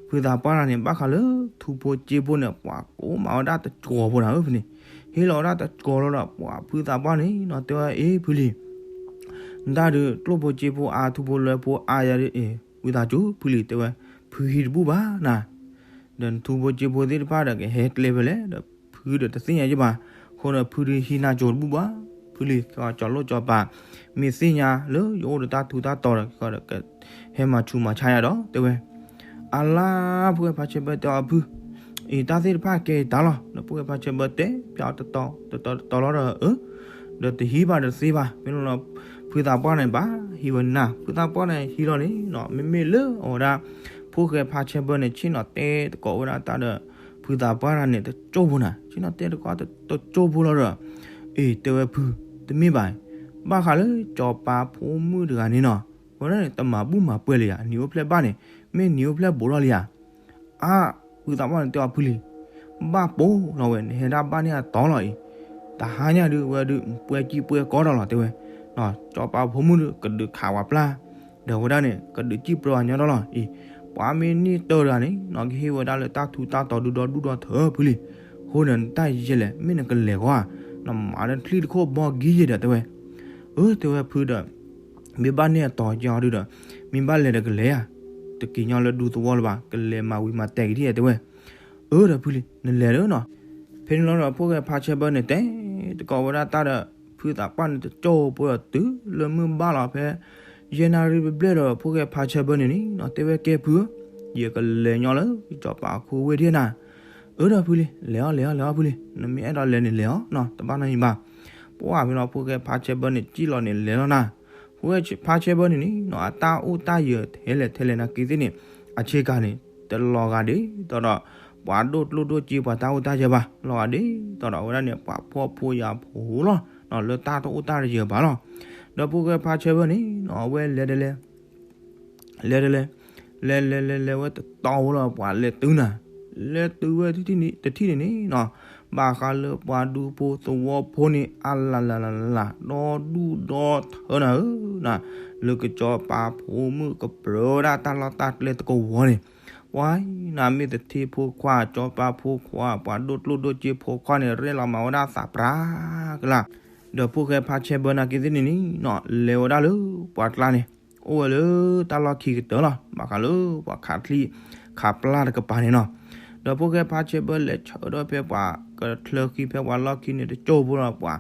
ဖုသးပှၢ်တဂၤန့ၣ် ဘၣ်ဃးလၢ ထူဖိစ့ဖိန့ၣ် ပှၤကိးမးဝဲဒၣ်တကီၤဖိနၤဧၢဖဲန့ၣ်, ဟ့ၣ်လီၤဝဲဒၣ်တကီၤလီၤဒီး ပှၤဖုသးပှၢ်န့ၣ်နီၤ တဲဝဲ အ့ ဖုလံၤ နတၢ်ဒုး ကျိၣ်ဖိစ့ဖိအါ ထူဖိလွဲဖိအါယၤဒီး အ့ ဝံသးစူၤ ဖုလံၤ တဲဝဲ, ဖုဟံးတဘူၣ်ဘၣ်နၤ, ဒီးနထူဖိစ့ဖိသ့ၣ်တဖၣ်ဒီး ကဟဲကျဲဖဲလဲၣ်ဒီး ဖုဒီးတသ့ၣ်ညါယဘၣ်, အဃိဒီး ဖုဒုးဟံးနၤစိၤတဘူၣ်ဘၣ်, ဖုလံၤ ကီၤကၠီၤလိၣ်ကၠီၤပၤ, မ့ၢ်သ့ၣ်ညါလၢယအိၣ်ဒီးတၢ်ထူးတၢ်တီၤဒီး ကီၤဒီး ဟဲမၤဆူးမၤဆါယၤဒီး တဲဝဲ အလါ ဖိၣ်ဃဲဖါဆဲဘၢတဲအီၤ ဖု, အံၤတၢ်သ့ၣ်တဖၣ်ကဲတၢ်လီၤ, ဒီးဖိၣ်ဃဲဖါဆဲဘၢတဲပျးအီၤတတီၤတတီၤတတီၤလီၤဒီး အၢ, ဒီးတဟံးဘၣ်ဒီးတသ့ဘၣ်, မ့ၢ်လီၤ ဖုသးပှၢ်န့ၣ် ဘၣ်ဟံးဝဲနၤ, ဖုသးပှၢ်န့ၣ် ဟံးလီၤန့ၣ်နီၤ မ့မ့ၢ်လၢအဝဲဒၣ် ဖိၣ်ဃဲဖါဆဲဘၢန့ၣ် ဆ့ၣ်နီၤတဲသကိးဝဲဒၣ်တၢ်ဒီး ဖုသးပှၢ်တဂၤန့ၣ် တကၠိၢ်ဖိနၤ, ဆ့ၣ်နီၤတဲသကိးတကၠိၢ်ဖိလီၤဒီး အ့ တဲဝဲဖု, တမ့ၢ်ဘၣ်, ဘၣ်ဃးလၢစီၤပၤဖိမုၣ်တဂၤန့ၣ်နီၤ, အဝဲဒၣ်န့ၣ် တမၤဘူၣ်မၤပှဲၤလၢၤယၤ, နံၤအိၣ်ဖျဲၣ်ဘၣ်န့ၣ် မ့ၢ်နံၤအိၣ်ဖျဲၣ်ဘူးထီၣ်လံဧါ, အါ, ဖုသးပှၢ်န့ၣ်တဲအီၤ ဖုလံၤ, ဘၣ်ပိာ်လီၤဝဲ နဟဲဒၣ်ဘၣ်န့ၢ်အတီၤလီၤအံၤ, တဟါညါဒုး ဝဲဒုး ပှဲၤကံပှဲၤကီဒီးလီၤ တဲဝဲ, စီၤပၤဖိမုၣ်ဒုး ကဒုးခးဝဲပျၢ် ဒီးဝဲဒၣ်န့ၣ် ကဒုးစံၣ်ပြၢဝဲညီဒီးလီၤအံၤ, ပှၤမ့ၢ်န့ၢ်တၢ်တဂၤန့ၣ်နီၤ ကဟ့ၣ်ဝဲဒၣ်လၢတၢ်ထူးတၢ်တီၤဒုဒီဒူၣ်ဒီထၢ ဖုလံၤ, အဃိန့ၣ် နတၢ်ယဲလဲၣ် မ့ၢ်နကလဲၤဂီၢ်ဧါ, နမၤလၢချံၣ်တခိၣ်ဘီကံယဲဒီး တဲဝဲ, အၢ တဲဝဲဖုဒီး မ့ၢ်ဘၣ်န့ၢ်အတီၤကဲအီၤဒုဒီး မ့ၢ်ဘၣ်လဲၤဒီးကလဲၤဧါ, တက့ၤညီလၢဒူသဝီလၢၤဘၣ်, ကလဲၤမၤဝံၤမၤတဲာ်က့ၤဒ်တဲဝဲ, အၢ ဒီးဖုလံၤ နလဲၤလၢနီၤ, ဖဲန့ၣ်လီၤဒီး ဖိၣ်ဃဲဖါဆဲဘၢန့ၣ် တဲသကိးဝဲဒၣ်တၢ်ဒီး ဖုသးပှၢ်န့ၣ် တကၠိၢ်ဖိဒီးတုၤလၢမုၢ်ဘၣ်လီၤဖဲ ယဲၢ်နၣ်ရံၣ်ဘျဲၣ်ဘျဲၣ်ဒီး ဖိၣ်ဃဲဖါဆဲဘၢန့ၣ်န့ၣ်နီၤ တဲဝဲကဲဖုဧၢ, ယကလဲၤညီလၢစီၤပၤအခိဝ့ၢ်ဒ်နၤ, အၢ ဒီးဖုလံၤ လဲၤအီၤ လဲၤအီၤ လဲၤအီၤဖုလံၤ နမ့ၢ်အဲၣ်ဒိးလဲၤန့ၣ်လဲၤအီၤနီၤ တဘၣ်နီတမံၤဘၣ်, ပှၢ်ဖဲလီၤ ဖိၣ်ဃဲဖါဆဲဘၢန့ၣ် စံၣ်လီၤန့ၣ်လဲၤလီၤနၤ, ဖိၣ်ဃဲဖါဆဲဘၢန့ၣ်န့ၣ်နီၤ အတၢ်အိၣ်တၢ်ယၢၤထဲလဲၣ်ထဲလဲၣ်နာ်က့သ့ၣ်န့ၣ် အဆ့ကၤန့ၣ် တလီၤဂာ်ဒ်သိးဒီး ပှၤဒိၣ်ကျိၣ်ဒိၣ်စ့ပှၤတၢ်အိၣ်တၢ်ယၢၤဘၣ်, လီၤဂာ်ဒ်သိးဒီးအဝဲဒၣ်န့ၣ် ပှၤဖှီၣ်ဖိယာ်ဖိလီၤ, လၢတၢ်တအိၣ်တၢ်တယၢၤဘၣ်လီၤ, ဒီးဖိၣ်ဃဲဖါဆဲဘၢန့ၣ်နီၤ အဝဲလဲၤတလဲၤ လဲၤတလဲၤ, လဲၤလဲၤလဲၤလဲၤဝဲတတီၤဖိလီၤ ပှၤလဲၤတုၤနၤ, လဲၤတုၤဝဲတထံၣ်န့ၣ်န့ၣ်နီၤ, ဘၣ်ဃးလၢပှၤဒူဖိသဝီဖိန့ၣ် အလၢ်လၢ်လၢ်လၢ် ဒီဒူၣ်ဒီထၢနၤဧၢ, နၤ လၢကစီၤပၤဖိမုၣ်ကပြၢဝဲဒၣ်တၢ်လီၢ်တၢ်ကျဲသကိးဝီၤန့ၣ်, ပှၤနၤမ့ၢ်သထ့ဖိခွါ စီၤပၤဖိခွါ ပှၤဒိၣ်ကျိၣ်ဒိၣ်စ့ဖိခွါန့ၣ် ရဲၣ်လီၤမၤဝဲဒၣ်သးပြးကလာ်, ဒီးဖိၣ်ဃဲဖါဆဲဘၢနာ်က့သ့ၣ်န့ၣ်န့ၣ် လဲၤဝဲဒၣ်လၢပှၤကျါန့ၣ် အိၣ်ဝဲလၢတၢ်လီၢ်ခံကတၢၢ်လီၤ. ဘၣ်ဃးလၢပှၤခးချံခးပျၢ်တကပၤန့ၣ်နီၤ, ဒီးဖိၣ်ဃဲဖါဆဲဘၢလဲၤဆၢထၢၣ်ဖဲပှၤကချၢဃံဖဲပှၤလီၢ်ခံန့ၣ် တကၠိဖိလီၤ. ပှၤ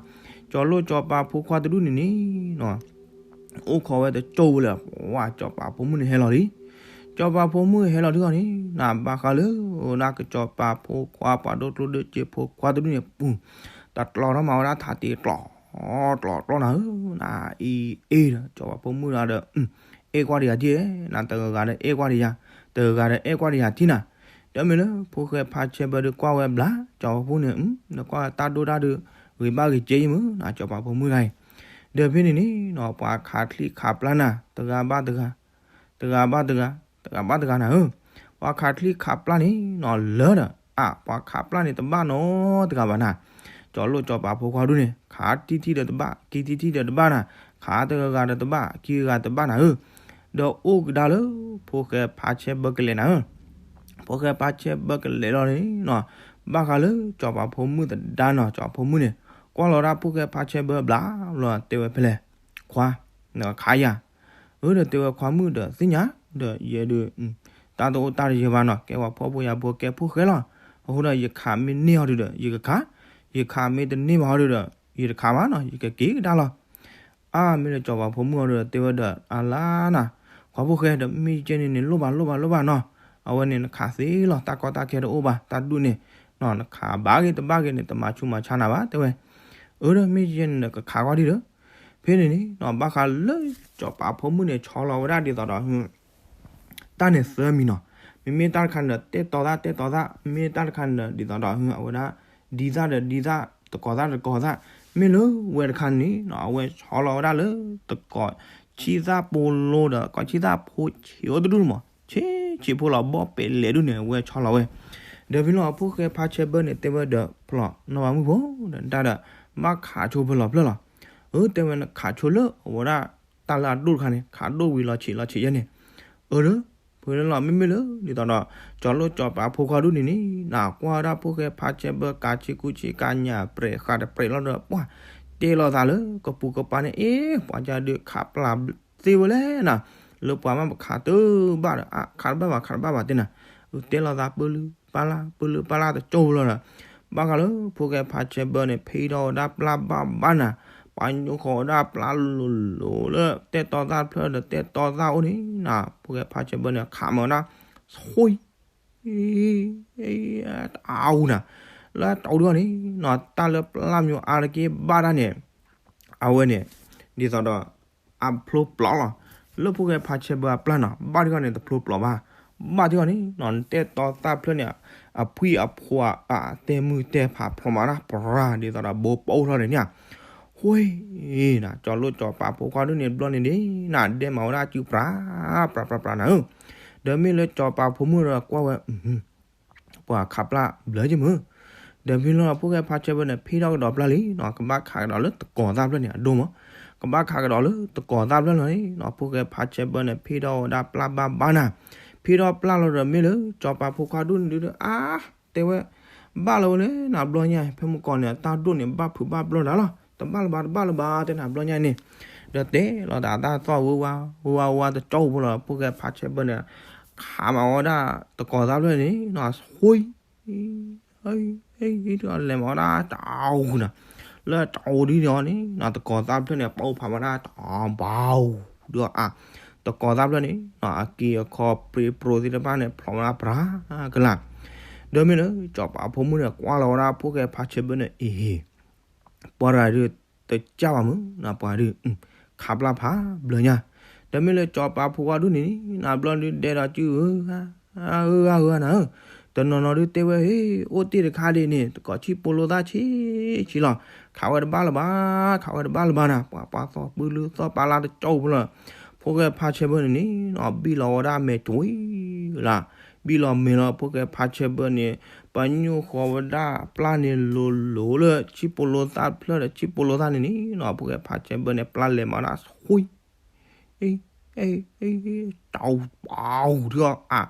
စီၤလိၣ်စီၤပၤဖိခွါတဒူၣ်န့ၣ်န့ၣ်နီၤ အိၣ်ခိးဝဲတကၠိဖိလၢ ပှၤစီၤပၤဖိမုၣ်န့ၣ်ဟဲလီၤလံ. စီၤပၤဖိမုၣ်ဟဲလီၤဒုးအီၤန့ၣ် နၤဘၣ်ဃးလၢ အိၣ်ဒၣ်ကစီၤပၤဖိခွါ ပှၤဒိၣ်ကျိၣ်ဒိၣ်စ့ဖိခွါတဒူၣ်န့ၣ် ပူၤ တၢ်ကျီထီၣ်မၤဝဲဒၣ်ထးတ့ကျီ ကျီကျီနၤဧၢ, နၤအံၤအ့ၣ်ဒီး စီၤပၤဖိမုၣ်ဒီး အဲၣ်ကွၢ်တယၤထံၣ်, နၤတဂၤဂၤဒီးအဲၣ်ကွၢ်တယၤ, တဂၤဂၤဒီးအဲၣ်ကွၢ်တယၤထံၣ်နၤ. ဒီးမ့ၢ်လၢဖိၣ်ဃဲဖါဆဲဘၢဒုးကွၢ်ဝဲဘျါ စီၤပၤဖိမုၣ်န့ၣ် နကွၢ်တၢ်ဒိၣ်တၢ်ဒုး ဂ့ၤဘၣ်ဂ့ၤကဲယံမုၢ် နၤစီၤပၤဖိမုၣ်တဂၤအံၤ. ဒီးဖဲန့ၣ်န့ၣ်နီၤ ပှၤခးချံခးပျၢ်နၤ တဂၤဘၣ်တဂၤ တဂၤဘၣ်တဂၤ တဂၤဘၣ်တဂၤနၤဧၢ, ပှၤခးချံခးပျၢ်န့ၣ်နီၤ လၢဒီး အါ ပှၤခးပျၢ်န့ၣ်တဘၣ်နီတဂၤဘၣ်နၤ. စီၤလိၣ်စီၤပၤဖိခွါဒူၣ်န့ၣ် ခးတံၢ်ထံၣ်ဒီးတဘၣ် ကံထံၣ်ထံၣ်ဒီးတဘၣ်နၤ, ခးတဂၤဂၤဒီးတဘၣ် ခံဂၤတဘၣ်နၤဧၢ. ဒီးအိၣ်ကဒါလၢ ဖိၣ်ဃဲဖါဆဲဘၢကလဲၤနၤဧၢ, ဖိၣ်ဃဲဖါဆဲဘၢကလဲၤလီၤန့ၣ်နီၤ ဘၣ်ဃးလၢစီၤပၤဖိမုၣ်သဒါနီၤ စီၤပၤဖိမုၣ်န့ၣ် ကွၢ်လီၤဒၣ်ဖိၣ်ဃဲဖါဆဲဘၢဘျါဘျီ တဲဝဲဖဲလဲၣ်, ခွါ နခးယၤ အၢ ဒီးတဲဝဲခွါမုၣ်ဒီးသ့ၣ်ညါ ဒီးယဲဒုး တၢ်တအိၣ်တၢ်တယၢၤဘၣ်နီၤ ကဲပှၤဖှီၣ်ဖိယာ်ဖိကဲဖိၣ်ဃဲလီၤ. အဃိဒီးယခးမ့ၢ်န့ၢ်အီၤဒုးဒီး ယကခး, ယခးမ့ၢ်တန့ၢ်ဘၣ်အီၤဒုးဒီး ယတခးဘၣ်နီၤ ယကက့ၤကဒါလီၤ. အါ မ့ၢ်လၢစီၤပၤဖိမုၣ်အီၤဒုးဒီး တဲဝဲဒီး အလါနၤ ခွါဖိၣ်ဃဲဒီး မ့ၢ်ကဲန့ၣ်န့ၣ် လိၣ်ဘၣ်လိၣ်ဘၣ်လိၣ်ဘၣ်နီၤ, အဝဲန့ၣ်နခးသ့လီၤ တၢ်ကီတၢ်ခဲတအိၣ်ဘၣ် တၢ်ဒူၣ်န့ၣ်နီၤ နခးဘၣ်ဂ့ၤတဘၣ်ဂ့ၤန့ၣ် တမၤဆူးမၤဆါနၤဘၣ် တဲဝဲ. အၢ ဒီးမ့ၢ်ယဲန့ၣ်ဒီး ကခးကွၢ်ဒံးဒီး ဖဲန့ၣ်န့ၣ်နီၤ ဘၣ်ဃးလၢစီၤပၤဖိမုၣ်န့ၣ် ဆီလီၤဝဲဒၣ်ဒ်သိးဒီး တၢ်န့ၣ်သၢမံၤနီၤ, မ့မ့ၢ်တၢ်တခါန့ၣ်ဒီး တဲတီသၣ်တဲတီသၣ်, မ့ၢ်တၢ်တခါန့ၣ်ဒီး ဒ်သိးဒီး အဝဲဒၣ် ဒ်သၣ်ဒီးဒ်သၣ်, တကိးသၣ်ဒီးတကိးသၣ်, မ့ၢ်လၢဝဲတခါန့ၣ်နီၤ အဝဲဆီလီၤဝဲဒၣ်လၢ တကိးဆံသၣ်ပိလိဒီး ကိးဆံသၣ်ဖိဆံးအိၣ်တဒူၣ်မး, ဆံးဆံးဖိလီၤ ဘီပဲာ်လဲၤဒူၣ်န့ၣ် အဝဲဆီလီၤဝဲ. ဒီးဖဲလီၤ ဖိၣ်ဃဲဖါဆဲဘၢန့ၣ် တဲဝဲဒီး ဖျီၣ်နီၢ်မၤမုၣ်ဖိ ဒီးတၢ်ဒီး ဘၣ်ခးဆိဖဲလီၤဖျၢၣ်လီၤ. အၢ တဲဝဲနခးဆိလၢအဝဲဒၣ် တၢ်လၢအဒိၣ်တခါန့ၣ် ခးဒိၣ်ဝံၤလီၤဆံးလီၤဆံးယဲန့ၣ်, အၢ ဒီး ဖဲလီၤ မ့မ့ၢ်လၢ ဒ်သိးဒီး စီၤလိၣ်စီၤပၤဖိခွါဒူၣ်န့ၣ်န့ၣ် နကွၢ်ဝဲဒၣ်ဖိၣ်ဃဲဖါဆဲဘၢ ကးဆ့ကူဆ့ကညး ပြဲးဃာ်တပြဲးလီၤဒီး ပှၤတဲလိာ်သးလၢ ကပူၤကပၤန့ၣ် အ့ ပှၤကဒုးခးပျၢ်သ့ဝဲလဲၣ်နၤ, လၢပှၤမ့ၢ်ပခးတဘၣ်ဒီး အါ ခးတဘၣ်ဘၣ် ခးတဘၣ်ဘၣ်တဲနၤ, တဲလိာ်သးပၢလုပၢ်လၢ် ပၢလုပၢ်လၢ်တကၠိဖိလီၤဒီး ဘၣ်ဃးလၢ ဖိၣ်ဃဲဖါဆဲဘၢန့ၣ် ဖံးထီၣ်ဝဲဒၣ်ပျၢ်ဘၣ်ဘၣ်နၤ, ပှၤညိၣ်ဃီၤဝဲဒၣ်ပျၢ်လိၤလိၤလၢ တဲတီသၣ်တဖျၢၣ်ဒီးတဲတီသၣ်အိၣ်န့ၣ်နၤ, ဖိၣ်ဃဲဖါဆဲဘၢန့ၣ် ခးမၤဝဲဒၣ် ဆွံ အါအူနၤ, လၢတၢ်အိၣ်ဒံးအီၤန့ၣ်နီၤ တၢ်လၢပျၢ်မၠိအါတက့ၢ်ဘၣ်တၢ်န့ၣ် အဝဲန့ၣ် ဒ်သိးဒီး အဖျိပျီလီၤ, လၢဖိၣ်ဃဲဖါဆဲဘၢအပျၢ်နီၤ ဘၣ်တံၢ်အီၤန့ၣ် တဖျိပျီဘၣ်, ဘၣ်တံၢ်အီၤန့ၣ်နီၤ နတဲတီသၣ်ဖျၢၣ်န့ၣ် အဖှံအဖှီ အတဲမုၢ်တဲဖးဖျိးမၤဒၣ်ပြၤ ဒ်သိးဒီးဘိပအိၣ်ထီၣ်န့ၣ်န့ၣ်, ဃိနၤ စီၤလိၣ်စီၤပၤဖိခွါဒူၣ်န့ၣ်ဘျီန့ၣ်ဒ်နၤ ဒဲးမၤဝဲဒၣ်စုပြၤ ပြၤပြၤပြၤနၤဧၢ, ဒီးမ့ၢ်လၢစီၤပၤဖိမုၣ်ဒီးကွၢ်ဝဲ ပှၤခးပျၢ်ဘျၢယမုၢ်, ဒီးဖဲလီၤ ဖိၣ်ဃဲဖါဆဲဘၢန့ၣ် ဖံးထီၣ်ကဒီးပျၢ်လံနီၤ ကဘၣ်ခးကဒီးလၢတကိးသၣ်ဖျၢၣ်န့ၣ် အဒိၣ်မး, ကဘၣ်ခးကဒီးလၢတကိးသၣ်ဖျၢၣ်လီၤန့ၣ်နီၤ ဖိၣ်ဃဲဖါဆဲဘၢန့ၣ် ဖံးထီၣ်ဝဲဒၣ်ပျၢ်ဘၣ်ဘၣ်နၤ, ဖံးထီၣ်ပျၢ်လီၤဒီးမ့ၢ်လၢ စီၤပၤဖိခွါဒူၣ်န့ၣ်ဒုး အါ တဲဝဲ ဘၣ်လီၤဝဲလဲၣ်နၤဘျီညါ ဖဲမုၢ်ကီၢ်န့ၣ် တၢ်ဒိၣ်န့ၣ် ဘၣ်ဖုးဘၣ်ဘျီဒၣ်လီၤ တဘၣ်လၢၤဘၣ် တဘၣ်လၢၤဘၣ် တဲနၤဘျီညါန့ၣ်, ဒီးတဲလီၤတၢ်တၢ်သီၣ်ဝဲဝါ ဝဲဝါဝါတကၠိဖိလီၤ ဖိၣ်ဃဲဖါဆဲဘၢန့ၣ် ခးမၤဝဲဒၣ်တကိးသၣ်ဖျၢၣ်န့ၣ်နီၤ ဆွံ လဲၤမၤဝဲဒၣ်တၢ်အူနၤ, လၢတၢ်အူဒ်န့ၣ်အီၤန့ၣ်နီၤ တကိးသၣ်ဖျၢၣ်န့ၣ် ပအိၣ်ဖးဝဲဒၣ်တၢ်ဘၣ်အူဒီးအါ, တကိးသၣ်ဖျၢၣ်န့ၣ်နီၤ အက့အခီပြ့ပြိသ့ၣ်တဖၣ်န့ၣ် ဖျိးဝဲဒၣ်ပြၤကလာ်, ဒီးမ့ၢ်လၢ စီၤပၤဖိမုၣ်န့ၣ် ကွၢ်လီၤဝဲဒၣ် ဖိၣ်ဃဲဖါဆဲဘၢန့ၣ် အ့ ပှၤတဂၤဒုး တကၢ်ဘၣ်မုၢ်နၤ ပှၤဒုး ခးပျၢ်ဖးဘျၢညါ, ဒီးမ့ၢ်လၢစီၤပၤဖိခွါဒူၣ်န့ၣ် နၤဘျီဒုးဒဲးဒီးစုဧၢ ဧၢဧၢနၤဧၢ, တနီၤနီၤဒုးတဲဝဲ ဟ့ၣ် အိၣ်တ့ၢ်တခါဒ်န့ၣ် တကိးဆံးပိလိသၣ်ဆံးဆံးလီၤ, ခးဝဲတဘၣ်လၢၤဘၣ် ခးဝဲတဘၣ်လၢၤဘၣ်နၤ ပှၤပှၤသီၣ်ပၢလုသီၣ်ပၢ်လၢ်တကၠိဖိလီၤ, ဖိၣ်ဃဲဖါဆဲဘၢန့ၣ်န့ၣ်နီၤ ဘံၣ်လီၤဝဲဒၣ်မဲာ်ကွံလၢ်, ဘံၣ်လီၤမဲာ်လီၤ ဖိၣ်ဃဲဖါဆဲဘၢန့ၣ် ပညိၣ်ဃီဝဲဒၣ်ပျၢ်န့ၣ်လိၤလိၤလၢ ဆံးပိလိသၣ်တဖျၢၣ်ဒီး ဆံးပိလိသၣ်န့ၣ်န့ၣ်နီၤ ဖိၣ်ဃဲဖါဆဲဘၢန့ၣ် ပျၢ်လဲၤမၤဒၣ်ဆှံ တၢ်အူပူၤထံအီၤအါ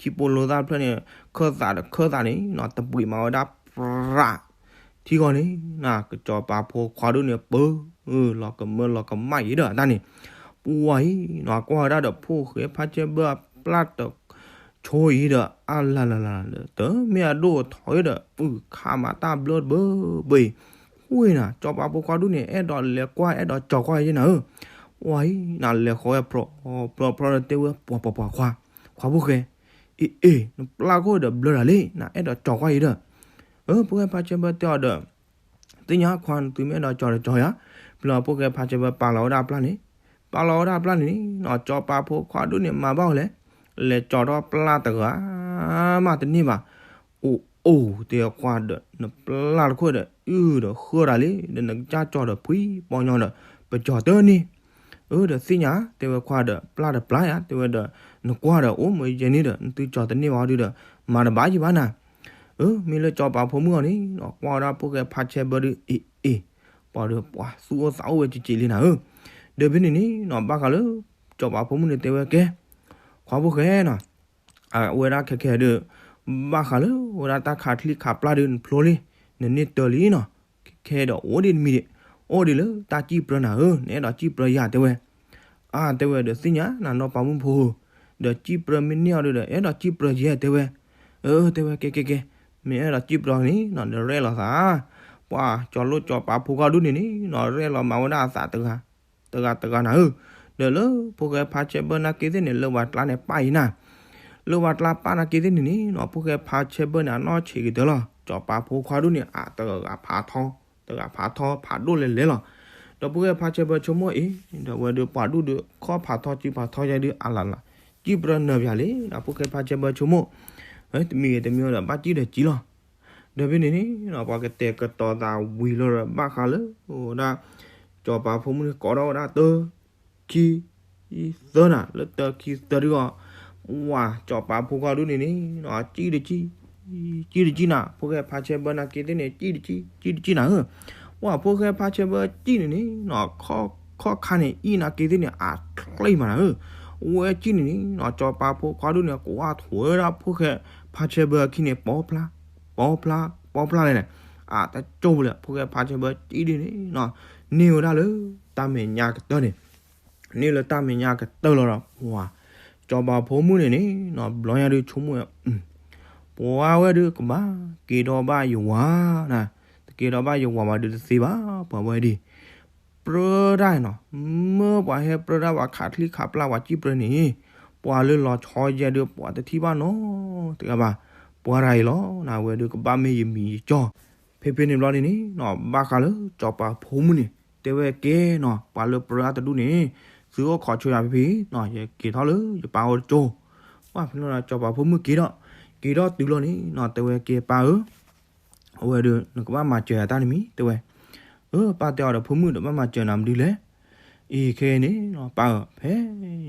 ဆံးပိလိသၣ်တဖျၢၣ်န့ၣ် ခၢၣ်သးဒီးခၢၣ်သးန့ၣ်နီၤ တဘှံးမၤဝဲဒၣ်ပြး ထံဂီၤန့ၣ်နီၤ ကစီၤပၤဖိခွါဒိၣ်န့ၣ် ပၢ လီၤကမၢလီၤကမၣ်အံၤဒီးတၢ်န့ၣ် ပှၤအံၤနီၤ ကွၢ်ဝဲဒၣ်ဒီးဖိၣ်ဃဲဖါဆဲဘၢအပျၢ်တ ဆိအံၤဒီး အါလၢ်လၢ်လၢ် တမ့ၢ်အဒိၣ်ထီၣ်အံၤဒီး ပုၢ်ခးမၤတၢ်ဘျၢတဘၢဘၢအံၤ ဃိနၤ စီၤပၤဖိခွါဒိၣ်န့ၣ် အဲၣ်ဒိးလဲၤကွၢ် အဲၣ်ဒိးကၠီၤကွၢ်ယဲနၤဧၢ, ပှၤအံၤနၤ လဲၤဃီဝဲပြီပြီပြီဒီးတဲဝဲ ပှၤပှၤပှၤခွါ, ခွါဖိၣ်ဃဲ, အ့ၣ်အ့ၣ် နပျၢ်ခိၣ်ဒီးဘျၢတၢ်လံ နအဲၣ်ဒိးကၠီၤကွၢ်ယဲဒီး, အၢ ဖိၣ်ဃဲဖါဆဲဘၢတဲအီၤဒီး သ့ၣ်ညါခွါ နသုမ့ၢ်အဲၣ်ဒိးကၠီၤဒီးကၠီၤယၤ, ဘျီဖိၣ်ဃဲဖါဆဲဘၢပာ်လီၤဝဲဒၣ်ပျၢ်န့ၣ်, ပာ်လီၤဝဲဒၣ်ပျၢ်န့ၣ်န့ၣ်နီၤ စီၤပၤဖိခွါဒိၣ်န့ၣ် မၤဘၣ်အီၤလဲၣ်, လဲၤကၠီၤထီၣ်ပျၢ်တဂၤမးတန့ၢ်ဘၣ်, အိၣ်အိၣ်တဲခွါဒီး နပျၢ်တခိၣ်ဒီး အုၣ်ဒီးဃၢတၢ်လံ ဒီးနကစၢ်ကၠီၤဒီးဖှံပီညီဒီး ပကၠီၤတန့ၢ် အၢ ဒီးသ့ၣ်ညါ တဲဝဲခွါဒီး ပျၢ်တပျၢ်ယၤ တဲဝဲဒီး နကွၢ်ဒီးအိၣ်မ့ၢ်ယဲန့ၣ်ဒီး နသုကၠီၤတန့ၢ်ဘၣ်ဒုဒီး မၤတဘၣ်ယံၤဘၣ်နၤ, အၢ မ့ၢ်လၢစီၤပၤဖိမုၣ်အီၤန့ၣ်နီၤ ကွၢ်ဝဲဒၣ်ဖိၣ်ဃဲဖါဆဲဘၢဒု အ့ၣ်အ့ၣ် ပှၤဒီးပှၤသူၣ်အိၣ်သးအိၣ်ဝဲကက့ၤလံနၤဧၢ, ဒီးဖဲန့ၣ်န့ၣ်နီၤ ဘၣ်ဃးလၢ စီၤပၤဖိမုၣ်န့ၣ်တဲဝဲကဲ ခွါဖိၣ်ဃဲနီၤ အဝဲဒၣ်ခဲခဲဒုး ဘၣ်ဃးလၢဝဲဒၣ်တၢ်ခးချံခးပျၢ်ဒုး နဖျိလံ နန့ၢ်တၢၤလံနီၤ, ခဲခဲဒီးအိၣ်ဒံးတမံၤဒံး, အိၣ်ဒံးလၢတၢ်စံၣ်ပြၢနၤဧၢ, နအဲၣ်ဒိးစံၣ်ပြၢယၤတဲဝဲ, အါတဲဝဲဒီးသ့ၣ်ညါ နနီၢ်ပၤမုၣ်ဖိဧၢ, ဒီးစံၣ်ပြၢမ့ၢ်န့ၢ်အီၤဒုးဒီး အဲၣ်ဒိးစံၣ်ပြၢယဲတဲဝဲ, အၢ တဲဝဲကဲကဲကဲ, မ့ၢ်အဲၣ်ဒိးစံၣ်ပြၢန့ၣ်နီၤ နရဲၣ်လီၤသး, ပှၤကၠီၤလိၣ်စီၤပၤဖိခွါဒုးန့ၣ်န့ၣ်နီၤ ရဲၣ်လီၤမၤဝဲဒၣ်အသးတဂၤ တဂၤတဂၤနၤဧၢ, ဒီးလၢဖိၣ်ဃဲဖါဆဲဘၢနာ်က့သ့ၣ်န့ၣ် လၢပှၤကျါန့ၣ်ပၢ်အံၤနၤ, လၢပှၤကျါပၢ်နာ်က့သ့ၣ်န့ၣ်န့ၣ်နီၤ ဖိၣ်ဃဲဖါဆဲဘၢန့ၣ် အနီၢ်ဆံးကတၢၢ်လီၤ, စီၤပၤဖိခွါဒုးန့ၣ် အတဂၤဖးထီ, တဂၤဖးထီဖးဒိၣ်လဲၤလဲၤလီၤ, ဒီးဖိၣ်ဃဲဖါဆဲဘၢဆိကမိၣ်အံၤ ဒီးဝဲဒုးပှၤဒူၣ်ဒုး ခီၣ်ဖးထီစုဖးထီယဲဒုး အလၢ်လၢ် စံၣ်ပြၢနၢၤပၠးလံ, ဖိၣ်ဃဲဖါဆဲဘၢဆိကမိၣ်, တမံၤဂ့ၤတမံၤဒီး ဘၣ်စံၣ်ဒီးစံၣ်လီၤ, ဒီးဖဲန့ၣ်န့ၣ်နီၤ ပှၤကတဲာ်ကတီၤသးဝံၤလီၤဒီး ဘၣ်ဃးလၢဝဲဒၣ် စီၤပၤဖိမုၣ်န့ၣ် ကိးထီၣ်ဝဲဒၣ်တၢ ခံ သၢနၤ, လၢတၢ ခံ သၢဒုးအီၤ, ဝၤ စီၤပၤဖိခွါဒုးန့ၣ်န့ၣ်နီၤ စံၣ်တစံၣ်, စံၣ်တစံၣ်နၤ, ဖိၣ်ဃဲဖါဆဲဘၢနာ်က့သ့ၣ်န့ၣ် စံၣ်တစံၣ်, စံၣ်တစံၣ်နၤဧၢ, ဝၤ ဖိၣ်ဃဲဖါဆဲဘၢစံၣ်န့ၣ်န့ၣ်နီၤ ခီၣ်ခါန့ၣ် အံၣ်နာ်က့သ့ၣ်န့ၣ် အချ့မးနၤဧၢ, ဝဲစံၣ်န့ၣ်န့ၣ်နီၤ စီၤပၤဖိခွါဒုးန့ၣ် ကွၢ်ထွဲဝဲဒၣ်ဖိၣ်ဃဲဖါဆဲဘၢအခံန့ၣ် ပီဖျါ, ပီဖျါ, ပီဖျါလဲၣ်န့ၣ်, အတကၠိပူၤလဲၣ် ဖိၣ်ဃဲဖါဆဲဘၢစံၣ်ဒုးန့ၣ်နီၤ န့ၢ်ဝဲဒၣ်လၢ တၢ်မဲာ်ညါကတၢၢ်န့ၣ် န့ၢ်လၢတၢ်မဲာ်ညါကတၢၢ်လီၤဒီး ပှၤ စီၤပၤဖိမုၣ်န့ၣ်န့ၣ်နီၤ ဘျီညါဒုးဆိကမိၣ်ဝဲ ပှၤဝဲဒုးကဘၣ်က့ၤထီၣ်ဘၣ်ယဝၤနၤ, တက့ၤထီၣ်ဘၣ်ယဝၤဘၣ်ဒုးတသ့ဘၣ် ပှၤဝဲဒၣ် ပြၢတၢ်နီၤ, မ့ၢ်ပှၤဟဲပြၢတၢ် ပှၤခးချံခးပျၢ်ပှၤစံၣ်ပြၢန့ၣ် ပှၤလၢလီၤဆီယဲဒုး ပှၤတထံၣ်ဘၣ်နီတဂၤဘၣ်, ပှၤတဂၤအံၤလီၤနၤ ဝဲဒုးကဘၣ်မ့ၢ်ယမံၤယကၠီ, ဖဲဖဲန့ၣ်ဘျီန့ၣ်န့ၣ်နီၤ ဘၣ်ဃးလၢစီၤပၤဖိမုၣ်န့ၣ် တဲဝဲကဲနီၤ ပှၤလၢပြၢတၢ်တဒူၣ်န့ၣ် သုအိၣ်ခိးဆိယၤဖဲဖဲနီၤ ယက့ၤထီၣ်လၢယပၢ်အိၣ်တကၠိ, ပှၤဖဲန့ၣ်ဒီး စီၤပၤဖိမုၣ်က့ၤထီၣ်, က့ၤထီၣ်တုၤလီၤန့ၣ်နီၤ တဲဝဲကဲပၢ်ဧၢ အဝဲဒုး နကဘၣ်မၤစၢၤယၤတၢ်တမံၤ တဲဝဲ, အၢ ပၢ်တဲအီၤဒီး ဖိမုၣ်ဒီး ဘၣ်မၤစၢၤနၤမနုၤလဲၣ်, အံၤခဲအံၤန့ၣ်နီၤ ပၢ်ဧၢ ဖဲ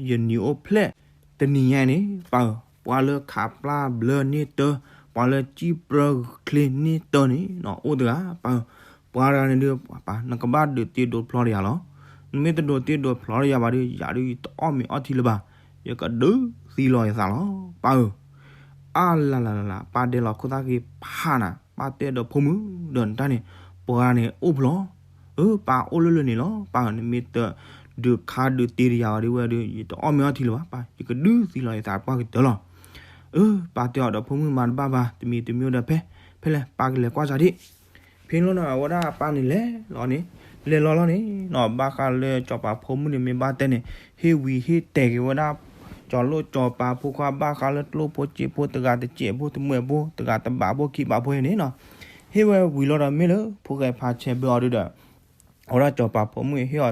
ယနံၤအိၣ်ဖျဲၣ် တနံၤညါန့ၣ် ပၢ်ဧၢ ပှၤလၢခးပျၢ်ဘျၢန့ၢ်တၢၤ ပှၤလၢစံၣ်ပြၢချ့န့ၢ်တၢၤန့ၣ်နီၤ အိၣ်တဂၤ ပၢ်ဧၢ, ပှၤတဂၤန့ၣ်ဒုး ပၢ် နကဘၣ်ဒုးတ့ဒိးဖျီတယၤလီၤ, နမ့ၢ်တဒိးတ့ဒိးဖျီတယၤဘၣ်ဒီး ယၤဒုးယတအီၣ်မ့ၤအီထံလၢၤဘၣ်, ယကဒုးသံလီၤယသးလီၤ ပၢ်ဧၢ အါလၢ်လၢ်လၢ်လၢ် ပၢ်ဒဲလီၤခိၣ်သၣ်က့ၤဖးနၤ ပၢ်တဲဒီးဖိမုၣ်ဒီးနတၢ်န့ၣ် ပှၤန့ၣ်အိၣ်ဖျီ, အၢ ပၢ်အိၣ်လၢလၢန့ၣ်လီၤ ပၢ် နမ့ၢ်တဒုးခါဒုးတ့တယၤဝဲဒုးဝဲဒီး ယတအီၣ်မ့ၤအီထံလၢၤဘၣ် ပၢ် ယကဒုးသံလီၤယသးပှၢ်ကတၢၢ်လီၤ, အၢ ပၢ်တဲအီၤဒီးဖိမုၣ်မၤတဘၣ်ဘၣ် တမံၤတမံၤဒီးဖဲ ဖဲလဲၣ် ပၢ်ကလဲၤကွၢ်စၢ်ဒံး ဖဲန့ၣ်လီၤနီၤ အဝဲဒၣ်အပၢ်န့ၣ်လဲၤလီၤန့ၣ်, လဲၤလီၤလီၤန့ၣ်နီၤ ဘၣ်ဃးလၢစီၤပၤဖိမုၣ်န့ၣ် မ့ၢ်ဘၣ်တဲန့ၣ် ဟ့ၣ်ဝံၤဟ့ၣ်တဲာ်က့ၤဝဲဒၣ် ကၠီၤလိၣ်စီၤပၤဖိခွါ ဘၣ်ဃးလၢကျိၣ်ဖိစ့ဖိ တဂၤတစဲးဖိ တမှဲးဖိ တဂၤတဘးဖိ ခံဘးဖိန့ၣ်နီၤ, ဟ့ၣ်ဝဲဝံၤလီၤဒီး မ့ၢ်လၢဖိၣ်ဃဲဖါဆဲဘၢအီၤဒုးဒီး အဝဲဒၣ်စီၤပၤဖိမုၣ်ဟ့ၣ်အီၤ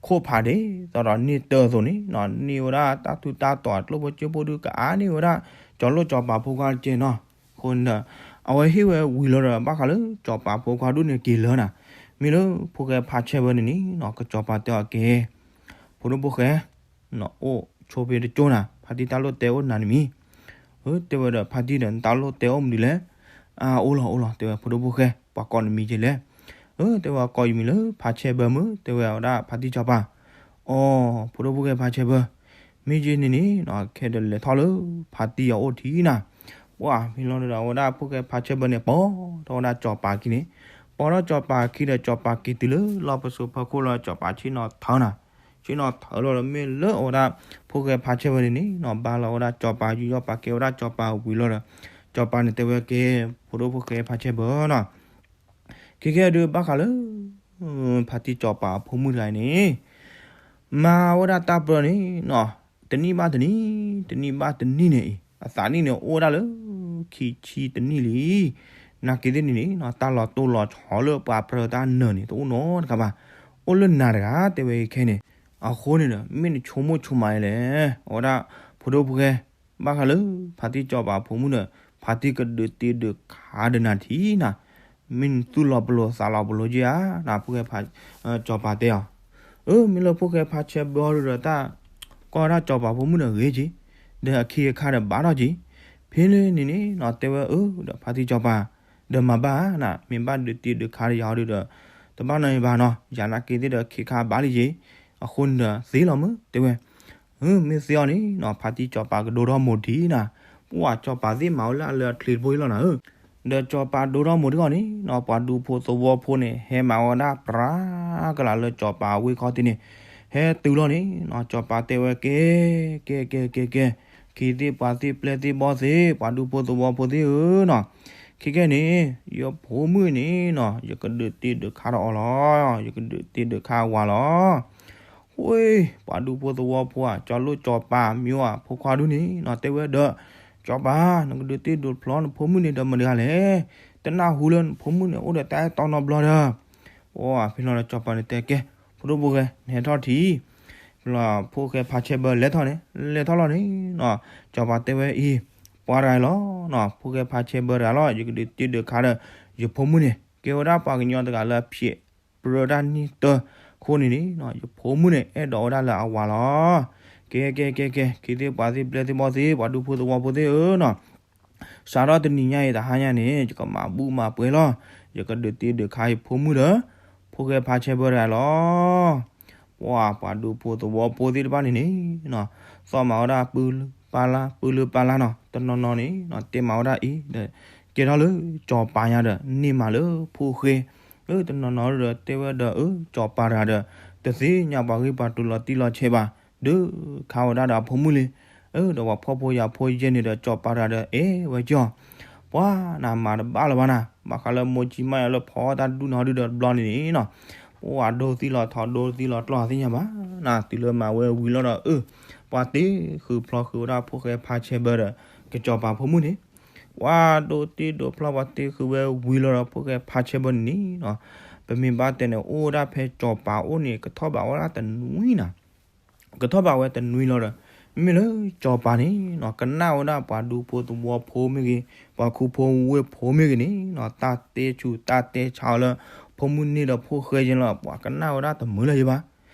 ခိၣ်ဖးဒ့ သိးဒီးန့ၢ်တၢၤအသိးန့ၣ်နီၤ န့ၢ်ဝဲဒၣ်တၢ်ထူးတၢ်တီၤ ကျိၣ်ဖိစ့ဖိဒုး ကအါန့ၢ်ဝဲဒၣ် ကၠီၤလိၣ်စီၤပၤဖိခွါတကဲနီၤ, အဃိန့ၣ်ဒီး အဝဲဟ့ၣ်ဝဲဝံၤလီၤဒီး ဘၣ်ဃးလၢစီၤပၤဖိခွါဒုးန့ၣ်က့ၤလၢနၤ, မ့ၢ်လၢဖိၣ်ဃဲဖါဆဲဘၢန့ၣ်န့ၣ်နီၤ ကစီၤပၤတဲအီၤက့ၤ ဖိဒိၣ်ဖိၣ်ဃဲ အိၣ်ဆိဖဲတကၠိနၤ ဖါတံၢ်တၢ်လိၣ်တဲအိၣ်နၤတမံၤ, အၢ တဲဝဲဒီးဖါတံၢ်ဒီး နတၢ်လိၣ်တဲအိၣ်မနုၤလဲၣ်, အအိၣ်လီၤ အိၣ်လီၤ တဲဝဲ ဖိဒိၣ်ဖိၣ်ဃဲ ပှၤကိးနမံၤက့လဲၣ်. အၢ တဲဝဲ ကိးယမံၤလၢဖါဆဲဘၢမုၣ် တဲဝဲအဝဲဒၣ်ဖါတံၢ်စီၤပၤ. အိ ဖိဒိၣ်ဖိၣ်ဃဲဖါဆဲဘၢ, မ့ၢ်က့န့ၣ်န့ၣ် ခဲဒီးလဲၤထီၣ်လၢဖါတံၢ်အအိၣ်ထံၣ်နၤ. ပှၤမ့ၢ်လီၤဒီး အဝဲဒၣ်ဖိၣ်ဃဲဖါဆဲဘၢန့ၣ် ပိာ်ထီၣ်ဝဲဒၣ်စီၤပၤခံန့ၣ်, ပိာ်ထီၣ်စီၤပၤခံဒီး စီၤပၤက့ၤတုၤလၢလီၢ်ပစိာ်ဖီခိၣ်လီၤ စီၤပၤဆ့ၣ်နီၤထၢနၤ, ဆ့ၣ်နီၤထၢလီၤဒီး မ့ၢ်လၢအဝဲဒၣ်ဖိၣ်ဃဲဖါဆဲဘၢန့ၣ်န့ၣ်နီၤ ဘါလီၤဝဲဒၣ်စီၤပၤ ယူးယီၣ်ပာ်ကဲဝဲဒၣ်စီၤပၤဝံၤလီၤဒီး စီၤပၤန့ၣ်တဲဝဲကဲ ဖိဒိၣ်ဖိၣ်ဃဲဖါဆဲဘၢနီၤ. ခဲကဲဒုးဘၣ်ဃးလၢ ဖါတံၢ်စီၤပၤအဖိမုၣ်တဂၤအံၤန့ၣ် မၤဝဲဒၣ်တၢ်ပၢန့ၣ်နီၤ တနံၣ်ဘၣ်တနံၣ်, တနံၣ်ဘၣ်တနံၣ်န့ၣ်အံၤ အသးနံၣ်န့ၣ်အိၣ်ဝဲဒၣ်လၢ ခံဆံတနံၣ်လံ. နာ်က့သ့ၣ်န့ၣ်န့ၣ်နီၤ တၢ်လီၤတိၢ်လီၤဆီလၢပှၤပြၢတၢ်နၢၤန့ၣ် တအိၣ်နီတခါဘၣ်, အိၣ်လၢနၤတဂၤ တဲဝဲခဲန့ၣ်. အဃိန့ၣ်ဒီး မ့ၢ်နဆိကမိၣ်ဆိကမးအံၤလဲၣ် အဝဲဒၣ်ဖိဒိၣ်ဖိၣ်ဃဲ ဘၣ်ဃးလၢ ဖါတံၢ်စီၤပၤအဖိမုၣ်န့ၣ် ဖါတံၢ်ကဒုးတ့ဒုးခးဒီးနၤထံၣ်နၤ, မ့ၢ်နသူၣ်လီၤပလိာ်သးလီၤပလိာ်က့ဧါနၤ ဖိၣ်ဃဲဖါ စီၤပၤတဲအီၤ. အၢ မ့ၢ်လၢဖိၣ်ဃဲဖါဆဲဘၢဒုးဒီးတၢ် ကွၢ်ဝဲဒၣ်စီၤပၤဖိမုၣ်န့ၣ်ဂ့ၤက့ၤ, ဒီးအခ့အခါဒီးဘၣ်ထီၣ်က့ၤ, ဖဲန့ၣ်န့ၣ်နီၤ တဲဝဲအၢ ဒီးဖါတံၢ်စီၤပၤ ဒီးမၤဘၣ်ဧါနၤ မ့ၢ်ဘၣ်ဒုးတ့ဒုးခးဒီးယၤအီၤဒုးဒီး တဘၣ်နီတမံၤဘၣ်နီၤ ယၤနာ်က့သ့ၣ်ဒီးအခ့အခါဘၣ်လံက့ၤ, အဃိန့ၣ်ဒီးသ့လီၤမုၢ် တဲဝဲ. မ့ၢ်သ့အီၤန့ၣ်နီၤ ဖါတံၢ်စီၤပၤကဒိထီၣ်မိၢ်ထံၣ်နၤ, ပှၤစီၤပၤသ့ၣ်မၤဝဲလၢအလၢအချ့တဘိအံၤလီၤနၤဧၢ, ဒီးစီၤပၤဒိထီၣ်မိၢ်ထံၣ်အီၤန့ၣ်နီၤ ပှၤဒူဖိသဝီဖိန့ၣ် ဟဲမၤဝဲဒၣ်ပြးကလာ်လၢစီၤပၤအဝ့ၢ်ခီၣ်ထံးန့ၣ် ဟဲတုၤလီၤန့ၣ်နီၤ စီၤပၤတဲဝဲကဲ ကဲ ကဲ ကဲ ကဲ ခ့သ့ၣ်ပှၤသ့ၣ်ပျဲၢ်သ့ၣ်ဘီၣ်သ့ၣ် ပှၤဒူဖိသဝီဖိသ့ၣ်ဧၢနီၤ, ခဲကဲန့ၣ် ယဖိမုၣ်န့ၣ်နီၤ ယကဒုးတ့ဒုးခးဒီးအီၤလီၤ, ယကဒုးတ့ဒုးခးဝၤလီၤ. ဝ့ၢ် ပှၤဒူဖိသဝီဖိဧါ ကၠီလိၣ်စီၤပၤမ့ၢ်ဧါ ဖိခွါဒူန့ၣ်နီၤ တဲဝဲဒီး စီၤပၤ နကဒုးတ့ဒုးဖျီနဖိမုၣ်န့ၣ်ဒီးမတၤလဲၣ်, တနၢ်ဟူလၢနဖိမုၣ်န့ၣ် အိၣ်ဒီးတၢ်အဲၣ်တီနီတဘျီဒီး ပှၤဖဲလီၤဒီးစီၤပၤန့ၣ်တဲကဲ ဖိဒိၣ်ဖိၣ်ဃဲ နဟဲထီၣ်ထံၣ်, ဖဲလီၤဖိၣ်ဃဲဖါဆဲဘၢလဲၤထီၣ်န့ၣ် လဲၤထီၣ်လီၤန့ၣ်နီၤ စီၤပၤတဲဝဲအံၤ ပှၤတဂၤလီၤနီၤ ဖိၣ်ဃဲဖါဆဲဘၢတဂၤလီၤ ယကဒုးတ့ဒုးခးဒီး ယဖိမုၣ်န့ၣ် ကဲဝဲဒၣ်ပှၤကညီတဂၤလၢအဖျဲးပြၢတၢ်နံၣ်တၢခိၣ်န့ၣ်န့ၣ်နီၤ ယဖိမုၣ်န့ၣ် အဲၣ်ဒိးဝဲဒၣ်လၢအဝၤလီၤ. ကဲ ကဲ ကဲ ကဲ ခ့သ့ၣ်ပှၤသ့ၣ်ပျဲၢ်သ့ၣ်ဘီၣ်သ့ၣ် ပှၤဒူဖိသဝီဖိသ့ၣ်ဧၢနီၤ စးထီၣ်တနံၤညါအံၤတဟါညါန့ၣ် ယကမၤဘူၣ်မၤပှဲၤလီၤ, ယကဒုးတ့ဒုးခးယဖိမုၣ်ဒီး ဖိၣ်ဃဲဖါဆဲဘၢတဂၤလီၤ. ပှၤ ပှၤဒူဖိသဝီဖိသ့ၣ်တဖၣ်န့ၣ်န့ၣ်နီၤ သီၣ်မၤဝဲဒၣ်ပၢလၢပၢလၢပၢလၢနီၤ တနီၤနီၤန့ၣ်နီၤ တဲမၤဝဲဒၣ်အံၤဒီး ကဲထီၣ်လၢစီၤပၤညါဒီး န့ၢ်မးလၢဖိၣ်ဃဲ အၢ တနီၤနီၤဒီးတဲဝဲဒီး အၢ စီၤပၤတဂၤဒီး တသ့ၣ်ညါပှၤဂ့ၢ်ပှၤကျိၤလီၤတံၢ်လီၤဆဲးဘၣ်, ဒုးခးဝဲဒၣ်ဒီးအဖိမုၣ်လံ, အၢ ဒီးပှၤဖှီၣ်ဖိယာ်ဖိယဲၢ်န့ၣ်ဒီး စီၤပၤတဂၤဒီးအဲၣ်ဝဲကီၢ်, ပှၤနၤမၤတဘၣ်လၢၤဘၣ်နၤ ဘၣ်ဃးလၢမိၢ်ကၠံမးယၤလၢဖီတၢ်ဒူၣ်န့ၣ်ဟီဒုဒီးတဘျီန့ၣ်န့ၣ်နီၤ, ပှၤဒိသံလီၤထီဒိသံလီၤကျီၢ်သ့ၣ်ညါဘၣ်နၤ တုၤလၢမၤဝဲဝံၤလီၤဒီး အၢ ပှၤတ့ဃုာ်ဖျီဃုာ်ဝဲဒၣ်ဖိၣ်ဃဲဖါဆဲဘၢဒီး ကစီၤပၤဖိမုၣ်န့ၣ် ပှၤဒိတ့ဒိဖျီပှၤတ့ဃုာ်ဝဲဝံၤလီၤဒီး ဖိၣ်ဃဲဖါဆဲဘၢန့ၣ်န့ၣ်နီၤ, ပမ့ၢ်ဘၣ်တဲန့ၣ် အိၣ်ဝဲဒၣ်ဖဲစီၤပၤအိၣ်န့ၣ် ကထီၣ်ဘးဝဲဒၣ်တနွံနၤ ကထီၣ်ဘးဝဲတနွံလီၤဒီး မ့မ့ၢ်လၢစီၤပၤန့ၣ်နီၤ ကနၣ်ဝဲဒၣ်ပှၤဒူဖိသဝီဖိမ့ၢ်ဂ့ၤ ပှၤခူဖိဝ့ၢ်ဖိမ့ၢ်ဂ့ၤန့ၣ်နီၤ တၢ်တဲဆူးတၢ်တဲဆါအီၤလၢ ဖိမုၣ်န့ၢ်ဒီးဖိၣ်ဃဲက့လီၤ ပှၤကနၣ်ဝဲဒၣ်တမုာ်လၢၤဘၣ်,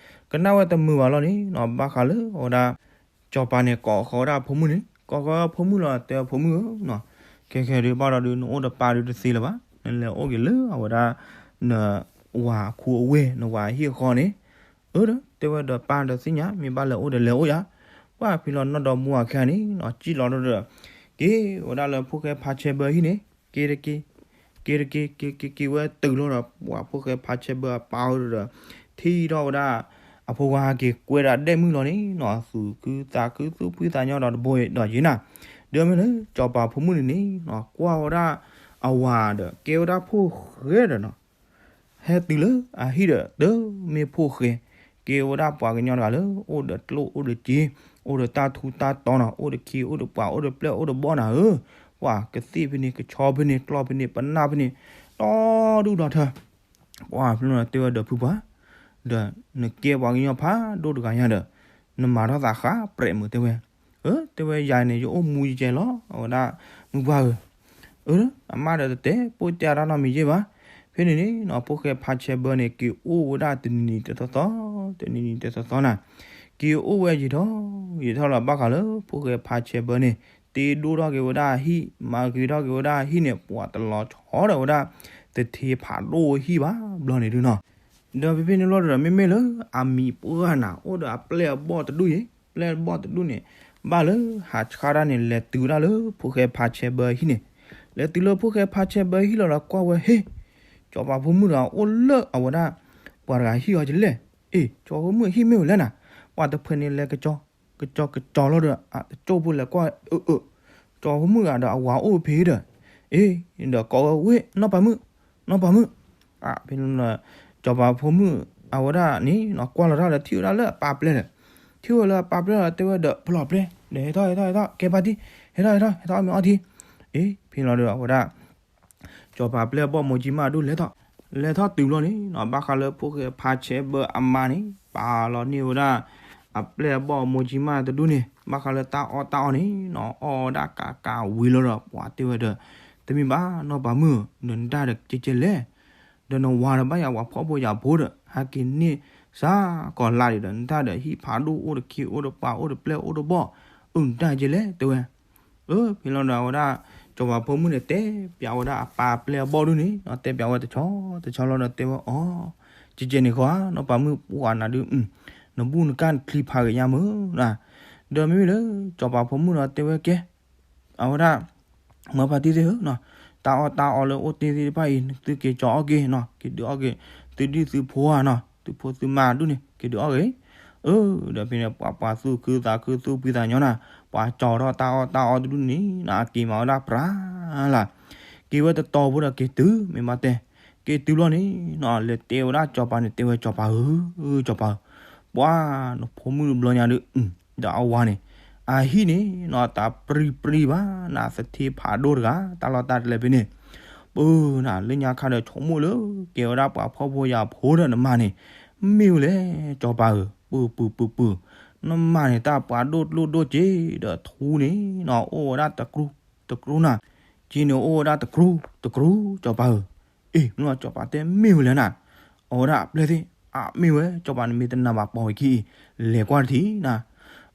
ကနၣ်ဝဲတမုာ်ဘၣ်လီၤန့ၣ်နီၤ ဘၣ်ဃးလၢအဝဲဒၣ် စီၤပၤန့ၣ် ကိးဃီၤဝဲဒၣ်ဖိမုၣ်န့ၣ် ကိးဃီၤဖိမုၣ်လီၤ တဲဖိမုၣ်ဧၢနီၤ, ခဲခဲဒုးဘၣ်ဒီးဒုး နအိၣ်ဒီးပၢ်ဒုးတသ့လၢၤဘၣ်, နလဲၤအိၣ်က့ၤလၢအဝဲဒၣ် နဝၤခူအဝ့ၢ် နဝၤဟံၣ်အဃီန့ၣ်, အၢ တဲဝဲဒီးပၢ်ဒီးသ့ၣ်ညါ မ့ၢ်ဘၣ်လဲၤအိၣ်ဒီးလဲၤအိၣ်ယၤ, ပှၤဖံလီၤနီၢ်ဒီမါဝၤခံဂၤန့ၣ်နီၤ စံၣ်လီၤဒီး က့ၤဝဲဒၣ်လၢဖိၣ်ဃဲဖါဆဲဘၢဟံၣ်န့ၣ် က့ၤတက့ၢ် က့ၤတက့ၢ် က့ၤက့ၤက့ၤဝဲတုၤလီၤဒီး ပှၤဖိၣ်ဃဲဖါဆဲဘၢအပၢ်အီၤဒီး ထံၣ်ထီၣ်ဝဲဒၣ် အဖိခွါဟဲက့ၤကွဲဒၣ်ဒဲၣ်မုၢ်လီၤန့ၣ်နီၤ သူၣ်ခုသးခု သူၣ်ဖှံသးညီဒီးတဘိဒီးယံၤနၤ, ဒီးမ့ၢ်လၢစီၤပၤဖိမုၣ်န့ၣ်န့ၣ်နီၤ ကွၢ်ဝဲဒၣ်အဝၤဒီး ကဲဝဲဒၣ်ဖိၣ်ဃဲဒီးနီၤ ဟဲတုၤလၢအဟံၣ်ဒီး တမ့ၢ်ဖိၣ်ဃဲ, ကဲဝဲဒၣ်ပှၤကညီတဂၤလၢ အိၣ်ဒီးကျိၣ်အိၣ်ဒီးစ့, အိၣ်ဒီးတၢ်ထူတၢ်တီၤနီၤ, အိၣ်ဒီးခ့ အိၣ်ဒီးပှၤ အိၣ်ဒီးပျဲၢ် အိၣ်ဒီးဘီၣ်နၤဧၢ, ပှၤကသ့ၣ်ဖဲန့ၣ် ကဆီဖဲန့ၣ် ကျီၢ်ဖဲန့ၣ် ပနၢ်ဖဲန့ၣ် ဒီဒူၣ်ဒီထၢ ပှၤဖဲန့ၣ်တဲဝဲဒီးဖုပှၢ်, ဒီးနကဲပှၤကညီဖးဒိၣ်တဂၤညါဒီး နမၤထီၣ်သးဃးပြဲးမုာ်တဲဝဲ, အၢ တဲဝဲယၤန့ၣ် ယအိၣ်မူယကဲလီၤ အဝဲဒၣ်မုၢ်ပှၢ်ဧၢ အၢ အမါဒီးတတဲပိာ်တဲတၢ်နီတမံၤယဲၢ်ဘၣ်. ဖဲန့ၣ်န့ၣ်နီၤ ဖိၣ်ဃဲဖါဆဲဘၢန့ၣ် က့ၤအိၣ်ဝဲဒၣ်တနံၤနံၤတသီသီ, တနံၤနံၤတသီသီနၤ, က့ၤအိၣ်ဝဲယံာ်ထီၣ်ယံာ်ထီၣ်လီၤ ဘၣ်ဃးလၢဖိၣ်ဃဲဖါဆဲဘၢန့ၣ် တ့ဒိၣ်ထီၣ်က့ၤဝဲဒၣ်ဟံၣ်, မၤဂ့ၤထီၣ်က့ၤဝဲဒၣ်ဟံၣ်န့ၣ် ပှၤတလီၤဆီဒီးဝဲဒၣ် သထ့ဖးဒိၣ်ဟံၣ်ဘၣ်ဘျီန့ၣ်ဒုနီၤ. ဒီးဖဲဖဲန့ၣ်လီၤဒီး မ့မ့ၢ်လၢအမံၤပှၢ်နၤ အိၣ်ဒီးအပျဲၢ်အဘီၣ်တဒူၣ်အံၤ, ပျဲၢ်အဘီၣ်တဒူၣ်န့ၣ် ဘၣ်လၢဟးဆှါတၢ်န့ၣ် လဲၤတုၤဝဲဒၣ်လၢဖိၣ်ဃဲဖါဆဲဘၢဟံၣ်န့ၣ်, လဲၤတုၤလၢဖိၣ်ဃဲဖါဆဲဘၢဟံၣ်လီၤဒီး ကွၢ်ဝဲ ဟ့ၣ်, စီၤပၤဖိမုၣ်တဂၤအိၣ်လၢအဝဲဒၣ် ပှၤတဂၤဟံၣ်အီၤကလဲၣ်. အ့ၣ်, စီၤပၤဖိမုၣ်ဟံၣ်မ့ၢ်ဝဲလဲၣ်နၤ, ပှၤတဖုန့ၣ်လဲၤ ကကၠီကကၠီလီၤဒီး အတကၠိၢ်ဖိလဲၤကွၢ်, အၢၣ်အၢၣ်, စီၤပၤဖိမုၣ်ဂၤဒီးအဝၤအိၣ်ဖဲဒီး, အ့ၣ်, ဒီးကိးဝဲ နီၢ်ပၤမုၣ်, နီၢ်ပၤမုၣ်, ဖဲန့ၣ် စီၤပၤဖိမုၣ်အဝဲဒၣ်န့ၣ် ကွၢ်လီၤတၢ်ဒီး ထံၣ်ဝဲဒၣ်လၢအပၢ်ပျဲၢ်လဲၣ်, ထံၣ်ဝဲလၢအပၢ်ပျဲၢ်လီၤ တဲဝဲဒီး ဖဲလီၤပျဲၢ်ဒီး ဟဲထီၣ်ဟဲထီၣ်ဟဲထီၣ် ကဲပၢ်ထံ, ဟဲထီၣ်ဟဲထီၣ်ဟဲထီၣ် မ့ၢ်အီထံ, အ့ၣ်, ဖဲလီၤဒီးအဝဲဒၣ် စီၤပၤပျဲၢ်အဘီၣ်မိၢ်ကၠံမၢ်ဒိၣ်လဲၤထီၣ်, လဲၤထီၣ်တုၤဘျီန့ၣ်နီၤ ဘၣ်ဃးလၢဖိၣ်ဃဲဖါဆဲဘၢအမါန့ၣ် ပာ်လီၤန့ၢ်ဝဲဒၣ် အပျဲၢ်အဘီၣ်မိၢ်ကၠံမၢ်တဒူၣ်န့ၣ် ဘၣ်ဃးလၢတၢ်အီၣ်တၢ်အီန့ၣ်နီၤ အီၣ်ဝဲဒၣ်ကးကးဝံၤလီၤဒီး ပှၤတဲဝဲဒီး တမ့ၢ်ဘၣ်နီၢ်ပၤမုၣ်ဧၢ, နတၢ်ဒီးကဲကဲလဲၣ်, ဒီးနဝၤဒီးဘၣ်ယၤပှၤဖှီၣ်ဖိယာ်ဖိဒီး ဟဲက့ၤန့ၢ်စ့ၢ်ကီးလၢ်ဒံးဒီး နတၢ်ဒီးဟံၣ်ဖးဒိၣ်အိၣ်တခ့အိၣ်တပှၤအိၣ်တပျဲၢ်အိၣ်တဘီၣ်, အၢ နတၢ်ကဲလဲၣ် တဲဝဲ အၢ ဖဲလီၤဒီးအဝဲဒၣ် စီၤပၤဖိမုၣ်န့ၣ် တဲပၠးဝဲဒၣ်အပၢ်ပျဲၢ်အဘီၣ်ဒူၣ်န့ၣ် တဲပၠးဝဲတဆီတဆီလီၤဒီးတဲဝဲအီၤ, ကဲကဲန့ၣ်ဃီဧါ နီၢ်ပၤမုၣ်ပှၢ်နၤဒုး, နဘူၣ်နကၢ်နချံဖးဂ့ၤညါမုၢ်, ဒီးမ့မ့ၢ်လၢ စီၤပၤဖိမုၣ်ဒီးတဲဝဲကဲ အဝဲဒၣ် မၢဖါတံၢ်သ့ၣ်ဧၢ, တၢ်အီၣ်တၢ်အီလၢအိၣ်တ့ၢ်သ့ၣ်တဖၣ်အံၤ သုက့ၤကၠီအီၣ်က့ၤနီၤ, က့ၤဒုးအီၣ်က့ၤ သုဒံၣ်သုဖိဧါနီၤ, သုဖိသုမါဒူၣ်န့ၣ် က့ၤဒုးအီၣ်က့ၤ, အၢ ဒီးဖဲန့ၣ် ပှၤပှၤသူၣ်ခုသးခုသူၣ်ဖှံသးညီနၤ, ပှၤကၠီထီၣ်တၢ်အီၣ်တၢ်အီတဒူၣ်န့ၣ်နီၤ အက့ၤမၤဝဲဒၣ်ပြၤလၢ်, က့ၤဝဲတတီၤဖိဒီးက့ၤတုၤ မ့ၢ်ဘၣ်တဲ, က့ၤတုၤဘျီန့ၣ်နီၤ လဲၤတဲဝဲဒၣ်စီၤပၤန့ၣ် တဲဝဲစီၤပၤဧၢ, စီၤပၤဧၢ, ပှၤနဖိမုၣ်တဘျီညါဒုး ဒီးအဝၤန့ၣ် အဟံၣ်န့ၣ်နီၤ တၢ်ပြံပြံဘၣ်နၤ သထ့ဖးဒိၣ်တဂၤ တၢ်လီၢ်တၢ်တလဲဖဲန့ၣ်, ပၢနၤ လၢညါခါဒီးဆိကမိၣ်လၢ ကဲဝဲဒၣ်ပှၤဖှီၣ်ဖိယာ်ဖိဒီးနမါန့ၣ် မ့ၢ်ဝဲလဲၣ် စီၤပၤဧၢ, ပၢပၢပၢပၢ, နမါန့ၣ် တၢ်ပှၤဒိၣ်ကျိၣ်ဒိၣ်စ့ဒီးထူန့ၣ်နီၤ အိၣ်ဝဲဒၣ်တကြူတကြူနၤ, စ့န့ၣ်အိၣ်ဝဲဒၣ်တကြူတကြူ စီၤပၤဧၢ, အ့ၣ် မ့ၢ်လီၤ စီၤပၤတဲမ့ၢ်ဝဲလဲၣ်နၤ, အဝဲဒၣ်အပျဲၢ်သ့ၣ် အမ့ၢ်ဝဲ စီၤပၤန့ၣ်မ့ၢ်တနာ်ဘၣ်ပိာ်ဝဲခံအံၤ လဲၤကွၢ်တထံၣ်နၤ,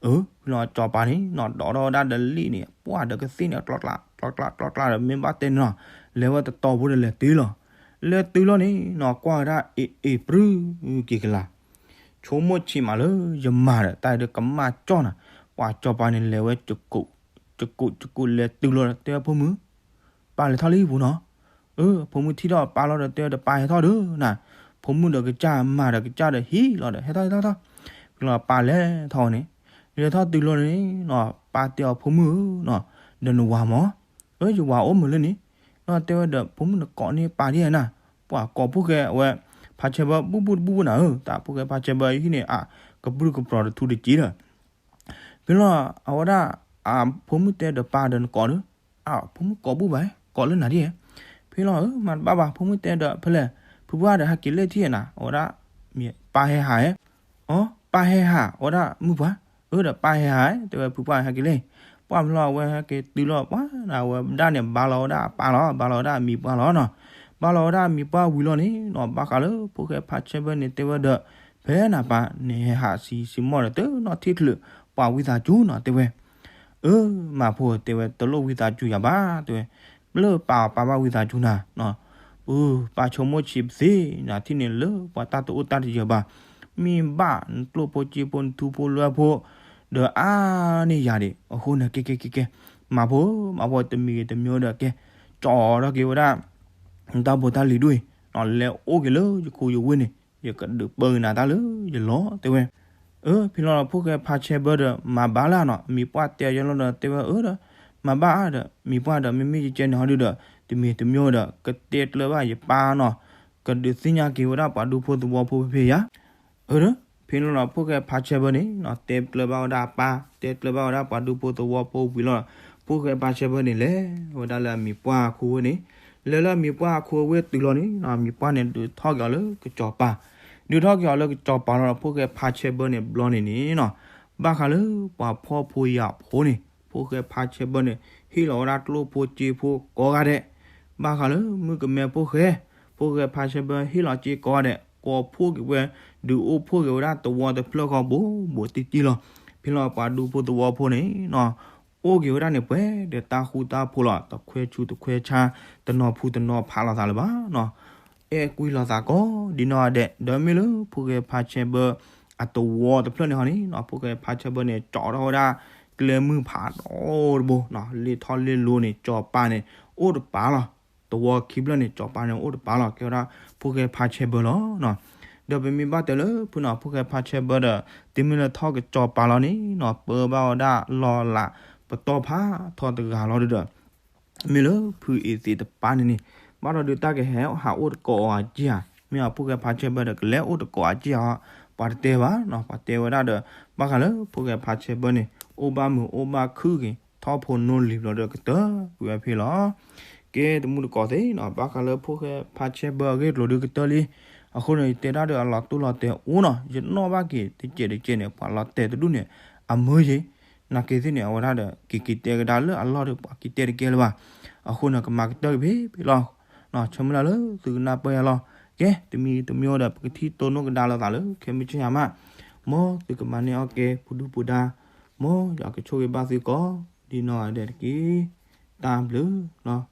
အၢ ဖဲလီၤစီၤပၤန့ၣ်နီၤ ဒိးထီၣ်ဝဲဒၣ်ဒီးလံာ်န့ၣ် ပှၢ်ဒီးကသ့ၣ်န့ၣ် ကျီကျီကျီကျီဒီး မ့ၢ်ဘၣ်တဲန့ၣ်နီၤ လဲၤဝဲတတီၤဖိဒီးလဲၤတုၤလီၤ, လဲၤတုၤလီၤန့ၣ်နီၤ ကွၢ်ဝဲဒၣ်အ့ၣ်အ့ၣ်ပြူက့ၤကလာ်, ဆိကမိၣ်ဆံးမးလၢယမါဒီး တၢ်အံၤဒီးကမၣ်ကၠီၣ်နၤ, ပှၤစီၤပၤန့ၣ်လဲၤဝဲ ကကူးကကူးလဲၤတုၤလီၤ တဲဝဲဖိမုၣ်, ပၢ်လဲၤထီၣ်လံပူၤနီၤ, အၢ ဖိမုၣ်ထံၣ်ထီၣ်ပၢ်လီၤဒီးတဲဝဲဒီးပၢ်ဟဲထီၣ်ဒီးနၤ, ဖိမုၣ်ဒီးကစၢ်မၤဒီးကစၢ်ဒီးဟံၣ်လီၤဒီး ဟဲထီၣ်ဟဲထီၣ်ထီၣ်, ဖဲလီၤပၢ်လဲၤထီၣ်န့ၣ်, လဲၤထီၣ်တုၤလီၤန့ၣ်နီၤ ပၢ်တဲအီၤဖိမုၣ်ဧၢနီၤ, ဒီးနဝၤမၢ်, အၢ ယဝၤအိၣ်မုာ်လၢန့ၣ်, နီၤတဲဝဲဒီးဖိမုၣ်နကိးန့ၢ်ပၢ်ဒ်နၤ, ပှၤကိးဖိၣ်ဃဲအဝဲ ဖါဆဲဘၢဘူၣ်ဘူၣ်တဘူၣ်ဘူၣ်နၤဧၢ, တၢ်ဖိၣ်ဃဲဖါဆဲဘၢဟံၣ်န့ၣ် အကပြုၢ်ကပြီၤတထူတစ့ဒီး ဖဲလီၤအဝဲဒၣ် အဖိမုၣ်တဲဒီးပၢ်ဒီးနကိးဒီး, အဖိမုၣ်ကိးဘူၣ်ဘၣ် ကိးလၢနၤဒ်, ဖဲလီၤဧၢ မၤတဘၣ်ဘၣ် ဖိမုၣ်တဲဒီးဖဲလဲၣ်, ဖုပှၢ်ဒီးဟဲက့ၤလၢထံၣ်နၤ အဝဲဒၣ် ပၢ်ဟဲဟးဧါ, အီ ပၢ်ဟဲဟး အဝဲဒၣ်မုၣ်ပှၢ်, အၢ ဒီးပၢ်ဟဲဟးဧါ တဲဝဲဖုပှၢ်ဟဲက့ၤလၢ, ပှၢ်ဖဲလီၤအဝဲဟဲက့ၤတုၤလီၤပှၢ် အဝဲဒၣ်န့ၣ် ဘါလီၤဝဲဒၣ်အပၢ်လီၤ ဘါလီၤဝဲဒၣ်အမံၤပှၢ်လီၤနီၤ, ဘါလီၤဝဲဒၣ်အမံၤပှၢ်ဝံၤလီၤန့ၣ်နီၤ ဘၣ်ဃးလၢဖိၣ်ဃဲဖါဆဲဘၢန့ၣ်တဲဝဲဒီး, ဖဲနၤပၢ် နဟဲဟးဆံးဆံးမီၢ်ဒီးတနီၣ်ထံၣ်ချုး ပှၤဝံသးစူၤနီၤ တဲဝဲ, အၢ မၤဖိတဲဝဲ တလိၣ်ဝံသးစူၤယၤဘၣ် တဲဝဲ, လၢပၢ်ပၢ်ဘၣ်ဝံသးစူၤနၤ, ပၢ်ဆိကမိၣ်ဆံးပသ့ နထံၣ်န့ၣ်လၢပှၤတၢ်တအိၣ်တၢ်တယၢၤဘၣ်, မ့ၢ်ဘၣ်နကျိၣ်ဖိစ့ဖိနထူဖိလွဲဖိ ဒီးအါန့ၢ်ယၤဒံး အဃိန့ၣ်ကဲကဲကဲကဲ, မၤဖိ မၤဖိတမံၤဂ့ၤတမံၤဒီးကဲ, ကၠီထီၣ်က့ၤဝဲဒၣ် တၢ်ဖိတၢ်လံၤဒူၣ်အံၤ, လဲၤအိၣ်က့ၤလၢယခူယဝ့ၢ်န့ၣ် ယကဒုးပၢက့ၤနၤတၢ်လၢယလီၢ် တဲဝဲ, အၢ ဖဲလီၤဒီးဖိၣ်ဃဲဖါဆဲဘၢဒီး မၤဘၣ်လၢနီၤ မံၤပှၢ်တဲအီၤယဲလီၤဒီးတဲဝဲအၢဒီး, မၤဘၣ်ဒီး မံၤပှၢ်ဒီး မ့မ့ၢ်ယကဲန့ၣ်ဟီဒုဒီး တမံၤတမံၤဒီး ကတဲကျၢၤဘၣ်ယပၢ်နီၤ, ကဒုးသ့ၣ်ညါက့ၤဝဲဒၣ်ပှၤဒူဖိသဝီဖိဖဲဖဲယၤ အၢ ဖဲလီၤဒီးဖိၣ်ဃဲဖါဆဲဘၢန့ၣ်နီၤ တဲကျၢၤဘၣ်ဝဲဒၣ်အပၢ် တဲကျၢၤဘၣ်ဝဲဒၣ်ပှၤဒူဖိသဝီဖိဝံၤလီၤ, ဖိၣ်ဃဲဖါဆဲဘၢန့ၣ် လဲၤဝဲဒၣ်လၢအမံၤပှၢ်အခိဝ့ၢ်န့ၣ်, လဲၤလၢအမံၤပှၢ်အခိဝ့ၢ်တုၤလီၤန့ၣ်နီၤ မံၤပှၢ်န့ၣ်ဒုးထီၣ်က့ၤအီၤလၢကစီၤပၤ, ဒုးထီၣ်က့ၤအီၤလၢကစီၤပၤလီၤဒီး ဖိၣ်ဃဲဖါဆဲဘၢန့ၣ်ဘျီန့ၣ်န့ၣ်နီၤ, ဘၣ်ဃးလၢပှၤဖှီၣ်ဖိယာ်ဖိန့ၣ် ဖိၣ်ဃဲဖါဆဲဘၢန့ၣ် ဟ့ၣ်လီၤဝဲဒၣ်ကျိၣ်ဖိစ့ဖိကိးဂၤဒဲး, ဘၣ်ဃးလၢမုၣ်ကမဲဖိၣ်ဃဲ, ဖိၣ်ဃဲဖါဆဲဘၢဟ့ၣ်လီၤစ့ကိးဂၤဒဲး ကိးဖှိၣ်က့ၤဝဲ, ဒုးအိၣ်ဖှိၣ်က့ၤဝဲဒၣ်သဝီတဖျၢၣ်ဃီဘိးဘိးတံၢ်တံၢ်လီၤ, ဖဲလီၤပှၤဒူဖိသဝီဖိန့ၣ်နီၤ အိၣ်က့ၤဝဲဒၣ်န့ၣ် ပှဲၤဒီးတၢ်ဃူတၢ်ဖိးလီၤ. တခွဲးဆူတခွဲးဆါ, တနီၤဖူးတနီၤဖးလိာ်သးလၢၤဘၣ်နီၤ. အဲၣ်ကွံလိာ်သးကိးဒ်နီၢ်ဂၤဒဲး, ဒီးမ့ၢ်လၢဖိၣ်ဃဲဖါဆဲဘၢအသဝီတဖျၢၣ်န့ၣ်ဟီန့ၣ်နီၤ, ဖိၣ်ဃဲဖါဆဲဘၢန့ၣ် ကၠီထီၣ်ဝဲဒၣ်ကျဲမုၢ်ဖးဒိၣ်တဘိနီၤ, လ့ၣ်ထီၣ်လ့ၣ်လိၤန့ၣ် ကၠီၤပၤန့ၣ် အိၣ်တပၤလီၤ. သဝီခံဖျၢၣ်န့ၣ် ကၠီၤပၤန့ၣ်အိၣ်တပၤလီၤ, ကဲဝဲဒၣ်ဖိၣ်ဃဲဖါဆဲဘၢလီၤနီၤ. ဒီးပမ့ၢ်ဘၣ်တဲလၢဖုနီၤ, ဖိၣ်ဃဲဖါဆဲဘၢဒီး တုၤမ့ၢ်လၢထီၣ်ကၠီၤပၤလီၤန့ၣ်နီၤ, ပၢဘၣ်ဝဲဒၣ်လီၤလးပတီၢ်ဖးထီတဂၤလီၤဒီး မ့ၢ်လၢဖုအ့သ့ၣ်တပၤန့ၣ်န့ၣ်, ဘၣ်ဒီးဒုးတၢ်ကဟဲဟးအိၣ်တကိးအီၤအက့ၢ်ဧါ, မ့ၢ်အဖိၣ်ဃဲဖါဆဲဘၢဒီး ကလဲၤအိၣ်တကိးအက့ၢ်ဧါ, ပှၤတတဲဘၣ်နီၤ, ပှၤတဲဝဲဒၣ်ဒီး ဘၣ်ဃးလၢဖိၣ်ဃဲဖါဆဲဘၢန့ၣ် အိၣ်ဘၣ်မုာ်အိၣ်ဘၣ်ခုၣ်က့ၤ ထီၣ်ဖိနီၢ်လံၤဘျီဒီးကတၢၢ်ကွံာ်ဝဲဖဲလီၤ. ကဲတမူတကိးသ့ၣ်နီၤ, ဘၣ်ဃးလၢဖိၣ်ဃဲဖါဆဲဘၢအဂ့ၢ်ကျိၤဒုးကတၢၢ်လံ. အဃိန့ၣ် ယတဲဒၣ်ဒီးအလီၤတိၢ်လီၤတဲာ်အိၣ်နီၤ, ယနီၣ်ဘၣ်က့ၤတကဲးတကဲးန့ၣ် ပှၤလီၤတဲာ်တဒူၣ်န့ၣ် အမၢယ့ၤ နာ်က့သ့ၣ်န့ၣ် အဝဲဒၣ်ဒီး က့ၤက့ၤတဲကဒါလၢအလီၢ်ဒီး ပှၤက့ၤတဲတကဲလၢၤဘၣ်. အဃိန့ၣ် ကမၤကတၢၢ်က့ၤဖဲဖဲလီၤ. ဆၢမုၢ်လၢ်လၢသုကနၢ်ပၢၢ်ယၤလီၤ. ကဲ တမံၤတမံၤဒီး ပကထံၣ်တိၢ်နီၣ်ကဒါလိာ်သးလၢခဲမုၢ်ဆ့ၣ်ယၤမး, မ်သုကမၤန့ၢ်အီၣ်ကဲ ပူၤဒူပူၤဒါ, မ်ယွၤကဆိၣ်ဂ့ၤဘၣ်သုကိးဒ်နီၢ်ဂၤဒဲးတက့ၢ်. တၢ်ဘျုးလီၤ.